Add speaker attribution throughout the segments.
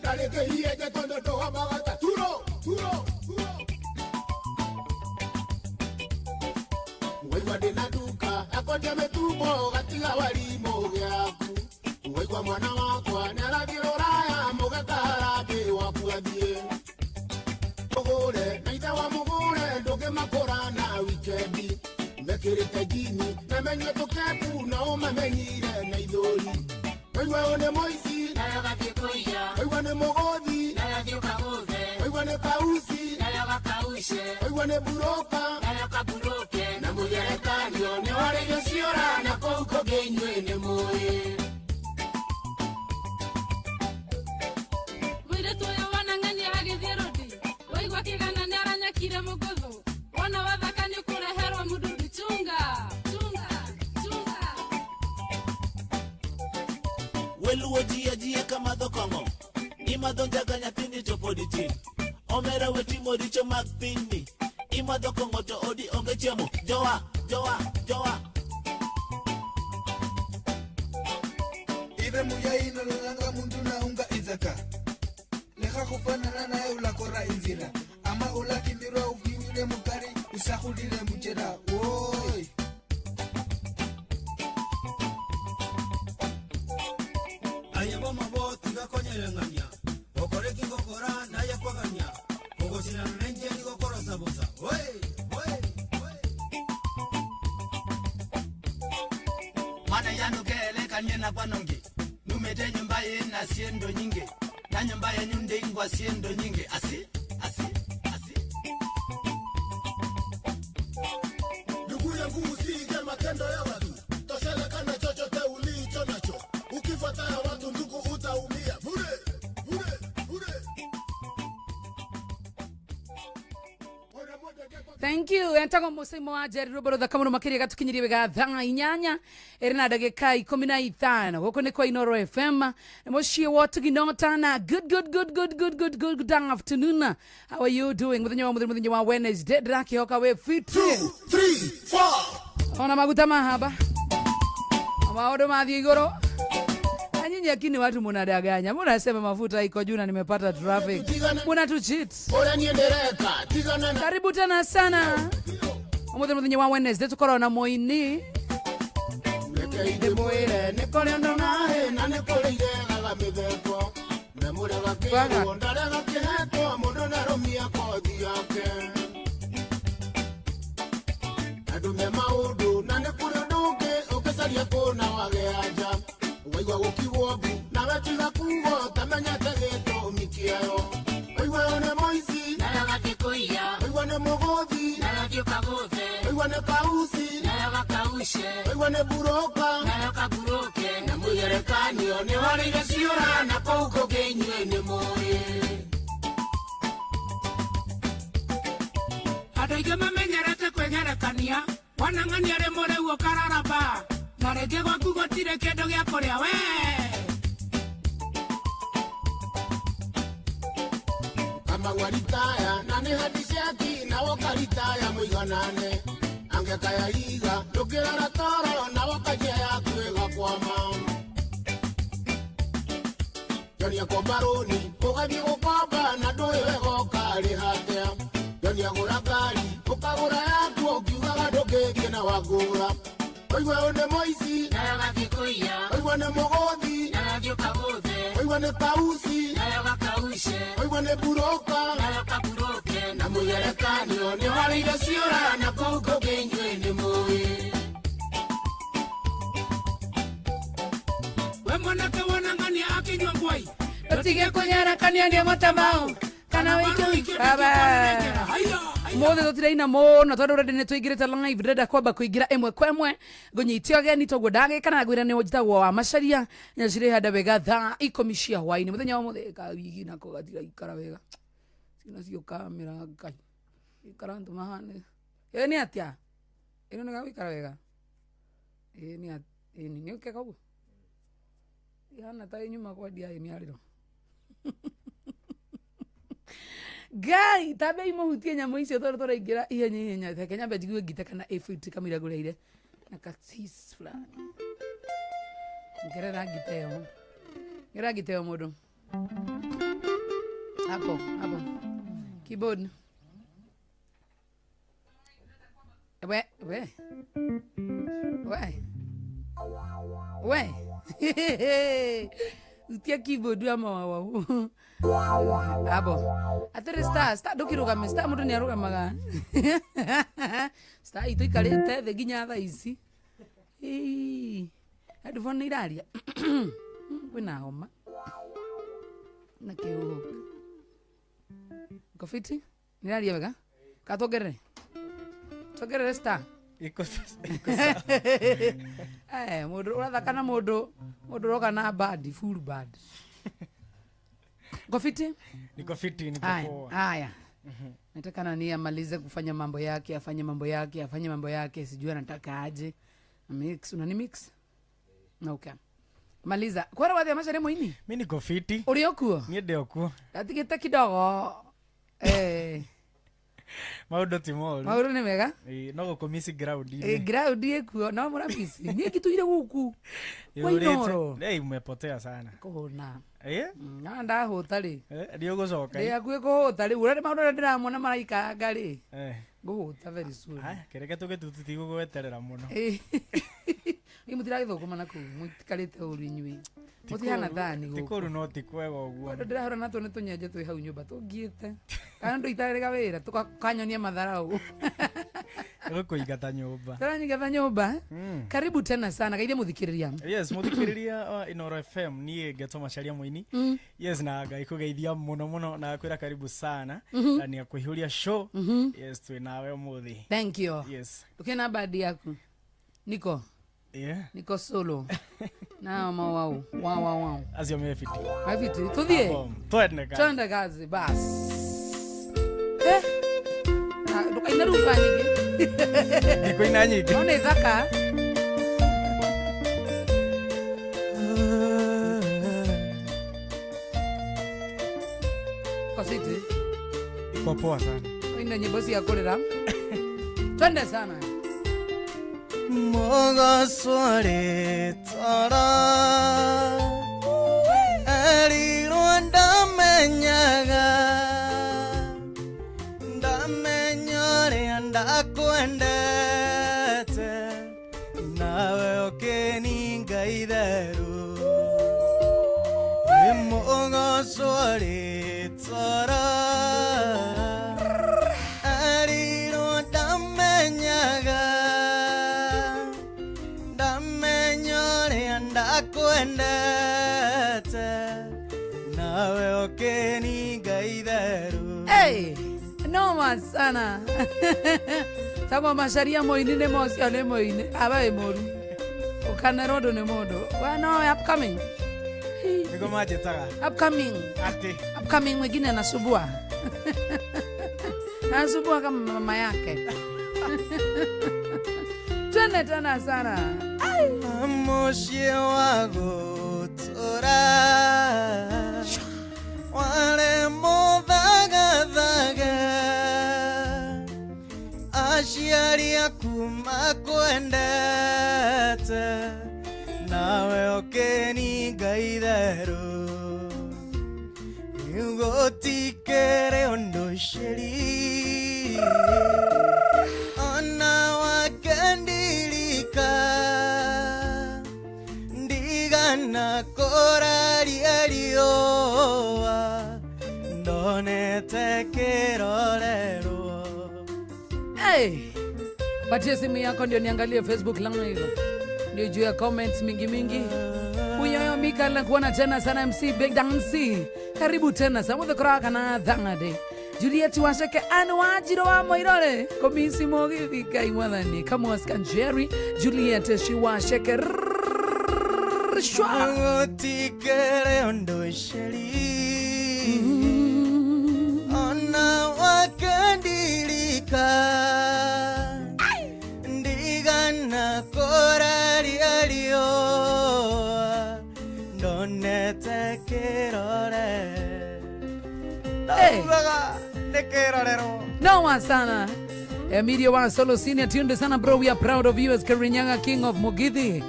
Speaker 1: Tareke tondo toha magata turo turo turo. Waigua ndĩna nduka akwendia mĩtumbo gatiga warimũ gĩaku. Waigua mwana wakwa nĩarathiĩ rũraya mũgeka harambĩ waku athiĩ. Mũgũre na ithe wa mũgũre ndũngĩmakũra na wikendi. Mekĩrĩte njini na menyue tũkepu na ũmamenyire na ithũri. Waigua ũyũ nĩ mũici, waigua nĩ mũgũthi, waigua nĩ kauci, waigua nĩ buroka na mũgerekanio nĩ warĩirio ciora na kũu kũngĩ inyuĩ nĩ mũĩ.
Speaker 2: Mũirĩtu ũyũ wona ng'ania agĩthiĩ rũndi waigua kĩgana nĩ aranyakire mũgũthũ wona wathaka nĩ ũkũreherwo mũndundu chunga chunga chunga.
Speaker 3: Weluwo ji ajia kamadho kong'o. Imadho njaga nyathini to pod itin. Omera we timo richo mag pinyni. Imadho kong'o to odi onge chiemo. Jowa, jowa, jowa.
Speaker 4: Ibe muyaino lolanga muntu naunga inzaka lekha khufanana naye ulakora inzira ama ulakimirwa ufinyile mukari usakhulile muchela woi.
Speaker 5: Ayabo maboti gakonyereng'ania okore kingokora naye kwagania ogosinana nenje nigokorosa bosa oi oi oi.
Speaker 6: Mana yanukelekanie na kwanongi numete nyumba yena siendo nyingi na nyumba yenyu ndingwa siendo nyingi asi asi asi.
Speaker 1: Ndugu yangu usiige matendo ya watu, tosheleka na chochote ulicho nacho. Ukifuata ya watu ndugu utaumia bure bure bure.
Speaker 7: Thank you. Entagwo Mũcaimo wa Njeri rwĩmbo rũthaka mũno makĩria gatukinyirie wega thaa 8 ĩrĩ na ndagĩka 15. Gũkũ nĩ kwa Inoro FM mũciĩ wa Ũtugi na good good good good good good good good afternoon. How are you doing? Mũthenya wa mũthenya wa Wednesday ndĩrakĩhoka wĩ fit.
Speaker 1: 2 3 4
Speaker 7: Ona maguta mahaba maũndũ mathiĩ igũrũ. Nyinyi lakini watu munadanganya, munasema mafuta iko juu na nimepata traffic, munatucheat.
Speaker 1: Ũrĩa niĩ ndĩreka tigana na
Speaker 7: Karibu tena sana umuthi muthenya wa Wednesday tukorwo na muini
Speaker 1: reke ndĩmwĩre nĩ kũrĩ ũndũ naĩ na nĩ kũrĩ iregaga mĩtheko na mũrega kĩrwo ndarega kĩhetwo mũndũ ndarũmia kothi yake. Andũ me maũndũ na nĩ kũrĩ ũndũ ũngĩ ũngĩcaria kũna wage anja. Waigua gũkiugwo mbu nawe tiga kugo tamenyete gĩtũmi kĩayo. Waigua ũyũ nĩ mũici, waigua nĩ mũgũthi, waigua nĩ kauci, waigua nĩ buroka na mũgerekanio nĩ warĩire ciũra na kũu kũngĩ inyuĩ nĩ mũĩ.
Speaker 8: Andũ aingĩ mamenyerete kwĩgerekania wona ng'ania rĩ mũrĩu ũkararaba na rĩngĩ gwaku gũtirĩ kĩndũ gĩa kũrĩa we.
Speaker 1: Kamau ritaya na nĩ hadiceki na woka ritaya mũiganane angekaya iga ndũngĩrora toro na woka njia yaku ĩgakwama. Joni akomba rũni ũgathiĩ gũkomba na ndũĩ wega ũkarĩha atĩa. Joni agũra ngari ũkagũra yaku ũkiugaga ndũngĩthiĩ na wangũra. Waigua ũyũ nĩ mũici, waigua nĩ mũgũthi, waigua nĩ kauci, waigua nĩ buroka na mũgerekanio nĩ warĩire ciũra na kũu kũngĩ inyuĩ nĩ mũĩ.
Speaker 8: We mwanake wona ng'ania akĩnyua ngwai
Speaker 7: Tige kũnyarakania nĩ matamau kana wĩke baba. Mothe tũtiraina mũno tondũ already nĩ tũingĩrĩte live ndĩrenda kwamba kũingĩra ĩmwe kwa ĩmwe ngũnyite ũgeni toguo ndagĩka na ngwĩra nĩ njĩtagwo wa Macharia nyacirĩhanda wega thaa 10 cia hwaĩ-inĩ mũthenya wa mũthĩ kawigi nako gatiraikara wega cina kamera ngai ikara andũ mahane ĩ nĩ atĩa ĩno nĩ gagũikara wega ĩ nĩ ĩ nĩ ũkeka ũguo ihana ta ĩnyuma kwendia ĩ mĩarĩro Ngai tambe imuhutie nyamũ icio tondũ tũraingĩra ihenya ihenya reke nyambe njigue ngite kana ĩbuti kamũira ngũreire na katis fulani ngerera ngite ĩyo ngerera ngite ĩyo mũndũ. Hapo hapo keyboard. We we we we utia keyboard ama wawau hapo atĩrĩ star star ndũkĩrũgame star mũndũ nĩ arũgamaga star itũ ikarĩte thĩ nginya thaa ici. Ĩĩ, headphone nĩ iraria kwĩna homa na kĩhuho kofiti nĩ iraria wega ka tuongerere tuongerere star.
Speaker 9: Iko iko sawa.
Speaker 7: Eh, mũndũ ũrathaka na mũndũ mũndũ ũroka na band full band kofiti.
Speaker 9: Niko fiti, niko
Speaker 7: Haya,
Speaker 9: poa.
Speaker 7: haya. Nataka nani amalize kufanya mambo yake, afanye mambo yake, afanye mambo yake, sijui anataka aje. Mix, unani mix? Okay. Maliza. Kwara wathi macare muini?
Speaker 9: Mi niko fiti.
Speaker 7: Uri okuo?
Speaker 9: Niĩ ndĩ okuo.
Speaker 7: Ndatigĩte kidogo. Eh,
Speaker 9: Maũndũ ti moru.
Speaker 7: Maũndũ nĩ mega?
Speaker 9: Ĩĩ, no gũkũmisi ground-inĩ.
Speaker 7: Eh, ground ĩkuo, no mũramisi. Niĩ ngĩtũire gũkũ. Kwa
Speaker 9: Yũrĩte.
Speaker 7: Inoro.
Speaker 9: Ei, umepotea sana.
Speaker 7: Kũhũna.
Speaker 9: Eh?
Speaker 7: Na ndahũta rĩ.
Speaker 9: Eh, nĩ ũgũcoka.
Speaker 7: Ndĩ hakuhĩ kũhũta rĩu. Ũrĩa maũndũ ũrĩa ndĩramona maraikanga rĩ.
Speaker 9: Eh.
Speaker 7: Ngũhũta very soon.
Speaker 9: Haya, kĩreke tũgĩtu tũtigũgweterera mũno.
Speaker 7: Ĩ mũtiragĩthũkũma na kũu mũtikarĩte ũru inyuĩ mũtihana thani
Speaker 9: Ti
Speaker 7: gũkũ
Speaker 9: kũũru no ti kwega ũguo.
Speaker 7: Andũ ndĩrahũra natwo nĩ tũnyenje twĩ hau nyũmba tũngiĩte kana ndũ itarĩga wĩra tũkanyonia matharau.
Speaker 9: Gũkũingata nyũmba.
Speaker 7: Tũranyingatha nyũmba. Karibu tena sana geithia mũthikĩrĩria.
Speaker 9: Yes, mũthikĩrĩria wa Inoro FM, niĩ ngetwo Macharia Mũini. Yes, na Ngai kũgeithia mũno mũno na kwĩra karibu sana na nĩ akũihũria show. Yes, twĩ nawe ũmũthĩ.
Speaker 7: Thank you.
Speaker 9: Yes.
Speaker 7: Ũkĩna bandi yaku niko
Speaker 9: Yeah.
Speaker 7: niko solo nao mawau wau wau wau.
Speaker 9: Acio me fiti.
Speaker 7: Mafiti tuthiĩ.
Speaker 9: Hapo, twende kazi.
Speaker 7: Twende kazi bas. Eh, ah, ndũkaine rumba nyingĩ.
Speaker 9: Ndikũina nyingĩ.
Speaker 7: No nĩ thaka. Kositi.
Speaker 9: Iko poa sana.
Speaker 7: Ina nyimbo cia kũrĩra. Twende sana.
Speaker 10: Mũgocwo toro erirwo ndamenyaga ndamenya ũrĩa ndakwendete nawe ũkĩninga itheru mũgocwo toro erirwo ndamenyaga ndamenya ũrĩa ndakwendete nawe ũkĩninga itheru.
Speaker 7: Hey, noma sana. Tagwo Macharia Mũini nĩ mocio nĩ mũini aba wĩ mũru ũkanera ũndũ nĩ mũndũ we no upcoming.
Speaker 9: Nĩguo manjĩtaga.
Speaker 7: Upcoming.
Speaker 9: Atĩ.
Speaker 7: Upcoming mwingine anasubua anasubua kama mama yake. Twende tena sana.
Speaker 10: Mũciĩ wa gũtũra warĩ mũthagathaga aciari aku makwendete nawe ũkĩninga itherũ gũtikĩrĩ ũndũ cĩri ona wakendirika ndigana kũraria riũa ndonete kĩrorerwo.
Speaker 7: Hey, patia simu yako ndio niangalie Facebook live, ndio juu ya comments mingi mingi. Uyoyo Mika na kuona tena sana MC Big Dancy. Karibu tena sana muthikora kana thangade. Juliet Washeke anu wajiro wa moirore komisi mogithi kai mwathani kama Jerry Juliet Shiwasheke shwa
Speaker 10: Gũtikĩrĩ ũndũ cĩri ona wakendirika ndigana kũraria riũa ndonete kĩrore.
Speaker 7: Hey.
Speaker 10: Ndaugaga nĩ kĩrorerwo.
Speaker 7: Noma sana. Emilio wa Solo Senior, tunde sana bro, we are proud of you as Kirinyaga King of Mugithi.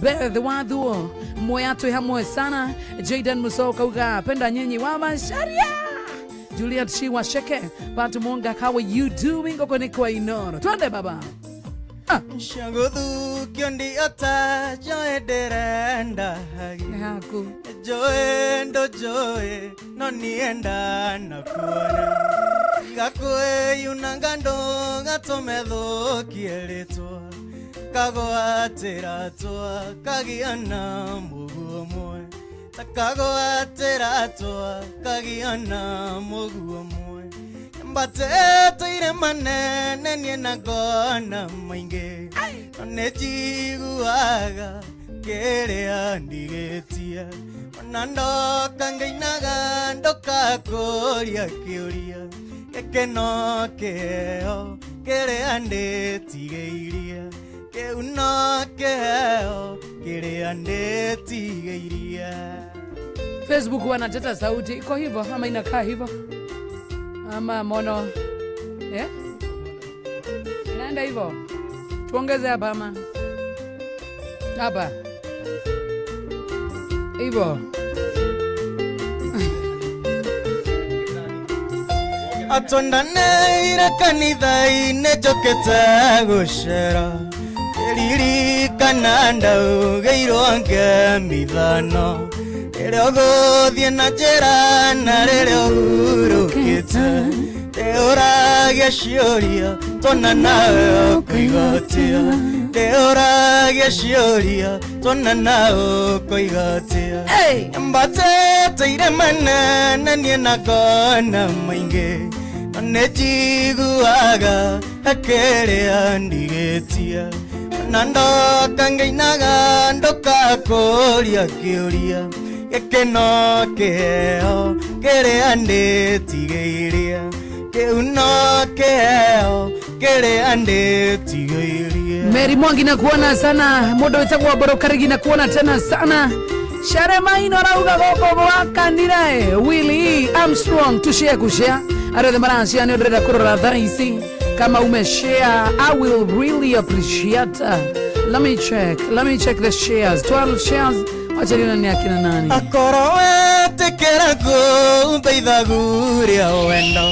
Speaker 7: Beth Wathuo, Moyatwe hamwe sana. Jaden Muso kauga, penda nyinyi wa Macharia. Juliet Shiwa Sheke Pat Munga, how are you doing? Goko ni kwa Inoro. Twende baba.
Speaker 10: Shaguthukia ndiota njoe ndĩrenda hagi
Speaker 7: Haku.
Speaker 10: Njoe ndo njoe no nienda na kuona Gakwĩyunanga ndũgatũme thũkie rĩtwa Kagwatĩra twa kagĩa na mũguo mwe Ta kagwatĩra twa kagĩa na mũguo mwe Mbatĩte irĩma nene niĩ na ngona maingĩ No nĩ njiguaga kĩrĩa ndigĩtie Ona ndoka ngĩinaga ndũkakũria kĩũria Gĩkĩ no kĩheo kĩrĩa ndĩtigĩirie Kĩu no kĩheo kĩrĩa ndĩtigĩirie.
Speaker 7: Facebook wanateta sauti iko hivyo ama inakaa hivyo ama mono, eh? Inaenda hivyo, tuongeze hapa ama hapa hivyo.
Speaker 10: Atondaneire kanitha-inĩ njũkĩte gũcera Ririkana ndaugĩirwo ngemithano Rĩrĩa ũgũthiĩ na njĩra na rĩrĩa ũhurũkĩte Ndĩũragia ciũria tuona nawe ũkoiga atĩa Ndĩũragia ciũria tuona nawe ũkoiga atĩa Mbatĩte irĩma nene niĩ na ngona maingĩ No nĩ njiguaga kĩrĩa ndigĩtie Na ndoka ngĩinaga ndũkakũria kĩũria Gĩkĩ no kĩheo kĩrĩa ndĩtigĩirie Kĩu no kĩheo kĩrĩa ndĩtigĩirie.
Speaker 7: Mary Mwangi nakuona sana, mundu witagwo Mboro Karigi nakuona tena sana. Sharemaino arauga goko gwakanire Willie Armstrong tushare kushare arĩa othe marashare nĩ ndĩrenda kũrora thaa ici kama umeshare I will really appreciate. Let me check, let me check the shares. 12 shares, wacha nione ni akina nani.
Speaker 10: Akorwo wetĩkĩra kũmbe ithagu rĩa wendo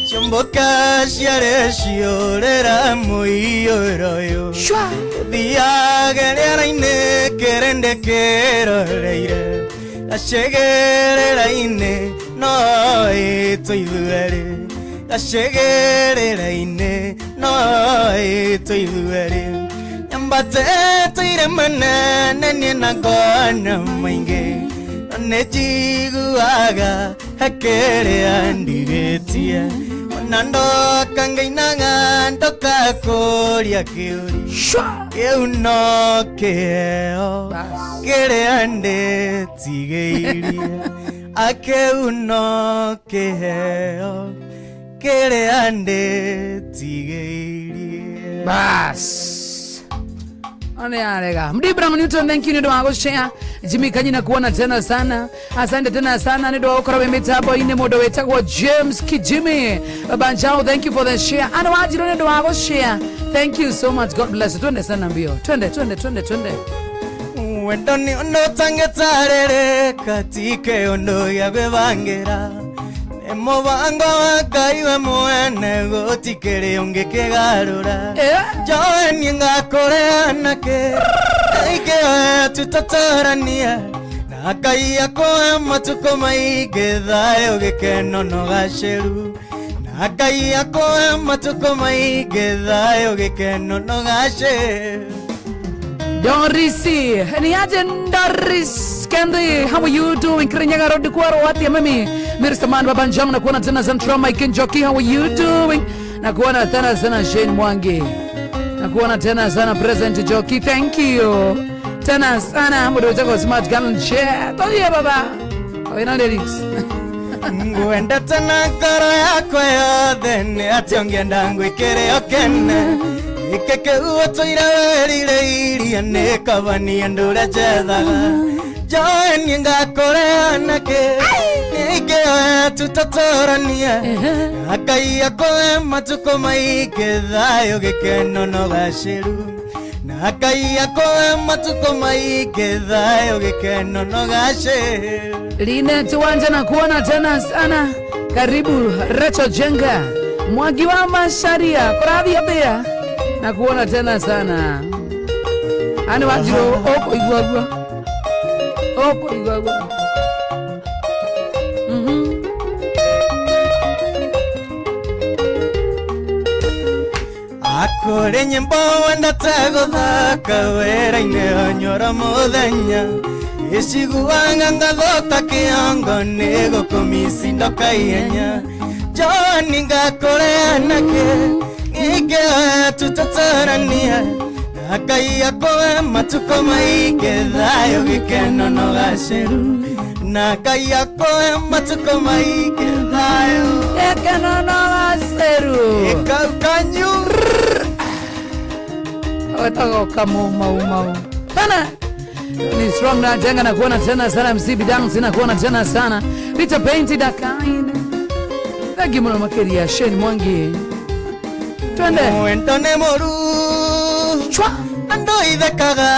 Speaker 10: Ciũmbũka ciarĩ ciũrĩra mũiyũro ũyũ Thiage rĩera-inĩ kĩrĩndĩ kĩroreire Gacĩgĩrĩra-inĩ no ĩtwo ithuerĩ Gacĩgĩrĩra-inĩ no ĩtwo ithuerĩ Nyambatĩte irĩma nene niĩ na ngona maingĩ No nĩ njiguaga kĩrĩa ndigĩtie Ona ndoka ngĩinaga ndũkakũria kĩũria Kĩu no kĩheo kĩrĩa ndĩtigĩirie Akĩu no kĩheo kĩrĩa ndĩtigĩirie.
Speaker 7: Bas. One arega. Mdibra Newton, thank you nĩ ũndũ wa gũshare. Jimmy Kanyi nakuona tena sana. Asante tena sana nĩ ũndũ wa gũkorwo wĩ mĩtambo-inĩ mũndũ wĩtagwo James Kijimi. Baba Njao, thank you for the share. Ana Wanjiru nĩ ũndũ wa gũshare. Thank you so much. God bless you. Twende sana mbio. Twende, twende, twende, twende.
Speaker 10: Wendo nĩ ũndũ ũtangĩtarĩrĩka ti kĩũndũ gĩa gwĩbangĩra Nĩ mũbango wa Ngai we mwene gũtikĩrĩ ũngĩkĩgarũra Njoe niĩ ngakũrĩa nakĩ Ikĩoe tũtatũranie Na Ngai akũhe matukũ maingĩ thayũ gĩkeno na ũgacĩru Na Ngai akũhe matukũ maingĩ thayũ gĩkeno na ũgacĩru.
Speaker 7: Dorisi, ni aje Doris Kendi, how are you doing? Kirinyaga Road kwaro wapi mimi? Mr. Man Baba Njang nakuona tena Central Mike Njoki, how are you doing? Nakuona tena sana Shane Mwangi. Nakuona tena sana President Joki, thank you. Tena sana mudo wako Smart Gun Chair. Toye baba. Ina lyrics.
Speaker 10: Ngwendete na ngoro yakwa yothe nĩ atĩ ũngĩenda ngwĩkĩre ũkene Gĩkĩ kĩu ũtũire wĩrirĩirie nĩ kaba niĩ ndũre njethaga Njoe niĩ ngakũrĩa nakĩ Nĩkĩoe tũtatũranie Na Ngai akũhe matukũ maingĩ thayũ gĩkeno na ũgacĩru Na Ngai akũhe matukũ maingĩ thayũ gĩkeno na ũgacĩru.
Speaker 7: Linet Wanja na kuona tena sana. Karibu Rachel Jenga, Mwangi wa Macharia, kũrathiĩ atĩa? Na kuona tena sana. Ani Wanjiru ũkũigua guo, ũkũigua guo.
Speaker 10: Akũrĩ nyĩmbo wendete gũthaka wĩra-inĩ onyora mũthenya iciguaga ngathũka kĩongo nĩ gũkũmisi ndokaihenya John ngakũrĩa nake ngĩoya tũtatũrania na Ngai akũhe matukũ maingĩ thayũ gĩkeno na ũgacĩru na Ngai akũhe matukũ maingĩ thayũ
Speaker 7: gĩkeno na ũgacĩru
Speaker 10: Gĩkau kanyu
Speaker 7: wetagwo kamumaumau tena ni strong na jenga na kuona tena sana MC Bidang sina kuona tena sana Peter Painti Dakaine thank you muno makiria Shane Mwangi twende
Speaker 10: Mwendo nĩ mũru
Speaker 7: chwa
Speaker 10: andũ ithekaga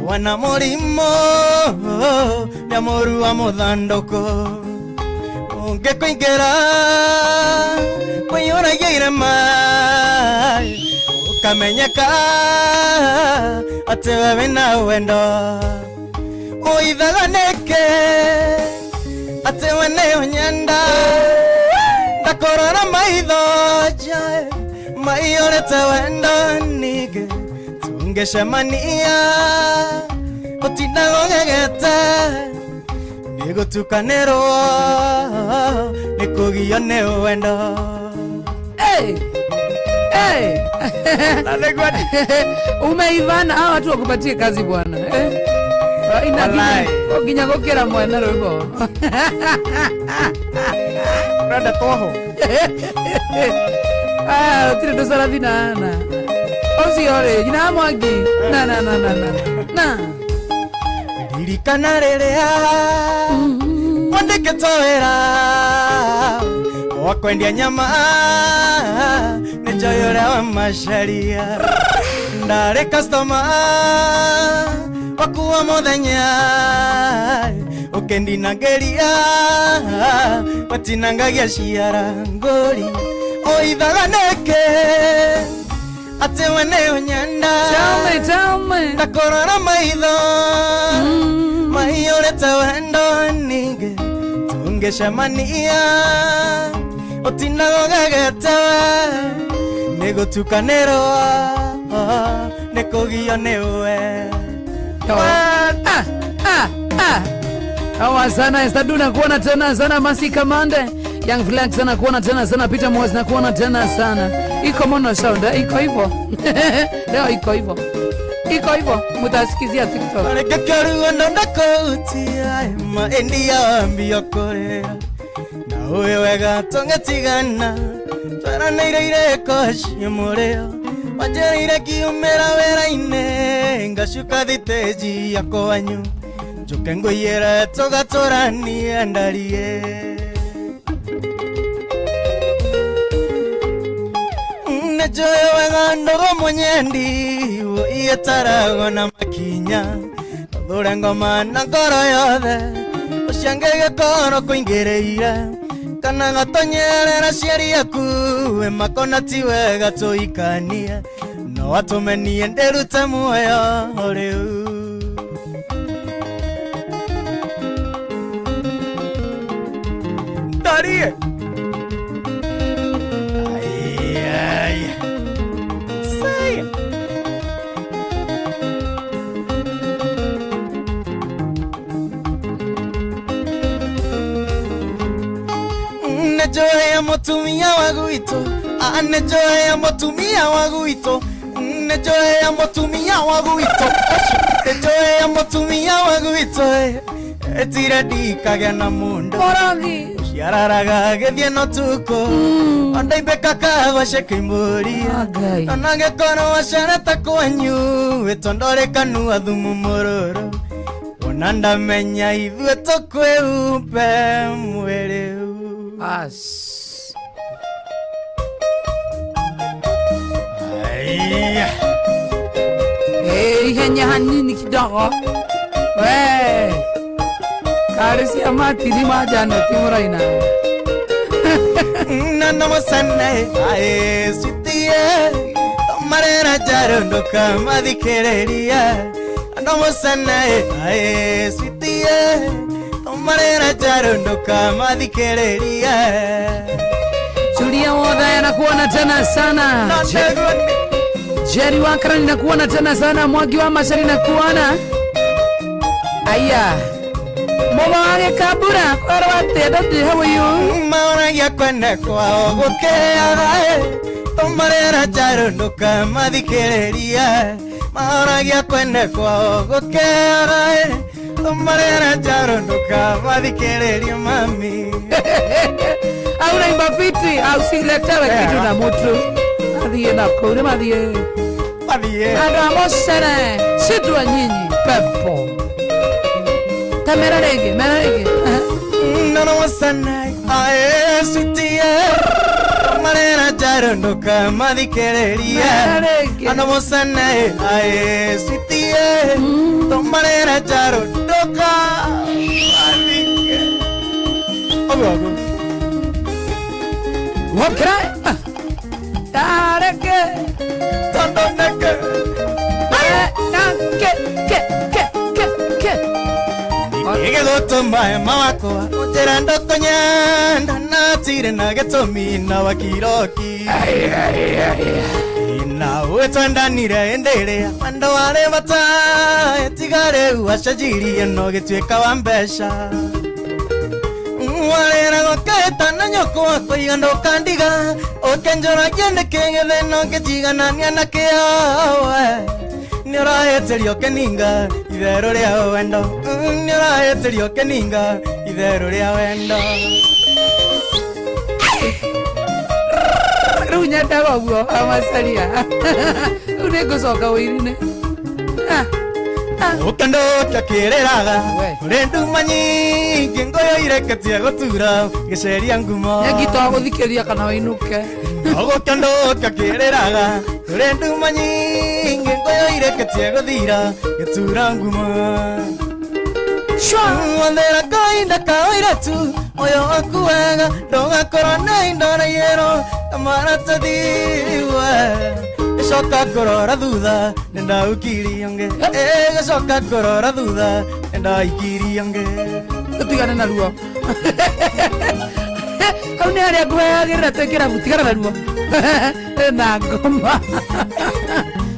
Speaker 10: wana mũrimũ nĩ mũru wa mũthandũkũ ũngĩkũingĩra kũiyũragia irema ũkamenyeka atĩ we wĩna wendo ũithaga nĩkĩ atĩ we nĩ ũnyenda ndakũrora maitho jae maiyũrĩte wendo ningĩ tũngĩcemania ũtindaga ũgegete nĩ gũtukanĩrwo nĩ kũgio nĩ wendo.
Speaker 7: Hey! Hey! Umeivana hawa watu wakupatie kazi bwana eh?
Speaker 9: Walai.
Speaker 7: Nginya gũkĩra mwene rwĩmbo
Speaker 9: Renda toho.
Speaker 7: Ah, gũtirĩ ndũcarathina na ũcio rĩ nyina wa Mwangi na na na na na na
Speaker 10: Ririkana rĩrĩa wandĩkĩtwo wĩra wa kwendia nyama nĩ njoĩ ũrĩa wa Macharia ndarĩ customer waku wa mũthenya ũkĩndinangĩria watinangagia ciara ngũri ũithaga nĩkĩ atĩ we nĩ ũnyenda.
Speaker 7: Tell me, tell me.
Speaker 10: Ndakũrora maitho maiyũrĩte wendo ningĩ tũngĩcemania ũtindaga ũgegete nĩ gũtukanĩrwo nĩ kũgio nĩ we.
Speaker 7: Ah, ah, ah. Hawa sana Esther Duna kuona tena sana Masi Kamande Young Flex sana kuona tena sana Peter Mwas na kuona tena sana iko mono sound iko hivyo leo iko hivyo iko hivyo mutasikizia TikTok.
Speaker 10: Reke ndakũhutia ma ĩndi mbio kũrĩa na ũĩ wega tũngĩtigana tweranĩire irĩko cia mũrĩo wanjĩrĩire ngiumĩra wĩra-inĩ ngacuka thitĩnji ya kwanyu njoke ngũiyĩre tũgatũranie ndarie nĩnjũĩ wega ndũgũ mũnyendi ũiĩtaragwo na makinya thure ngoma na ngoro yothe ũciange gĩkoro kũingĩrĩire kana gatonyerera aciari aku makona ti wega tũikanie no atũme niĩ ndĩrute muoyo rĩu. Ndarie. Ai, ai. Say. Nĩnjũĩ mũtumia wa gwitũ, nĩnjũĩ mũtumia wa gwitũ, nĩnjũĩ mũtumia wa gwitũ, nĩnjũĩ mũtumia wa gwitũ, etire ndikagĩa na mũndũ
Speaker 7: Mũrogi.
Speaker 10: Ciararaga gĩthiĩ na ũtukũ ondaimbĩka kagwace kĩmbũria ona gĩkorwo wacerete kwanyu wĩtondore kanua thumu mũrũrũ ona ndamenya ithuĩ tũkwĩumbe mwĩrĩ.
Speaker 7: As.
Speaker 10: Aya.
Speaker 7: Eh, ihenya hanini kidogo. We. Karĩ cia Martin ma Janet mũraina.
Speaker 10: Nanamusane ae sweetie Tomarera jaro ndukamathikireria Namusane ae sweetie Tomarera jaro ndukamathikireria
Speaker 7: Julia Wodha nakuona tena sana. Jerry Wakara ninakuona tena sana. Mwangi wa Macari nakuona. Aya. Mama wage Kabura kwarwo atia daddy how are you?
Speaker 10: Maoragia kwenda kwao gũkĩaga Tomarera jaro ndũkamathikĩrĩria Maoragia kwenda kwao gũkĩaga Tomarera jaro ndũkamathikĩrĩria mami
Speaker 7: Au unaimba fiti au siletewe kitu na mutu. Mathiĩ na kũu nĩ mathiĩ.
Speaker 10: Mathiĩ.
Speaker 7: Andũ a mũcere cindwa nyinyi pepo. Ta mera rĩngĩ mera rĩngĩ.
Speaker 10: Nanamusane ae sweetie Tomarera jaro ndũkamathikĩrĩria Nanamusane ae sweetie Tomarera jaro ndũkamathikĩrĩria Ũguo
Speaker 7: Wokĩra tareke
Speaker 10: tondoneke
Speaker 7: na ke ke ke ke ke
Speaker 10: Gĩgũtũma hema wakwa ũnjĩra ndũkũnyenda na tirĩ na gĩtũmi na wakiroki na wĩtwendanire hĩndĩ ĩrĩa wendo warĩ bata tiga rĩu wacenjirie no gĩtuĩka wa mbeca warĩraga ũkahĩtana nyũkwa kũiga ndũkandiga ũkĩnjũragia nĩkĩ gĩthĩna ũkĩnjiganania na kĩowe nĩ ũrahĩtĩrio ũkĩninga itherũ rĩa wendo nĩ ũrahĩtĩrio ũkĩninga itherũ rĩa wendo
Speaker 7: rĩu nyendaga ũguo amacaria rĩu nĩ ngũcoka wĩiru-inĩ.
Speaker 10: Ũkĩndũkia kĩrĩraga ũrĩ nduma nyingĩ ngũyũ ireketie gũtura gĩceria ngumo
Speaker 7: Nyangito agũthikĩria kana wĩinũke
Speaker 10: Ũgũkĩndũkia kĩrĩraga ũrĩ nduma nyingĩ ngũyũ ireketie gũthira gĩtura ngumo Wathera kahinda ka ũirĩtu ũyũ waku wega ndũgakorwo na indo raiyĩrwo ta maratathi we gĩcoka kũrora thutha nĩndaukirie ũngĩ gĩcoka kũrora thutha nĩndaikirie ũngĩ
Speaker 7: tũtigane naruo hau nĩ harĩa ngũheagĩrĩra twĩ kĩrabu tigana naruo na ngoma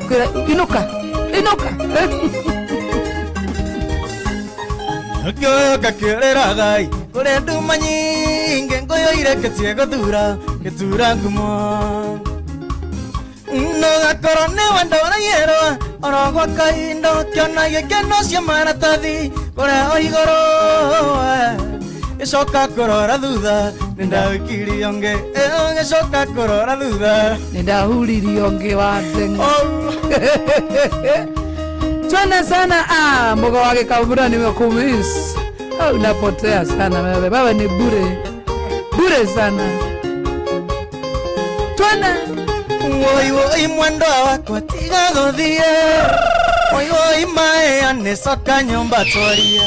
Speaker 7: Kwĩra, inũka inũka
Speaker 10: Ngĩoka kĩrĩraga kũrĩ nduma nyingĩ ngũyũ ireketie gũthura gĩtura ngumo Ndũgakorwo nĩ wendo ũraiyĩrwo oro gwa kahinda ũkĩona gĩkeno cia maratathi kũrĩa o igũrũ gĩcoka kũrora thutha nĩndaukirie ũngĩ gĩcoka kũrora thutha
Speaker 7: nĩndahuririe ũngĩ wa teng'o twende sana. Ah, mboga wake Kabura nimekumiss. Ah, unapotea sana wewe. Wewe ni bure bure sana. Twende.
Speaker 10: Woi woi mwendwa wakwa tiga gũthiĩ Woi woi maĩa nĩ coka nyũmba twarie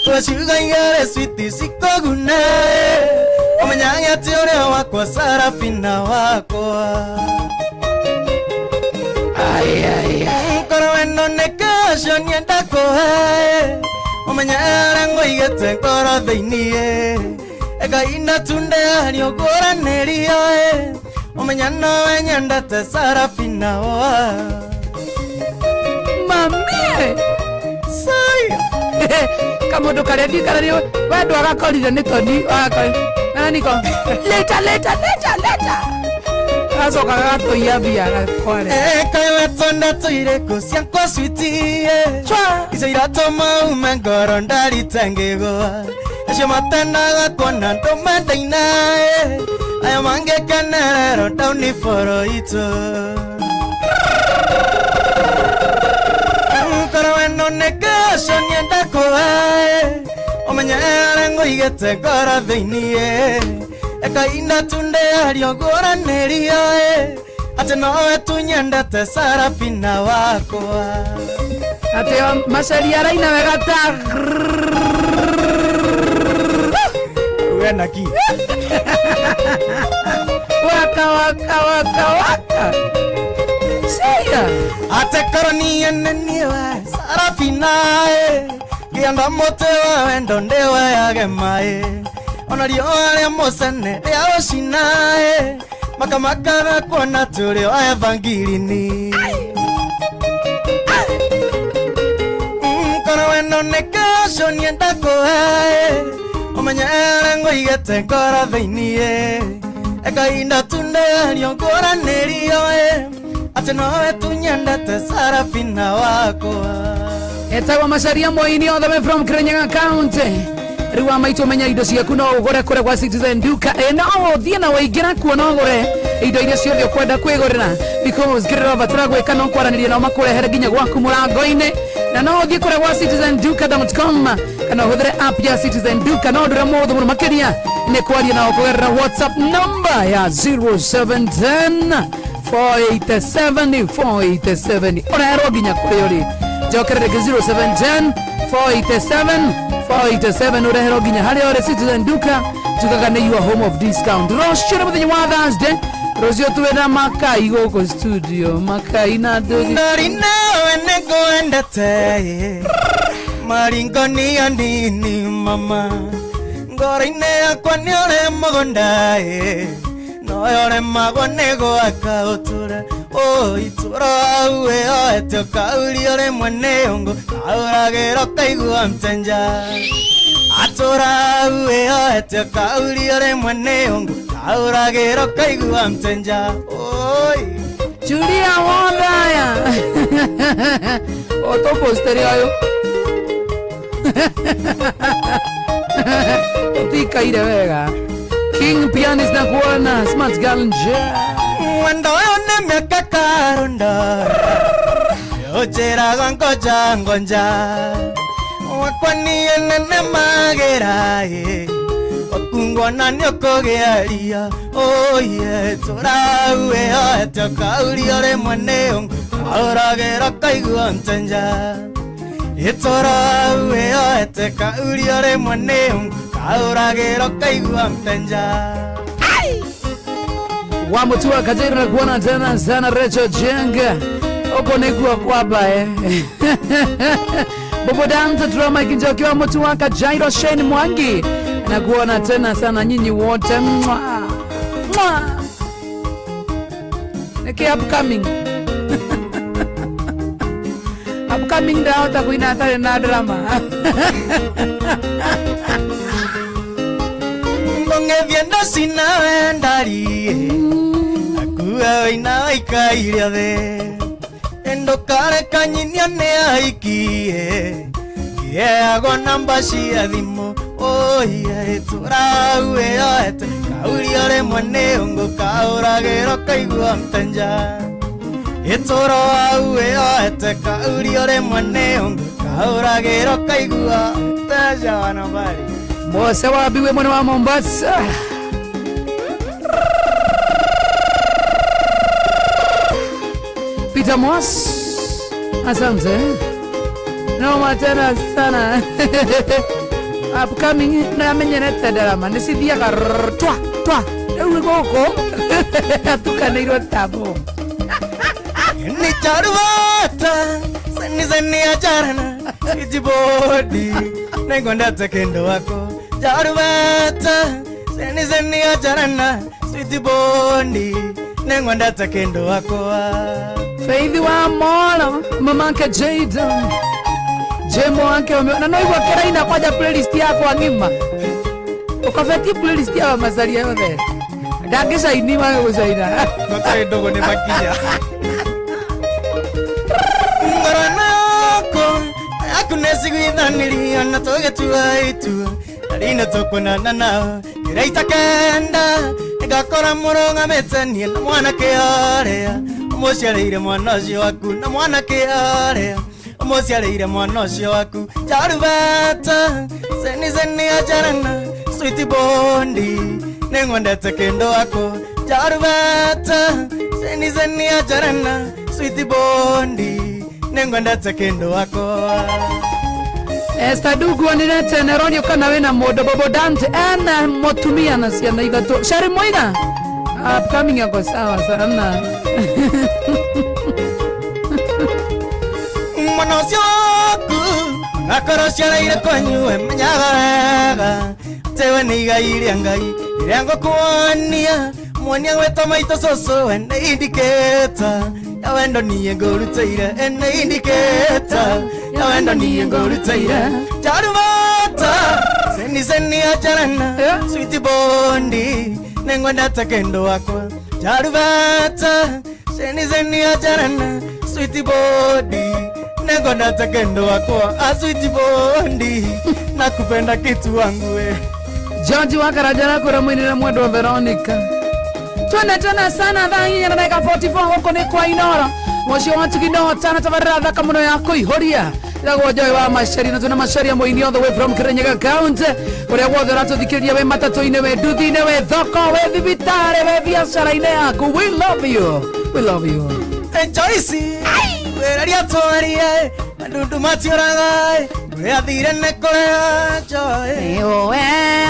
Speaker 10: Twaciuga igĩrĩ switi cikũgune Ũmenyage atĩ ũrĩa wakwa Sarafina wakwa Korwo wendo nĩ kacio nienda kũhe Ũmenye ũrĩa ngũigĩte ngoro thĩiniĩ Ekainda tunde harĩ ũkũranĩrio Ũmenya nowe nyendete Sarafina wa
Speaker 7: Mami
Speaker 10: Sorry
Speaker 7: Kamundu karĩa ndikarani wendwo agakorire nĩ toni wagakorire niko leta leta leta leta gacoka gagatũiya mbia gakware
Speaker 10: Kaĩ wetwenda tũirĩkũ ciakwa switi icio iratũma ume ngoro ndarite ngĩgũa acio matendaga kuona ndũmendaine aya mangĩkenerero ndauni boro itũ Korwo wendo nĩ kacio nienda kũhe ũmenye ũrĩa ngũigĩte ngoro thĩiniĩ ekainda tunde harĩ ũgũranĩrio atĩ nowe tu nyendete Sarafina wakwa
Speaker 7: atĩ Macharia araina wega ta
Speaker 9: Wena ki.
Speaker 7: Waka waka waka waka. Cia.
Speaker 10: Atekorwo niĩ we Sarafina ĩ kĩanda mũtĩ wa wendo ndĩweyage maĩ ona riũa rĩa mũcene rĩa ũcina ĩ makamakaga kuona tũrĩ o evangirini. Korwo wendo nĩ kesho niĩ ndakũhe ũmenyere ngũigĩte ngoro thĩiniĩ ekahinda tu ndĩario ngũranĩrio ĩ atĩ nowe tu nyendete Sarafina wakwa.
Speaker 7: Etagwo Macharia Moini all the way from Kirinyaga County. Rĩu wa maitũ menya indo ciaku no ũgũre kũrĩa gwa Citizen Duka. Ĩ no ũthiĩ na waingĩra kuo no ũgũre indo iria ciothe ũkwenda kwĩgũrĩra because kĩrĩa ũrabatara gwĩka no kwaranĩria nao makũrehere nginya gwaku mũrango-inĩ, na no ũthiĩ kũrĩa gwa citizenduka.com kana ũhũthĩre app ya Citizen Duka. No ũndũ ũrĩa mũhũthũ mũno makĩria nĩ kwaria nao kũgerera WhatsApp number ya 0710 487 487, ũreherwo nginya kũrĩa ũrĩ. Njokerere rĩngĩ, 0710 487 487, ũreherwo nginya harĩa ũrĩ. Citizen Duka tugaga nĩ your home of discount. Rũciũ nĩ mũthenya wa Thursday, rũciũ twĩna Makai gũkũ studio, Makai na Ndũri.
Speaker 10: Ndori nawe nĩngwendete maringonia nini mama ngoro-inĩ yakwa nĩ ũrĩ mũgũnda ĩ noyo ũremagwo nĩ gwaka ũtũra o itũra au ĩyoete ũkaurio rĩmwe nĩ ũngũ kaũragĩra ũkaigua mtenja atũra au ĩyoete ũkaurio rĩmwe nĩ ũngũ kaũragĩra ũkaigua mtenja oi.
Speaker 7: Julia Wondaya ũtũposteri ũyũ ũtikaire wega. King Pianist na kuona Smart Girl nje.
Speaker 10: Wendo ũyũ nĩ mĩaka karũndo ũnjĩraga ngoja ngonja wakwa niĩ nene magĩra ĩ wakungwona nĩ ũkũgĩa ria oye tũrau ĩyoete ũkaurio rĩmwe nĩ ũngũ kaũragĩra ũkaigua mtenja ĩtũrau ĩyoete kaurio rĩmwe nĩ ũngũ kaũragĩra ũkaigua mtenja.
Speaker 7: Wa Mutua Kajeri na kuona tena sana. Rachel Jenga uko nikuwa kwaba eh. Bobo Dance Drama Kinjoki wa Mutua Kajairo Shane Mwangi na kuona tena sana nyinyi wote. Mwa. Mwa. Niki upcoming upcoming ndahota kuina atarĩ na drama.
Speaker 10: Ngũng'ethie ndacinawe ndarie akue wĩina waikaire thĩ ndũkareka nyinia nĩ aikie kĩheagwo namba cia thimũ oye tũrau ĩyoete kaurio rĩmwe nĩ ũngũ kaũragĩra ũkaigua mtenja ĩtũro au ĩyoete kaurio rĩmwe nĩ ũngũ kaũragĩra ũkaigua mtenja wa nambari.
Speaker 7: Mose wa Biwe mwena wa Mombasa. Peter Moss, asante. Noma tena sana. Upcoming namenyerete ndarama nĩ cithiaga rrrr, twa twa rĩu gũkũ atukanĩirwo tabo.
Speaker 10: Ni charuvata seni seni acharana ijibodi nengondete kendo wako charuvata seni seni acharana ijibodi nengondete kendo wako.
Speaker 7: Faith wa Molo, mamake Jayden, Jemo wake na no igua keraina kwanja playlist yakwa ng'ima ukabeti playlist ya Macharia yothe ndangĩcaini wage gũcaina.
Speaker 9: Matarĩ ndũgũ nĩ makinya.
Speaker 10: Ngoro nako akuneciguithaniria na tũgĩtua itua rina tũkuonana nao kĩraita kenda ngakora mũrũgamĩte niĩ na mwanake ũrĩa ũmũciarĩire mwana ũcio waku na mwanake ũrĩa ũmũciarĩire mwana ũcio waku jarubata seni seni ajarana switi bondi nĩngwendete kĩndũ wako jarubata seni seni ajarana switi bondi nĩngwendete kĩndũ wako.
Speaker 7: Esther Dugu onire tene ronio kana wina mundu. Bobo Dante ena mutumia na ciana ithatu. Shari Moiga upcoming yako sawa sana.
Speaker 10: Mwana ũcio waku nakorwo ciareire kwanyu we menyaga wega atĩ we nĩ igai rĩa Ngai rĩrĩa ngũkuonia muonia gwĩtwo maitũ cũcũ we nĩ indicator ya wendo niĩ ngũrutĩire ĩ nĩ indicator ya wendo niĩ ngũrutĩire Jarumata seni seni ajarana sweet bondi nĩngwendete kĩndũ wakwa Jarumata seni seni ajarana sweet body nĩngwendete kĩndũ wakwa a sweet bondi nakupenda kitu wangu we.
Speaker 7: George wa Karanja arakũra mũinĩre mwendwa Veronica. Twende tena sana thaa inya na ndagĩka 44 gũkũ nĩ kwa Inoro mũciĩ wa Tuginota na tabarĩra thaka mũno ya kũihũria ĩtagwo Joy wa Macharia na twĩna Macharia mũini all the way from Kirinyaga County kũrĩa guothe ũratũthikĩrĩria wĩ matatũ-inĩ wĩ nduthi-inĩ wĩ thoko wĩ thibitarĩ wĩ biacara-inĩ yaku. We love you, we love you.
Speaker 10: Hey, Joyce, wĩraria twarie mandundu matiũraga kũrĩa athire nĩ kũrĩa Joy.
Speaker 7: Ĩũwe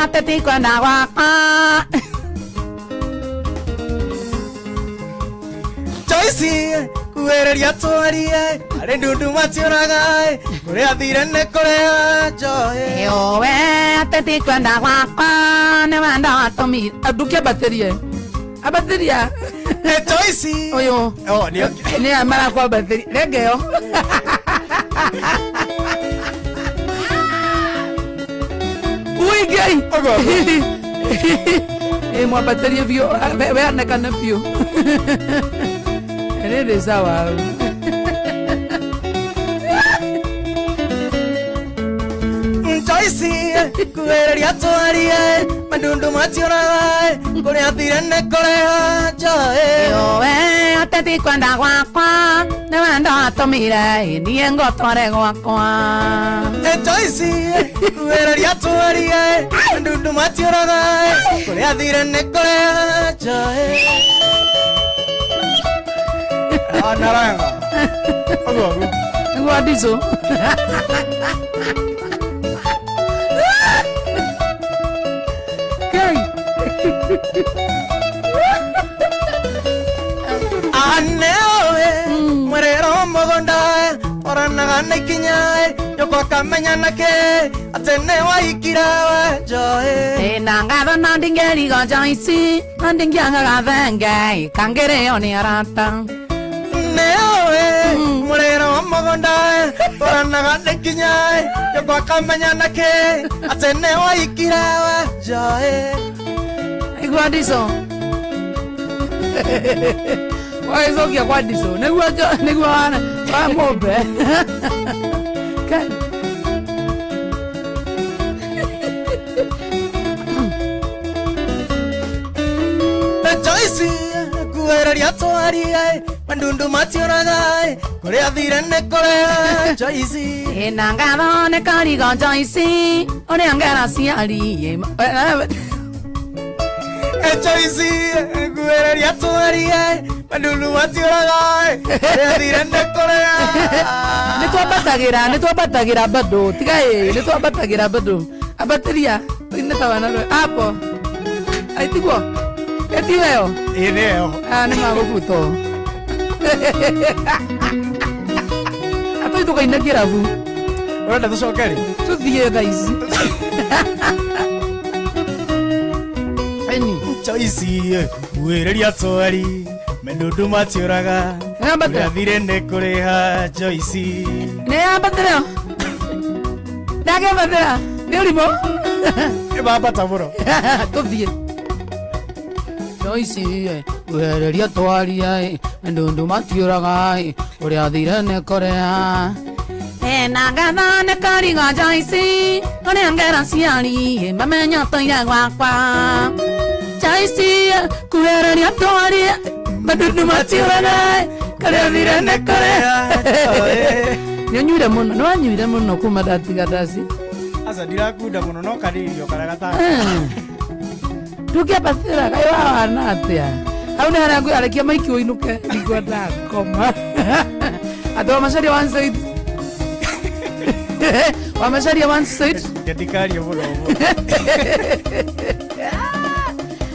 Speaker 7: atĩ ti kwenda gwakwa.
Speaker 10: Joyce, kuĩrĩria twarie arĩ ndundu matiũraga kũrĩa athire nĩ kũrĩa Joy.
Speaker 7: Ĩũwe atĩ ti kwenda gwakwa nĩ wendo watũmire. Ndũkĩambatĩrie ambatĩria.
Speaker 10: Hey, Joyce.
Speaker 7: Ũyũ
Speaker 10: Oh, nĩ
Speaker 7: nĩ marakwambatĩria renge ĩyo. Ui Ngai. Ĩ mwambatĩrie biũ weanekane biũ. Rĩrĩ sawa.
Speaker 10: Joyce, kuĩrĩria twarie mandundu matiũraga kũrĩa athire nĩ kũrĩa Joy.
Speaker 7: Ĩũwe atĩ ti kwenda gwakwa nĩ wendo watũmire niĩ ngũtware gwakwa.
Speaker 10: Hey, Joyce, kuĩrĩria twarie mandundu matiũraga kũrĩa athire nĩ kũrĩa Joy. Ah, naranga. Ũguo ũguo.
Speaker 7: Nĩguo ndicũ. Ngai.
Speaker 10: Aneoe mwerero mũgũnda oranaga na ikinya nyũkwa akamenya nake atĩ nĩ waikira we Joy.
Speaker 7: Ndĩna ngatho na ndingĩrigo Joyce na ndingĩanga gathenge kangĩrĩo nĩ arata.
Speaker 10: Nĩoe mũrĩro wa mũgũnda oranaga na ikinya nyũkwa akamenya nake atĩ nĩ waikira we Joy.
Speaker 7: Igua ndicũ. Wagĩcokia kwa ndicũ nĩguo nĩguo wa mũmbe. Kai.
Speaker 10: Joyce, kuĩrĩria twarie mandundu matiũraga kũrĩa athire nĩ kũrĩa Joyce.
Speaker 7: Ndĩna ngatho nĩ karigo Joyce ũrĩa ngera ciari.
Speaker 10: Hey, Joyce, kuĩrĩria twarie mandundu matiũraga kũrĩa athire nĩ kũrĩa.
Speaker 7: Nĩ twambatagĩra nĩ twambatagĩra bado tiga ĩ nĩ twambatagĩra bado ambatĩria nĩ tawana hapo aitiguo ĩtiwe yo.
Speaker 9: Ĩ nĩyo.
Speaker 7: Ah, nĩ magũbutwo atoi tũkaina kĩrabu.
Speaker 9: Ũrenda tũcoke rĩ?
Speaker 7: Tũthiĩ thaa ici. Eni.
Speaker 9: Joyce, kuĩrĩria twari mandundu matiũraga
Speaker 7: Nĩambatĩra.
Speaker 9: kũrĩa athire nĩ kũrĩha Joyce.
Speaker 7: Nĩ ambatĩra ndakĩambatĩra nĩ ũrimũ.
Speaker 9: Nĩ mambata mũno.
Speaker 7: Tũthiĩ. Joyce, kuĩrĩria twarie ndundu matiũraga ũrĩa athire nĩ kũrĩa. Ndĩna ngatho nĩ karigo Joyce ũrĩa ngera ciari mamenya tũire gwakwa. Joyce, kuĩrĩria twarie mandundu matiũraga kũrĩa athire nĩ kũrĩa. Nĩ ũnyuire mũno nĩ wanyuire mũno kuma ndatiga ndaci.
Speaker 9: Aca ndirakunda mũno no kanini o karĩa gatano.
Speaker 7: Ndũngĩambatĩra kaĩ wawana atĩa hau nĩ harĩa ngwĩarekia maiki ũinũke ndingwenda ngoma. Atĩ wa Macharia one side. Wamacaria one side.
Speaker 9: Ndikaria mũno ũguo.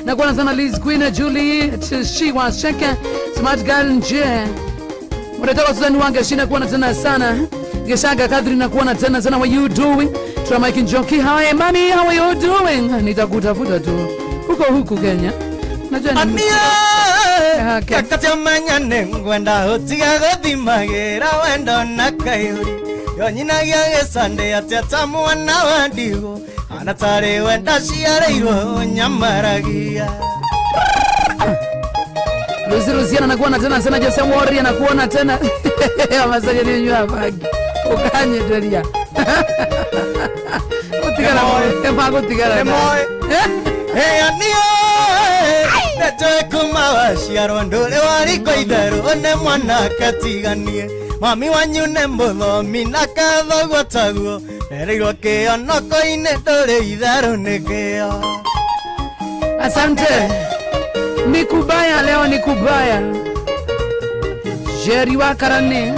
Speaker 7: Na kuona sana Liz Queen Julie she was checking smart girl nje mretoka Susan Wange shina kuona tena sana Geshanga Catherine na kuona tena sana, what you doing? Tuna Mike Njoki, hi mami, how are you doing? Nitakutafuta tu huko huku Kenya, najua ni
Speaker 10: Ania kakatia nĩ ngwenda ũtiga gũthimagĩra wendo na kaihũri yo nyinagia gĩcandĩ atĩa ta mwana wa ndigũ ana tarĩ wenda ciarĩirwo nyamaragia.
Speaker 7: Lucy Luciana nakuona tena sana, Jose Warrior nakuona tena. Amasalia ni nyua bagi ukanyenderia utigana magutigana.
Speaker 10: Ania nĩnjũĩ kuma waciarwo ndũrĩ wariko itherũ nĩ mwanake tiganie mami wanyu nĩ mũthomi na kathoguo taguo ereirwo kĩonoko-inĩ ndũrĩ itherũ nĩ kĩo.
Speaker 7: Asante. Ni kubaya leo, ni kubaya. Jerry wa Karane.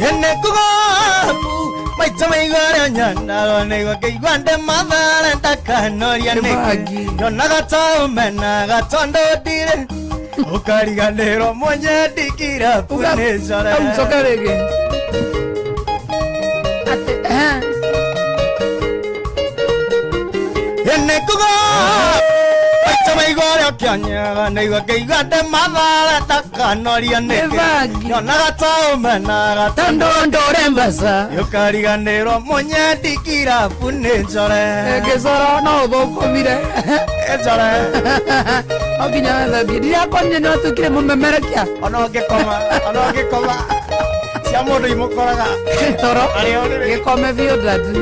Speaker 10: Ene kugapu maita maigua nyandarua nĩguo ngĩigua ndĩ mathare ndakanoria nĩkĩ nyonaga ta ũmenaga tondũ ndirĩ ũkariganĩrwo mwenye ndikirabu nĩ ncore.
Speaker 7: Ucoke rĩngĩ. Ate, eh.
Speaker 10: Ene kugapu maita maigua ũrĩa ũkĩanyaga nĩguo ngĩigua ndĩ mathare ndakanoria nĩkĩ nyonaga ta ũmenaga
Speaker 7: tondũ ndũrĩ mbeca
Speaker 10: ũkariganĩrwo mwenye ndikirabu nĩ ncore.
Speaker 7: Gĩcoro no ũthũkũmire.
Speaker 10: Ncore.
Speaker 7: No nginya wethambie. Ndirakonire nĩ watuĩkire mũmemerekia.
Speaker 10: Ona ũngĩkoma, ona ũngĩkoma cia mũndũ imũkoraga.
Speaker 7: Toro gĩkome biũ dadi.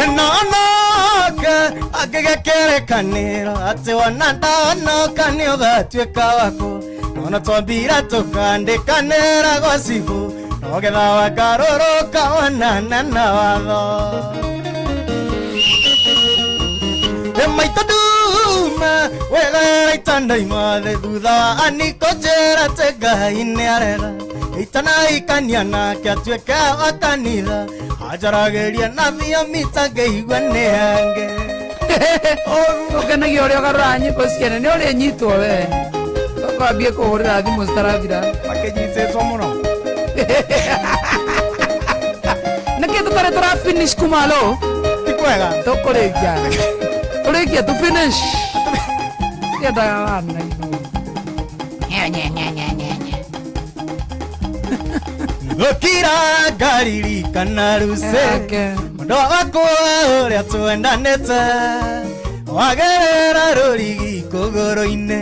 Speaker 10: Enonoke angĩgekerekanĩro atĩ wona ndaonoka nĩ ũgatuĩka wako nona twambira tũkandĩkanĩra gwa cibũ nogetha wagarũrũka wonana na watho ĩ maitũ nduma wegera itanda imathe thutha wa aniko njĩra atĩ Ngai nĩ arega itanaikania nake atuĩke wa kanitha anjaragĩria na thiomi tangĩigua nĩ angĩ.
Speaker 7: Ũkenagia ũrĩa ũgarũraga nyĩmbo ciene nĩ ũrĩ nyitwo we ũkwambie kũhũrĩra thimũ citarathira.
Speaker 9: Makĩnyitĩtwo mũno.
Speaker 7: Nĩkĩ tũtarĩ tũra finish kumalo?
Speaker 9: Ti kwega.
Speaker 7: Tũkũrĩkia tũrĩkie tu finish tiendaga wana ithuĩ.
Speaker 10: Gũkira ngaririkana ruse mũndũ wakwa ũrĩa twendanĩte wagerera rũrigi kũgũrũ-inĩ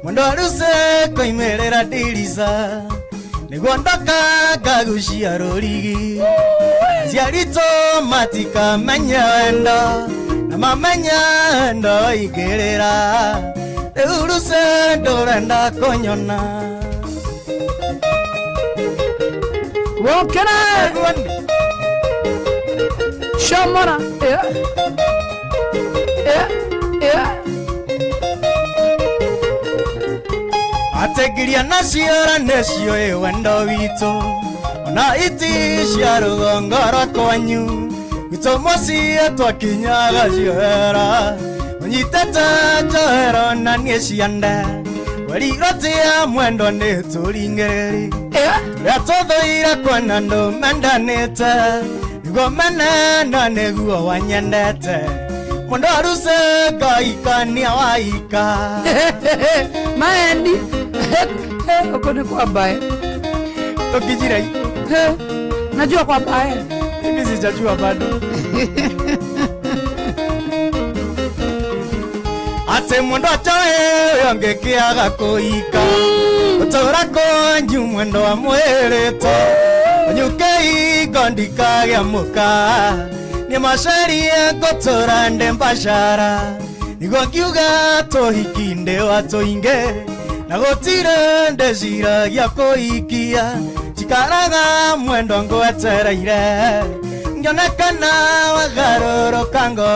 Speaker 10: mũndũ ruse koimĩrĩra ndirica nĩguo ndoka ngagucia rũrigi aciari tũ matikamenya wendo na mamenya wendo waingĩrĩra rĩu ruse ndũrenda kũnyona.
Speaker 7: Wokena Shomora. Yeah. Yeah. Yeah.
Speaker 10: Ategiria nacio nĩcio ĩ wendo witũ ona iti cia rũgongo rwa kwanyu gwitũ mũciĩ twakinyaga ciohera ũnyitĩte njohero na niĩ ciande werirwo tia mwendo nĩ tũringĩrĩri tũrĩa tũthũire kuona andũ mendanĩte nĩguo menena nĩguo wanyendete mũndũ aruse ngaikania waika.
Speaker 7: Maendi huko ni kwa bae.
Speaker 9: Tukijira.
Speaker 7: Najua kwa bae.
Speaker 9: Mimi sijajua bado.
Speaker 10: Atĩ mũndũ atoĩ ũyũ angĩkĩaga kũika ũtũra kwanyu mwendo wa mwĩrĩto ũnyuke ingo ndikagĩa mũka nĩ macarie ngũtũra ndĩ mbacara nĩguo ngiuga tũhiki ndĩ wa tũingĩ na gũtirĩ ndĩciragia kũhikia njikaraga mwendo ngwetereire ngĩonekana wagarũrũka ngo.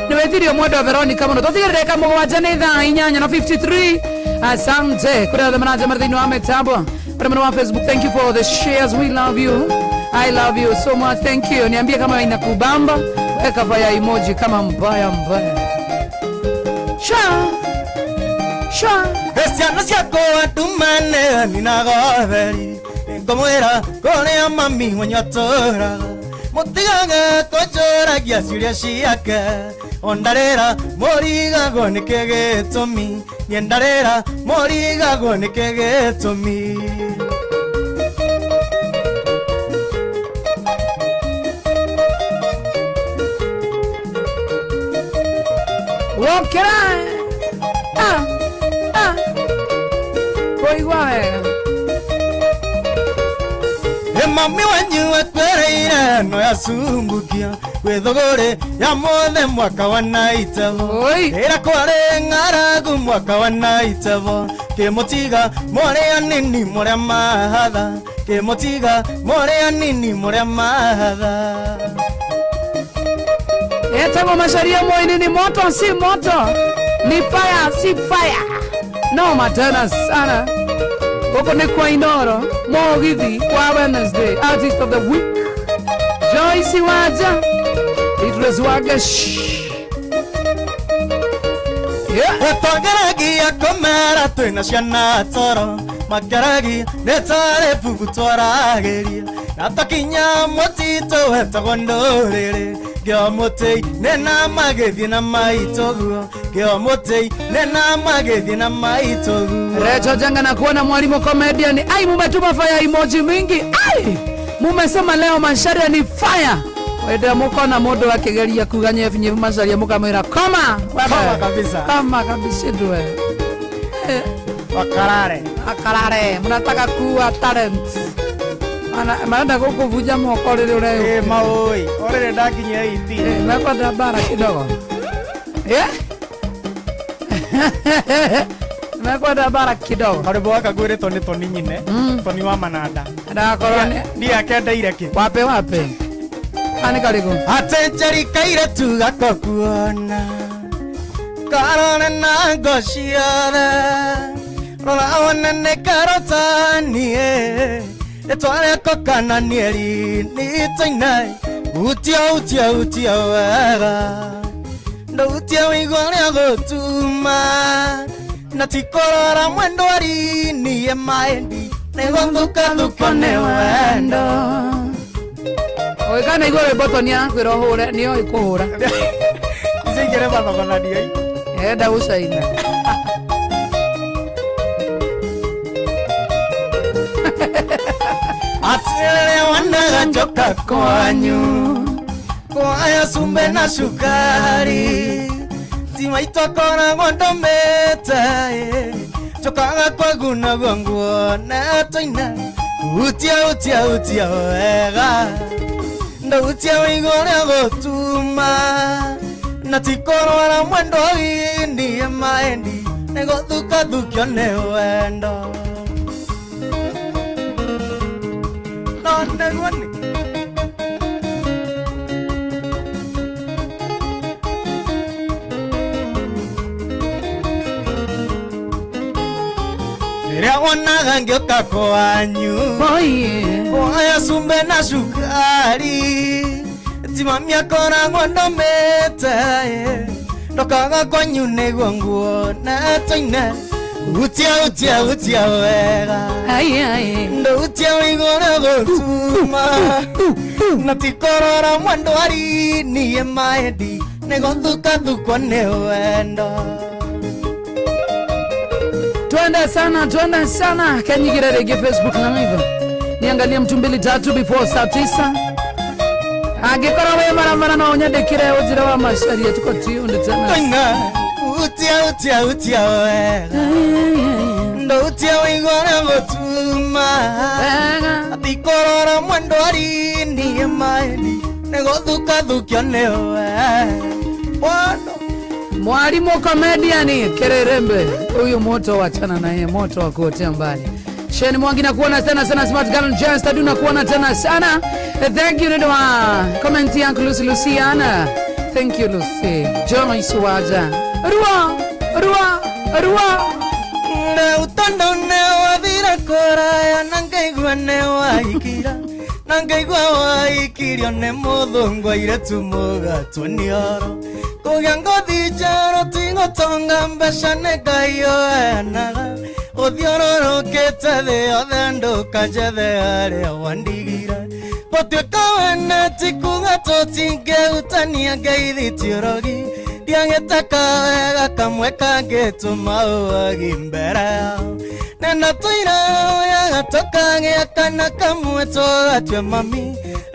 Speaker 7: Nĩ wetirio mwendo wa Veronica mũno tũtigĩrĩre ka mũgwanja nĩ thaa 8:53. Asante kuri othe maranjema thĩinĩ wa mĩtambo kuri wa Facebook, thank you for the shares, we love you, I love you so much, thank you. Niambie kama inakubamba, weka fire emoji kama mbaya mbaya. Sha sha
Speaker 10: Ciana ciakwa ndumane ninagotheri ngomwĩra kũrĩa mami wanyu atũraga mũtigaga kũnjũragia ciũria ciake ondarĩra mũrigagwo nĩkĩ gĩtũmi niĩ ndarĩra mũrigagwo nĩkĩ gĩtũmi.
Speaker 7: Wokĩra ah ah kũigua wega.
Speaker 10: Mami wanyu akwereire no yacumbukia gwĩthũgũrĩ ya mothe mwaka wa naitabo ĩra kwarĩ ng'aragu mwaka wa naitabo kĩmũtiga mũrĩ anini mũrĩa mahatha kĩmũtiga mũrĩ anini mũrĩa mahatha.
Speaker 7: Etagwo Macharia Moini, ni moto si moto, ni fire si fire, noma tena sana. Huko ni kwa Inoro Mugithi wa Wednesday, artist of the week Joyce Waja, Idris Wagesh. Yeah.
Speaker 10: Twageragia kũmera twĩna ciana toro makeragia nĩ tarĩ bubu twaragĩria na twakinya mũtitũ wetagwo ndũrĩrĩ ngĩo mũtĩ-inĩ na magĩthiĩ na maitũguo ngĩo mũtĩ-inĩ na magĩthiĩ na maitũguo.
Speaker 7: Recho Janga na kuona mwalimu comedian. Ai, mumetuma fire emoji mingi. Ai, mumesema leo Macharia ni fire. Wende mukona mundu akigeria kuga nyevu nyevu Macharia mukamwira koma.
Speaker 9: Koma kabisa.
Speaker 7: Koma kabisa ndwe.
Speaker 9: Wakarare.
Speaker 7: Wakarare. Mnataka kuwa talent. Manaenda kukuvuja moko rĩrĩa ũreyũkĩra.
Speaker 9: Eh, maũĩ. Orĩrĩ ndakinyia 18.
Speaker 7: Mekwenda bara kidogo. Eh? Mekwenda bara kidogo.
Speaker 9: Karwĩmbo gaka ngwĩrĩtwo nĩ Toni nyine. Toni wa Mananda.
Speaker 7: Ndakorwo nĩ
Speaker 9: Ndiĩ akendeire kĩ.
Speaker 7: Wape wape. Ani karibu.
Speaker 10: Ate njeri kairetu gakwa kuona karore na ngo ciothe rora wone nĩ karotanie rĩtwa rĩakwa kana niĩ nitoina utia utia utia wega ndautia wĩigua rĩa gũtuma na ti kũrora mwendwari niĩ maendi nĩgũthukathuko nĩ wendo.
Speaker 7: Oikana igua rwĩmbo Toni arakwĩra ũhũre nĩoĩ kũhũra.
Speaker 9: Icio igĩrĩ mathogonania.
Speaker 7: Enda gũcaina.
Speaker 10: Atĩrĩrĩ wonaga njoka kwanyu kwaya cumbe na cukari ti maitũ akoragwo ndũmĩte njokaga kwagu naguo nguonete utia utia utia wega ndautia wĩigua ũrĩa gũtuma na ti kũrwara mwendwa niĩ maendi nĩgũthukathukio nĩ wendo. No nĩguo nĩ rĩrĩa wonaga ngĩũka kwanyu kwaya cumbe na cukari ti mami akoragwo ndũmĩte ndokaga kwanyu nĩguo nguonete utia utia utia wega ndautia wĩigua ũrĩa gũtuma na ti kũrora mwendwari niĩ maendi nĩgũthukathukwo nĩ wendo.
Speaker 7: Twende sana, twende sana. Kanyigire rege Facebook live. Niangalie mtu mbili tatu before saa 9. Angĩkorwo wĩ maramara no ũnyandĩkĩre ũnjĩre wa Macharia tuko tuned tena.
Speaker 10: Utia utia utia wega ndautia wĩigua ũrĩa gũtuma ti kũrora mwendwari niĩ maendi nĩgũthukathukio nĩ wendo.
Speaker 7: Mwalimu comedian Kererembe, huyu moto wachana na yeye, moto wa kuotea mbali. Sheni Mwangi nakuona tena sana, Smart Girl Just Adu nakuona tena sana. Thank you ndio wa comment yangu Lucy Luciana. Thank you Lucy. Joyce Waja. Rua, rua, rua.
Speaker 10: Rĩu tondũ nĩwathire kũraya na ngaigua nĩwahikira na ngaigua wahikirio nĩ mũthũngũ airĩtu mũgatwo nĩ oro kũgĩa ngothi njerũ ti gũtonga mbeca nĩ Ngai ũheanaga ũthiũrũrũkĩte thĩ yothe ndũkanjethe harĩa wandigire gũtuĩka wene ti kuga tũtingĩhutania ngeithi ti ũrogi ndiagĩte kawega kamwe kangĩtũma ũagi mbere yao nenda tũira yaga tũkagĩa kana kamwe tũgatue mami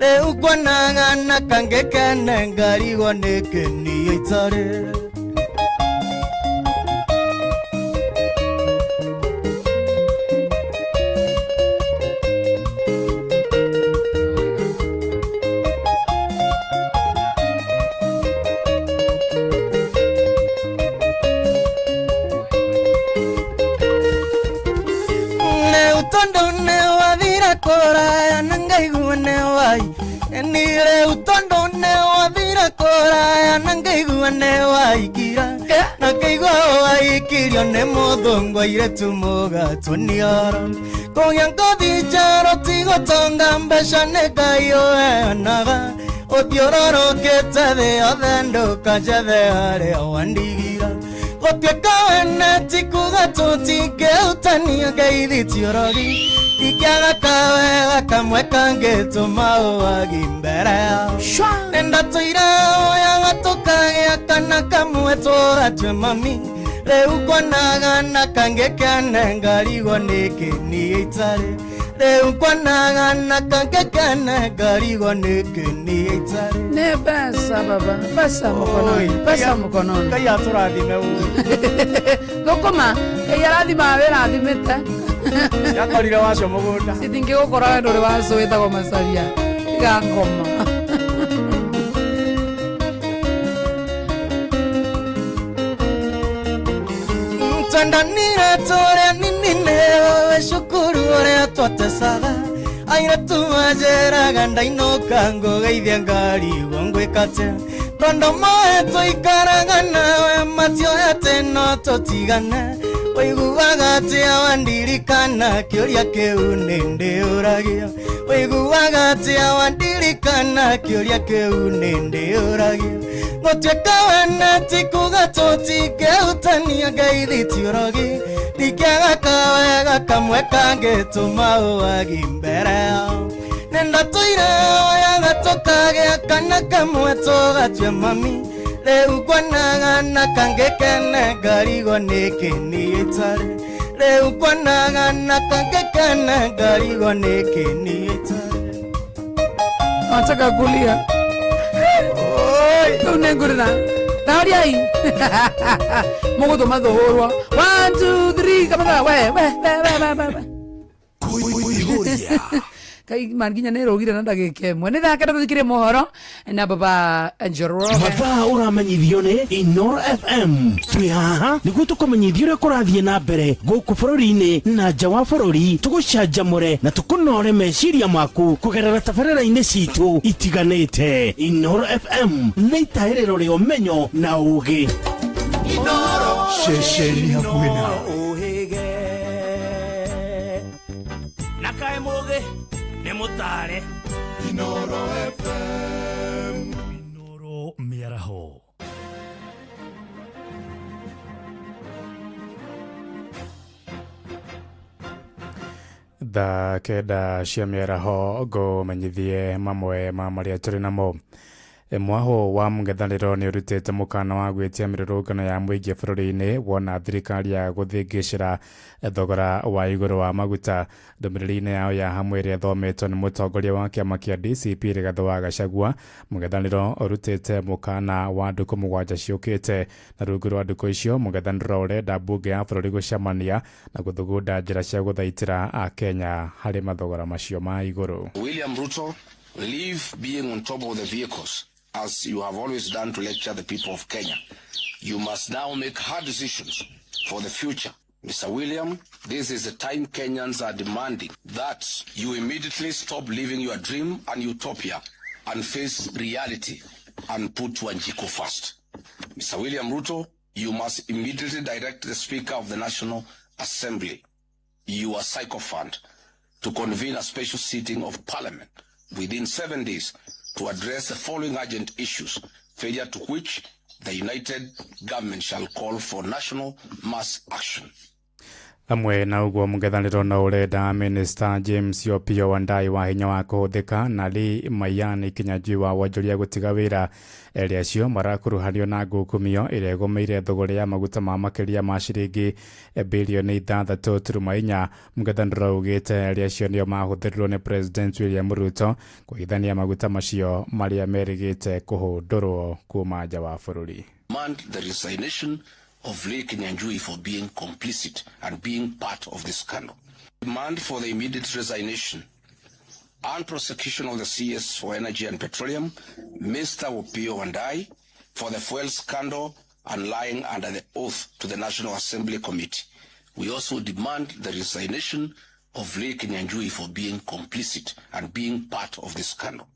Speaker 10: rĩu nguonaga na kangĩ kene ngarigwo nĩkĩ niĩ itarĩ. Rĩu tondũ nĩwathire kũraya na ngaigua nĩwai ni rĩu tondũ nĩwathire kũraya na ngaigua nĩwaikira na ngaigua waikirio nĩ mũthũngũ airĩtu mũgatwo nĩ oro kũgĩa ngothi njerũ ti gũtonga mbeca nĩ Ngai ũheanaga ũthiũrũrũkĩte thĩ yothe ndũkanjethe harĩa wandigira gũtuĩka wene ti kuga tũtingĩhutania ngeithi ti ũrogi ndingĩaga kawega kamwe kangĩtũma ũagi mbere yao nenda tũira oyaga tũkagĩa kana kamwe tũgatue mami rĩu nguonaga na kangĩ kene ngarigwo nĩkĩ niĩ itarĩ rĩu nguonaga na kangĩ kene ngarigwo nĩkĩ niĩ itarĩ.
Speaker 7: Nĩ mbeca baba, mbeca mkononi, mbeca mkononi.
Speaker 9: Ngai atũrathime ũguo.
Speaker 7: Thũkũma, Ngai arathimaga wĩra athimĩte.
Speaker 9: Yakorire wacio mũgũnda.
Speaker 7: Citingĩgũkora we ndũrĩ wacũ wĩtagwo Macharia. Tiga ngoma.
Speaker 10: Twendanire tũrĩa nini nĩwe cukuru ũrĩa twatecaga airĩtu manjĩraga ndainũka ngũgeithie ngarigwo ngwĩka atĩa tondũ moe tũikaraga nawe matioĩ atĩ no tũtigane ũiguaga atĩa wandirikana kĩũria kĩu nĩ ndĩũragia ũiguaga atĩa wandirikana kĩũria kĩu nĩ ndĩũragia gũtuĩka wene ti kuga tũtingĩhutania ngeithi ti ũrogi ndingĩaga kawega kamwe kangĩtũma ũagi mbere yao nenda tũira oyaga tũkagĩa kana kamwe tũgatue mami rĩu nguonaga na kangĩ kene ngarigwo nĩkĩ niĩ itarĩ rĩu nguonaga na kangĩ kene ngarigwo nĩkĩ niĩ itarĩ.
Speaker 7: Nataka kulia. Rĩu nĩ ngũrĩra. Thaũriai. Mũgũtũma thũhũrwo. 1 2 3 kamatha we we we we we we. Kai man nginya nä rå gire na ndagä ka ĩmwe nä thaa kenda tå thikä mohoro na baba Njoroge.
Speaker 11: Mathaa ũramenyithio nĩ Inoro FM. Twĩ haha nĩguo tũkũmenyithia ũrĩa kũrathiĩ na mbere gũkũ bũrũri-inĩ na nja wa bũrũri, tũgũcanjamũre na tũkũnore meciria maku kũgerera tabarĩra-inĩ citũ itiganĩte. Inoro FM nĩ itahĩrĩro rĩa ũmenyo na ũũgĩ.
Speaker 4: Ceceni hakuhĩ nawe.
Speaker 11: Na kaĩ mũũgĩ nĩ mũtare.
Speaker 1: Inoro FM.
Speaker 11: Inoro mĩaraho.
Speaker 12: Thaa kenda cia mĩaraho ngũmenyithie mamwe ma marĩa tũrĩ namo. Mwaho wa mũng'ethanĩro nĩ ũrutĩte mũkana wa gwĩtia mĩrũrũngano ya mũingĩ bũrũri-inĩ wona thirikari ya gũthĩngĩcĩra thogora wa igũrũ wa maguta. Ndũmĩrĩri-inĩ yao ya hamwe ĩrĩa ĩthometwo nĩ mũtongoria wa kĩama kĩa DCP Rigathĩ wa Gachagua, mũng'ethanĩro ũrutĩte mũkana wa ndukũ mũgwanja ciũkĩte, na rungu rwa ndukũ icio mũng'ethanĩro ũrenda mbunge ya bũrũri gũcemania na gũthugunda njĩra cia gũthaitĩra Akenya harĩ mathogora macio ma igũrũ.
Speaker 13: William Ruto, leave being on top of the vehicles as you have always done to lecture the people of Kenya. You must now make hard decisions for the future. Mr. William, this is the time Kenyans are demanding that you immediately stop living your dream and utopia and face reality and put Wanjiku first. Mr. William Ruto, you must immediately direct the Speaker of the National Assembly, your sycophant, to convene a special sitting of Parliament within 7 days to address the following urgent issues, failure to which the united government shall call for national mass action.
Speaker 12: Amwe na uguo mũng'ethanĩro no ũrenda Minister James Opiyo Wandayi wa hinya wa kũhũthĩka na Lee Mayani Kinyanjui wa wonjoria gũtiga wĩra. Erĩ acio marakuruhanio na ngukumio ĩrĩa ĩgũmĩire thũgũrĩ ya maguta ma makĩria ma ciringi birioni 6.4. Mũng'ethanĩro ugĩte erĩ acio nĩo mahũthĩrirwo nĩ President William Ruto kũhithania maguta macio marĩa merĩgĩte kũhũndũrwo kuma nja wa bũrũri.
Speaker 13: Demand the resignation of Lee Kinyanjui for being complicit and being part of this scandal. Demand for the immediate resignation and prosecution of the CS for Energy and Petroleum, Mr. Opiyo Wandayi, for the fuel scandal and lying under the oath to the National Assembly Committee. We also demand the resignation of Lee Kinyanjui for being complicit and being part of this scandal.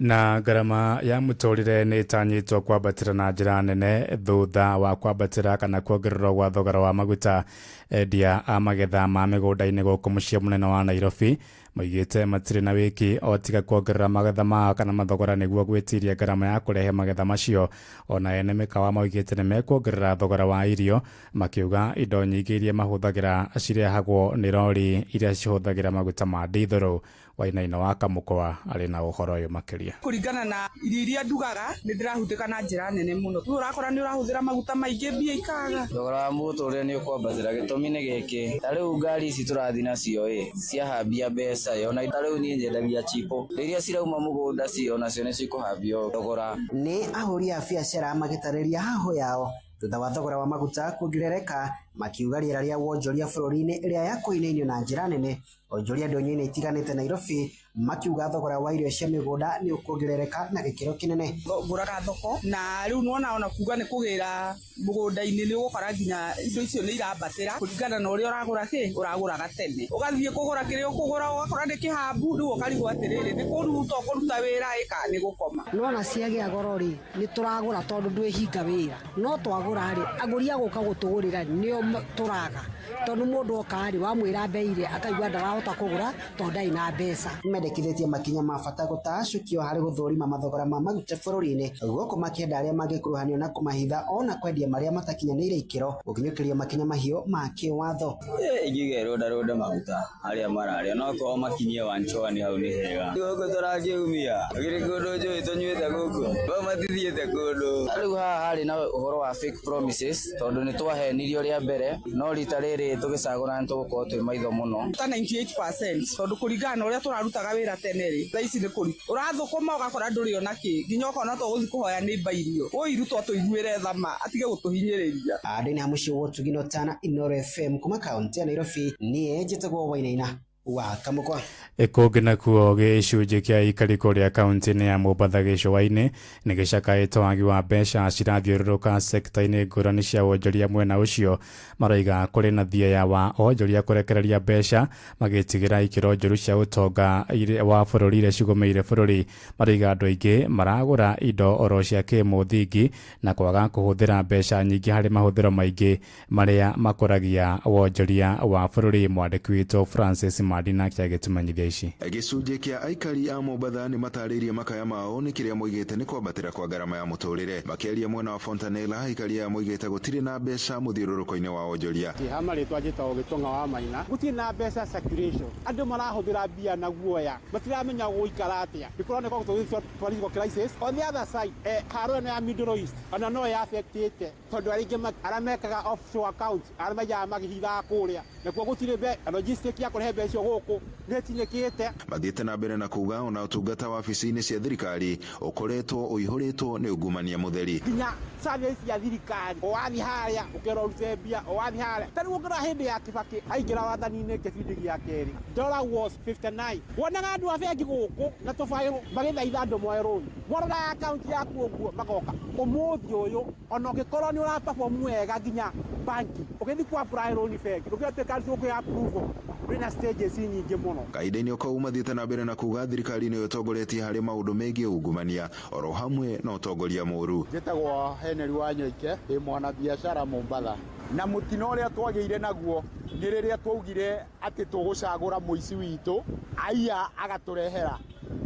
Speaker 12: Na ngarama ya mũtũrĩre nĩ ĩtanyĩtwo kwambatĩra na njĩra nene thutha wa kwambatĩra kana kuongererwo gwa thogora wa maguta. Endia a magetha ma mĩgũnda-inĩ gũkũ mũciĩ mũnene wa Nairobi maugĩte matirĩ na wĩki o tiga kuongerera magetha mao kana mathogora nĩguo gwĩtiria ngarama ya kũrehe magetha macio. Ona ene mĩkawa maugĩte nĩ mekuongerera thogora wa irio, makiuga indo nyingĩ iria mahũthagĩra cirehagwo nĩ rori iria cihũthagĩra maguta ma ndithũrũ. Wainaina wa Kamũkwa arĩ na ũhoro ũyũ makĩria.
Speaker 14: Kũringana na irio iria ndugaga nĩ ndĩrahutĩka na njĩra nene mũno. Rĩu ũrakora nĩ ũrahũthĩra maguta maingĩ mbia ikaga.
Speaker 15: Thogora wa mũtũrĩre nĩ ũkwambatĩra, gĩtũmi nĩ gĩkĩ, ta rĩu ngari ici tũrathiĩ nacio ĩ ciahambia mbeca ĩ, ona ta rĩu niĩ nyendagia chipo rĩrĩa cirauma mũgũnda ci onacio nĩ cikũhambio thogora.
Speaker 16: Nĩ ahũri a biacara magĩtarĩria hahũ yao thutha wa thogora wa maguta kuongerereka, makiuga rĩera rĩa wonjoria bũrũri-inĩ ĩrĩa ya kũinainio na njĩra nene. Onjoria ndũnyũ-inĩ itiganĩte Nairobi makiuga thogora wa irio cia mĩgũnda nĩ ũkuongerereka na gĩkĩro kĩnene.
Speaker 14: Ngũraga thoko na rĩu nĩwona ona kuga nĩ kũgĩra mũgũnda-inĩ nĩ ũgũkora nginya indo icio nĩ irambatĩra kũringana na ũrĩa ũragũra kĩ ũragũraga tene. Ũgathiĩ kũgũra kĩrĩa ũkũgũra ũgakora nĩ kĩhambu, rĩu ũkarigwo atĩrĩrĩ nĩ kũruta ũkũruta wĩra ĩ kana nĩ gũkoma.
Speaker 17: Nĩwona ciagĩa goro rĩ nĩ tũragũra tondũ ndwĩhinga wĩra, no twagũra rĩ agũri a gũka gũtũgũrĩra nĩo tũraga, tondũ mũndũ oka rĩ wamwĩra mbei rĩ akaigua ndarahota kũgũra tondũ ndarĩ na mbeca.
Speaker 16: Mendekithĩtie makinya ma bata gũtacũkio harĩ gũthũrima mathogora ma maguta bũrũri-inĩ gũkũ makĩenda arĩa mangĩkuruhanio na kũmahitha ona kwendia marĩa matakinyanĩire ikĩro gũkinyũkĩrio makinya mahiũ ma kĩwatho.
Speaker 15: Ingiuga ĩrũndarũnde maguta arĩa mararĩa no korwo makinyie wanchwani hau nĩ hega. Gũkũ tũrakĩumia gũtirĩ kũndũ njũĩ tũnyuĩte gũkũ bo matithiĩte kũndũ. Rĩu haha harĩ na ũhoro wa fake promises tondũ nĩ twahenirio rĩa mbere, no rita rĩrĩ tũgĩcagũra nĩ tũgũkorwo twĩ maitho mũno.
Speaker 14: Ta 98% tondũ kũringana na ũrĩa tũrarutaga wĩra tene rĩ thaa ici nĩ kũritũ. Ũrathũkũma ũgakora ndũrĩ ona kĩ nginya ũkona to gũthiĩ kũhoya neighbor irio. Ũyũ Ruto atũiguĩre thama atige gũtũhinyĩrĩria.
Speaker 16: Andũ-inĩ a mũciĩ wa Ũtugi Tana, Inooro FM kuma kaũntĩ ya Nairobi, niĩ njĩtagwo Wainaina wa Kamũkwa.
Speaker 12: Kũngĩ nakuo gĩcunjĩ kĩa aikari kũrĩa kaũntĩ-inĩ ya Mombatha gĩcũa-inĩ nĩ gĩcakaĩte wagi wa mbeca cirathiũrũrũka sekta-inĩ ngũrani cia wonjoria mwena ũcio. Maroiga kũrĩ na thieya wa onjoria kũrekereria mbeca magĩtigĩra ikĩro njũru cia ũtonga wa bũrũri iria cigũmĩire bũrũri. Maroiga andũ aingĩ maragũra indo oro cia kĩmũthingi na kwaga kũhũthĩra mbeca nyingĩ harĩ mahũthĩro maingĩ marĩa makũragia wonjoria wa bũrũri. Mwandĩki witũ Francis Madina agĩtũmenyithia ici.
Speaker 18: Gĩcunjĩ kĩa aikari a Mombatha nĩ matarĩirie makaya mao nĩ kĩrĩa moigĩte nĩ kwambatĩra kwa ngarama ya mũtũrĩre. Makĩaria mwena wa Fontanella, aikari aya moigĩte gũtirĩ na mbeca mũthiũrũrũko-inĩ wa wonjoria.
Speaker 19: Ha marĩtwa njĩtagwo Gĩtong'a wa Maina. Gũtirĩ na mbeca circulation, andũ marahũthĩra mbia na guoya, matiramenya gũikara atĩa. Nĩ kũroneka gũtũgĩtwo political crisis. On the other side, haro ĩno ya Middle East ona no ya affectĩte tondũ arĩa aingĩ arĩa mekaga offshore accounts arĩa maiyaga makĩhithaga kũrĩa, nakuo gũtirĩ logistic ya kũrehe mbeca gũkũ nĩtinĩkĩte.
Speaker 18: Mathiĩte na mbere na kuga ona ũtungata wabici-inĩ cia thirikari ũkoretwo ũihũrĩtwo nĩ ungumania mũtheri.
Speaker 19: Nginya service ya thirikari ũwathiĩ harĩa ũkerwo ũrute mbia, ũwathiĩ harĩa ta rĩu ũngĩrora hĩndĩ ya Kibaki aingĩra wathani-inĩ kĩbindi gĩa kerĩ dollar was 59. Wonaga andũ a bengi gũkũ na tũbairũ magĩthaitha andũ moe rũni, morora akaunti yaku ũguo magoka. Ũmũthĩ ũyũ ona ũngĩkorwo nĩ ũra perform wega nginya banki ũgĩthiĩ ku apply rũni bengi ndũngĩtuĩka ũkũhe approval, kwĩna stages nyingĩ mũno.
Speaker 18: Kahinda-inĩ o kau mathiĩte na mbere na kuga thirikari nĩyo ĩtongoretie harĩ maũndũ megiĩ ungumania oro hamwe na ũtongoria mũũru.
Speaker 19: Njĩtagwo Henry Wanyoike, ndĩ mwanabiacara Mombatha.
Speaker 20: Na mũtino ũrĩa twagĩire naguo nĩ rĩrĩa twaugire atĩ tũgũcagũra mũici witũ aiya agatũrehera,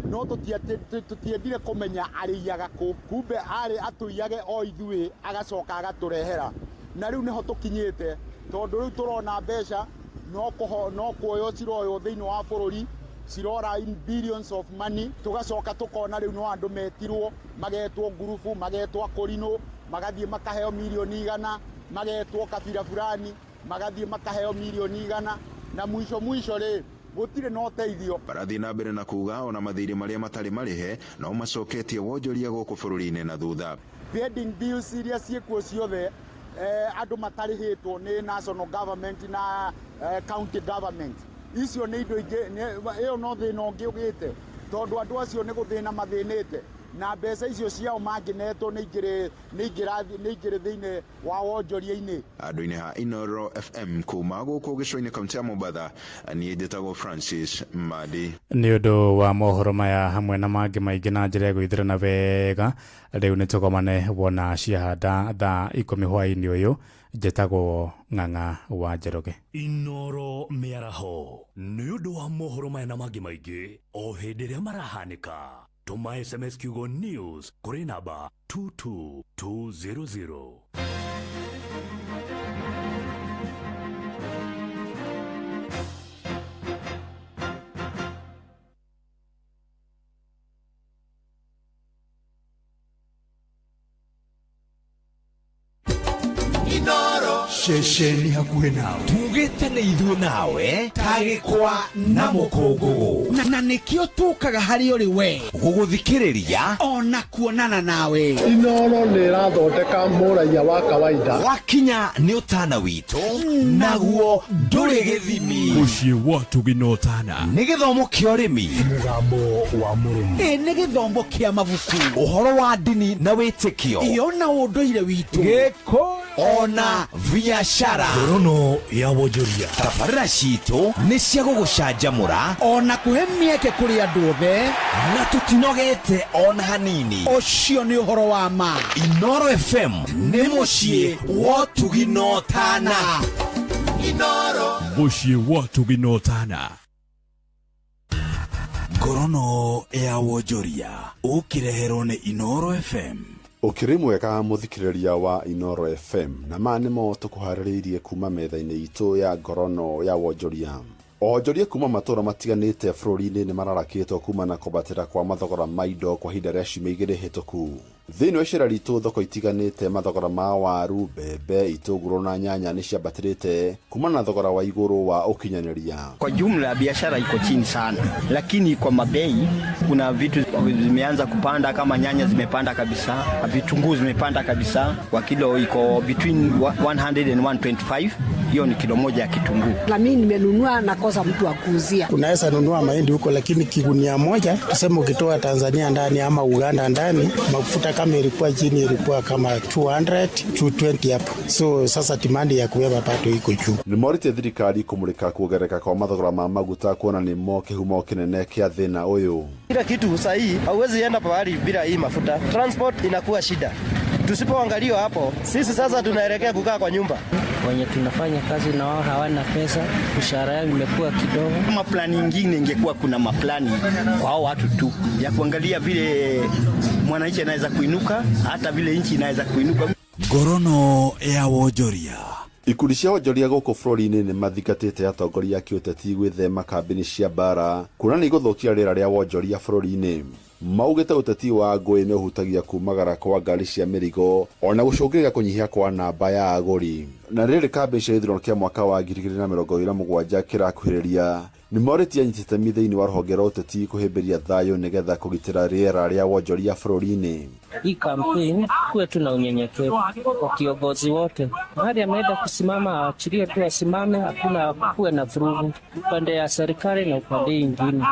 Speaker 20: no tũtiendire kũmenya arĩiyaga kũ, kumbe arĩ atũiyage o ithuĩ agacoka agatũrehera. Na rĩu nĩho tũkinyĩte, tondũ rĩu tũrona mbeca no kuoywo ciroywo thĩinĩ wa bũrũri, cirora in billions of money, tũgacoka tũkona rĩu no andũ metirwo, magetwo ngurubu, magetwo akũrinũ, magathiĩ makaheo mirioni 100, magetwo kabira fulani, magathiĩ makaheo mirioni 100, na mwisho mwisho rĩ gũtirĩ na ũteithio.
Speaker 18: Barathiĩ na mbere na kuga ona mathirĩ marĩa matarĩ marĩhe no macoketie wonjoria gũkũ bũrũri-inĩ na thutha.
Speaker 20: Pending bills iria ciĩkuo ciothe andũ matarĩhĩtwo nĩ national government na county government, icio nĩ indo ingĩ, ĩyo no thĩna ũngĩ ũgĩte, tondũ andũ acio nĩ gũthĩna mathĩnĩte, na mbeca icio ciao mangĩnetwo nĩ ingĩrĩ thĩinĩ wa wonjoria-inĩ.
Speaker 18: Andũ-inĩ ha Inoro FM kuma gũkũ gĩcũa-inĩ kaunti ya Mombatha, niĩ njĩtagwo Francis Madi.
Speaker 12: Nĩ ũndũ wa mohoro maya hamwe na mangĩ maingĩ na njĩra ĩgũithĩrana wega, rĩu nĩ tũgomane wona ciahanda thaa 10 hwaĩ-inĩ ũyũ. Njĩtagwo Ng'ang'a wa Njoroge.
Speaker 21: Inoro mĩaraho nĩ ũndũ wa mohoro maya na mangĩ maingĩ o hĩndĩ ĩrĩa marahanĩka. Tũma SMS kiugo news kũrĩ namba 22200.
Speaker 22: Ceceni hakuhĩ nawe tugĩte nĩ ithuĩ nawe tagĩkwa na mũkũngũgũ, na nĩkĩo tũkaga harĩ ũrĩ we gũgũthikĩrĩria ona kuonana nawe.
Speaker 23: Inoro nĩ ĩrathondeka mũraiya wa kawaida,
Speaker 22: wakinya nĩ ũtana witũ naguo ndũrĩ gĩthimi.
Speaker 21: Mũciĩ wa Tũgĩ na Ũtana
Speaker 22: nĩ gĩthomo kĩa ũrĩmi,
Speaker 21: mũgambo wa mũrĩmi,
Speaker 22: nĩ gĩthomo kĩa mabuku, ũhoro wa ndini na wĩtĩkio, ĩyo na ũndũire witũ, gĩkũyũ ona biashara.
Speaker 21: Ngorono ya wonjoria,
Speaker 22: tabarĩra citũ nĩ cia gũgũcanjamũra
Speaker 6: ona kũhe mĩeke kũrĩ andũ othe,
Speaker 22: na tũtinogete ona hanini.
Speaker 6: Ũcio nĩ ũhoro wa ma.
Speaker 22: Inoro FM nĩ mũciĩ wa ũtugi na ũtana.
Speaker 1: Inoro
Speaker 21: mũciĩ wa ũtugi na ũtana. Ngorono ya wonjoria ũkĩreherwo nĩ Inoro FM.
Speaker 24: Ũkĩrĩ mwega mũthikĩrĩria wa Inoro FM, na ma nĩmo tũkũharĩrĩirie kuma metha-inĩ itũ ya ngorono ya wonjoria. Onjoria kuma matũra matiganĩte bũrũri-inĩ nĩ mararakĩtwo kuma na kwambatĩra kwa mathogora ma indo kwa ihinda rĩa ciumia 2 hĩtũku. Thĩinĩ wa icera ritũ thoko itiganĩte mathogora ma waru, mbembe, itũngũrũ na nyanya nĩ ciambatĩrĩte kuma na thogora wa igũrũ wa ũkinyanĩria.
Speaker 25: Kwa jumla biashara iko chini sana, lakini kwa mabei kuna vitu zimeanza kupanda, kama nyanya zimepanda kabisa, vitunguu zimepanda kabisa, kwa kilo iko between 100 and 125. Hiyo ni kilo moja ya kitunguu.
Speaker 17: Na mimi nimenunua na kosa mtu wa kuuzia.
Speaker 26: Unaweza nunua mahindi huko, lakini kigunia moja tuseme ukitoa Tanzania ndani ama Uganda ndani, mafuta kama ilikuwa chini ilikuwa kama 200 220 hapo. So sasa demand ya kubeba bado iko juu.
Speaker 24: Nĩ morĩtie thirikari kũmũrĩka kuongerereka kwa mathogora ma maguta kuona nĩmo kĩhumo kĩnene kĩa thĩna ũyũ.
Speaker 27: Kila kitu sahihi hauwezi enda pahali bila hii mafuta. Transport inakuwa shida. Tusipoangalia hapo, sisi sasa tunaelekea kukaa kwa nyumba.
Speaker 28: Wenye tunafanya kazi na wao hawana pesa, mshahara yao imekuwa kidogo.
Speaker 25: Kama plani nyingine ingekuwa kuna maplani kwa hao watu tu ya kuangalia vile mwananchi anaweza kuinuka, hata vile nchi inaweza kuinuka.
Speaker 22: Ngorono ya wonjoria.
Speaker 24: Ikundi cia wonjoria gũkũ bũrũri-inĩ nĩ mathingatĩte atongoria a kĩũteti gwĩthema kambĩini cia mbara kuona nĩ igũthũkia rĩera rĩa wonjoria bũrũri-inĩ. Maugĩte ũteti wa ngũĩ nĩ ũhutagia kumagara kwa ngari cia mĩrigo ona gũcũngĩrĩria kũnyihia kwa namba ya agũri. Na rĩrĩ kambĩini cia gĩthurano kĩa mwaka wa 2027 kĩrakuhĩrĩria, nĩ morĩtie anyiti itemi thĩinĩ wa rũhonge rwa ũteti kũhĩmbĩria thayũ nĩgetha kũgitĩra rĩera rĩa wonjoria bũrũri-inĩ.
Speaker 28: Hii kampeni kuwe tu na unyenyekevu kwa kiongozi wote, mahali ameenda kusimama aachilie tu asimame, hakuna kuwe na vurugu upande ya serikali na upande ingine.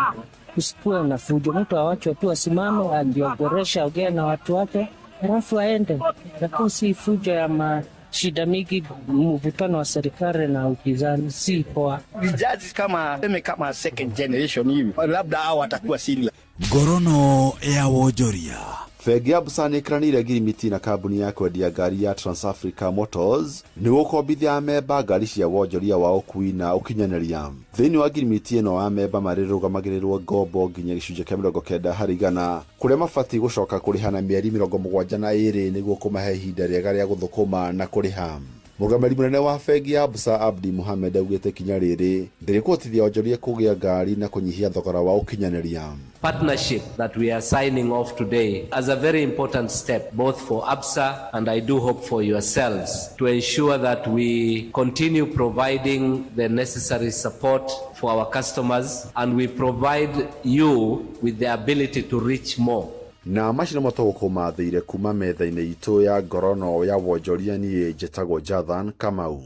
Speaker 28: Usikuwe na fujo, mtu awachwe tu asimame, ajiogoresha, ongea na watu wake, halafu aende, lakini si fujo ya shida mingi, mvutano wa serikali na upinzani si poa.
Speaker 25: Vizazi kama kama second generation hivi, labda hao watakuwa senior.
Speaker 22: Ngorono ya wonjoria
Speaker 24: Bengi ya Absa nĩ ĩkĩranĩire ngirimiti na kambuni ya kwendia ngari ya Transafrica Motors nĩguo gũkombithia amemba ngari cia wonjoria wa ũkuui na ũkinyanĩria. Thĩinĩ wa ngirimiti ĩno amemba marĩrũgamagĩrĩrwo ngombo nginya gĩcunjĩ kĩa 90% kũrĩa mabatiĩ gũcoka kũrĩha na mĩeri 72 nĩguo kũmahe ihinda rĩega rĩa gũthũkũma na kũrĩha. Mũrũgamĩrĩri mũnene wa bengi ya Absa Abdi Mohamed augĩte ikinya rĩrĩ rĩrĩkũhotithia onjoria kũgĩa ngari na kũnyihia thogora wa ũkinyanĩria.
Speaker 2: Partnership that we are signing off today as a very important step both for Absa and I do hope for yourselves to ensure that we continue providing the necessary support for our customers and we provide you with the ability to reach more.
Speaker 24: Na macio nĩmo tũgũkũmathĩire kuma metha-inĩ itũ ya ngorono ya wonjoria. Niĩ njĩtagwo Jathan Kamau.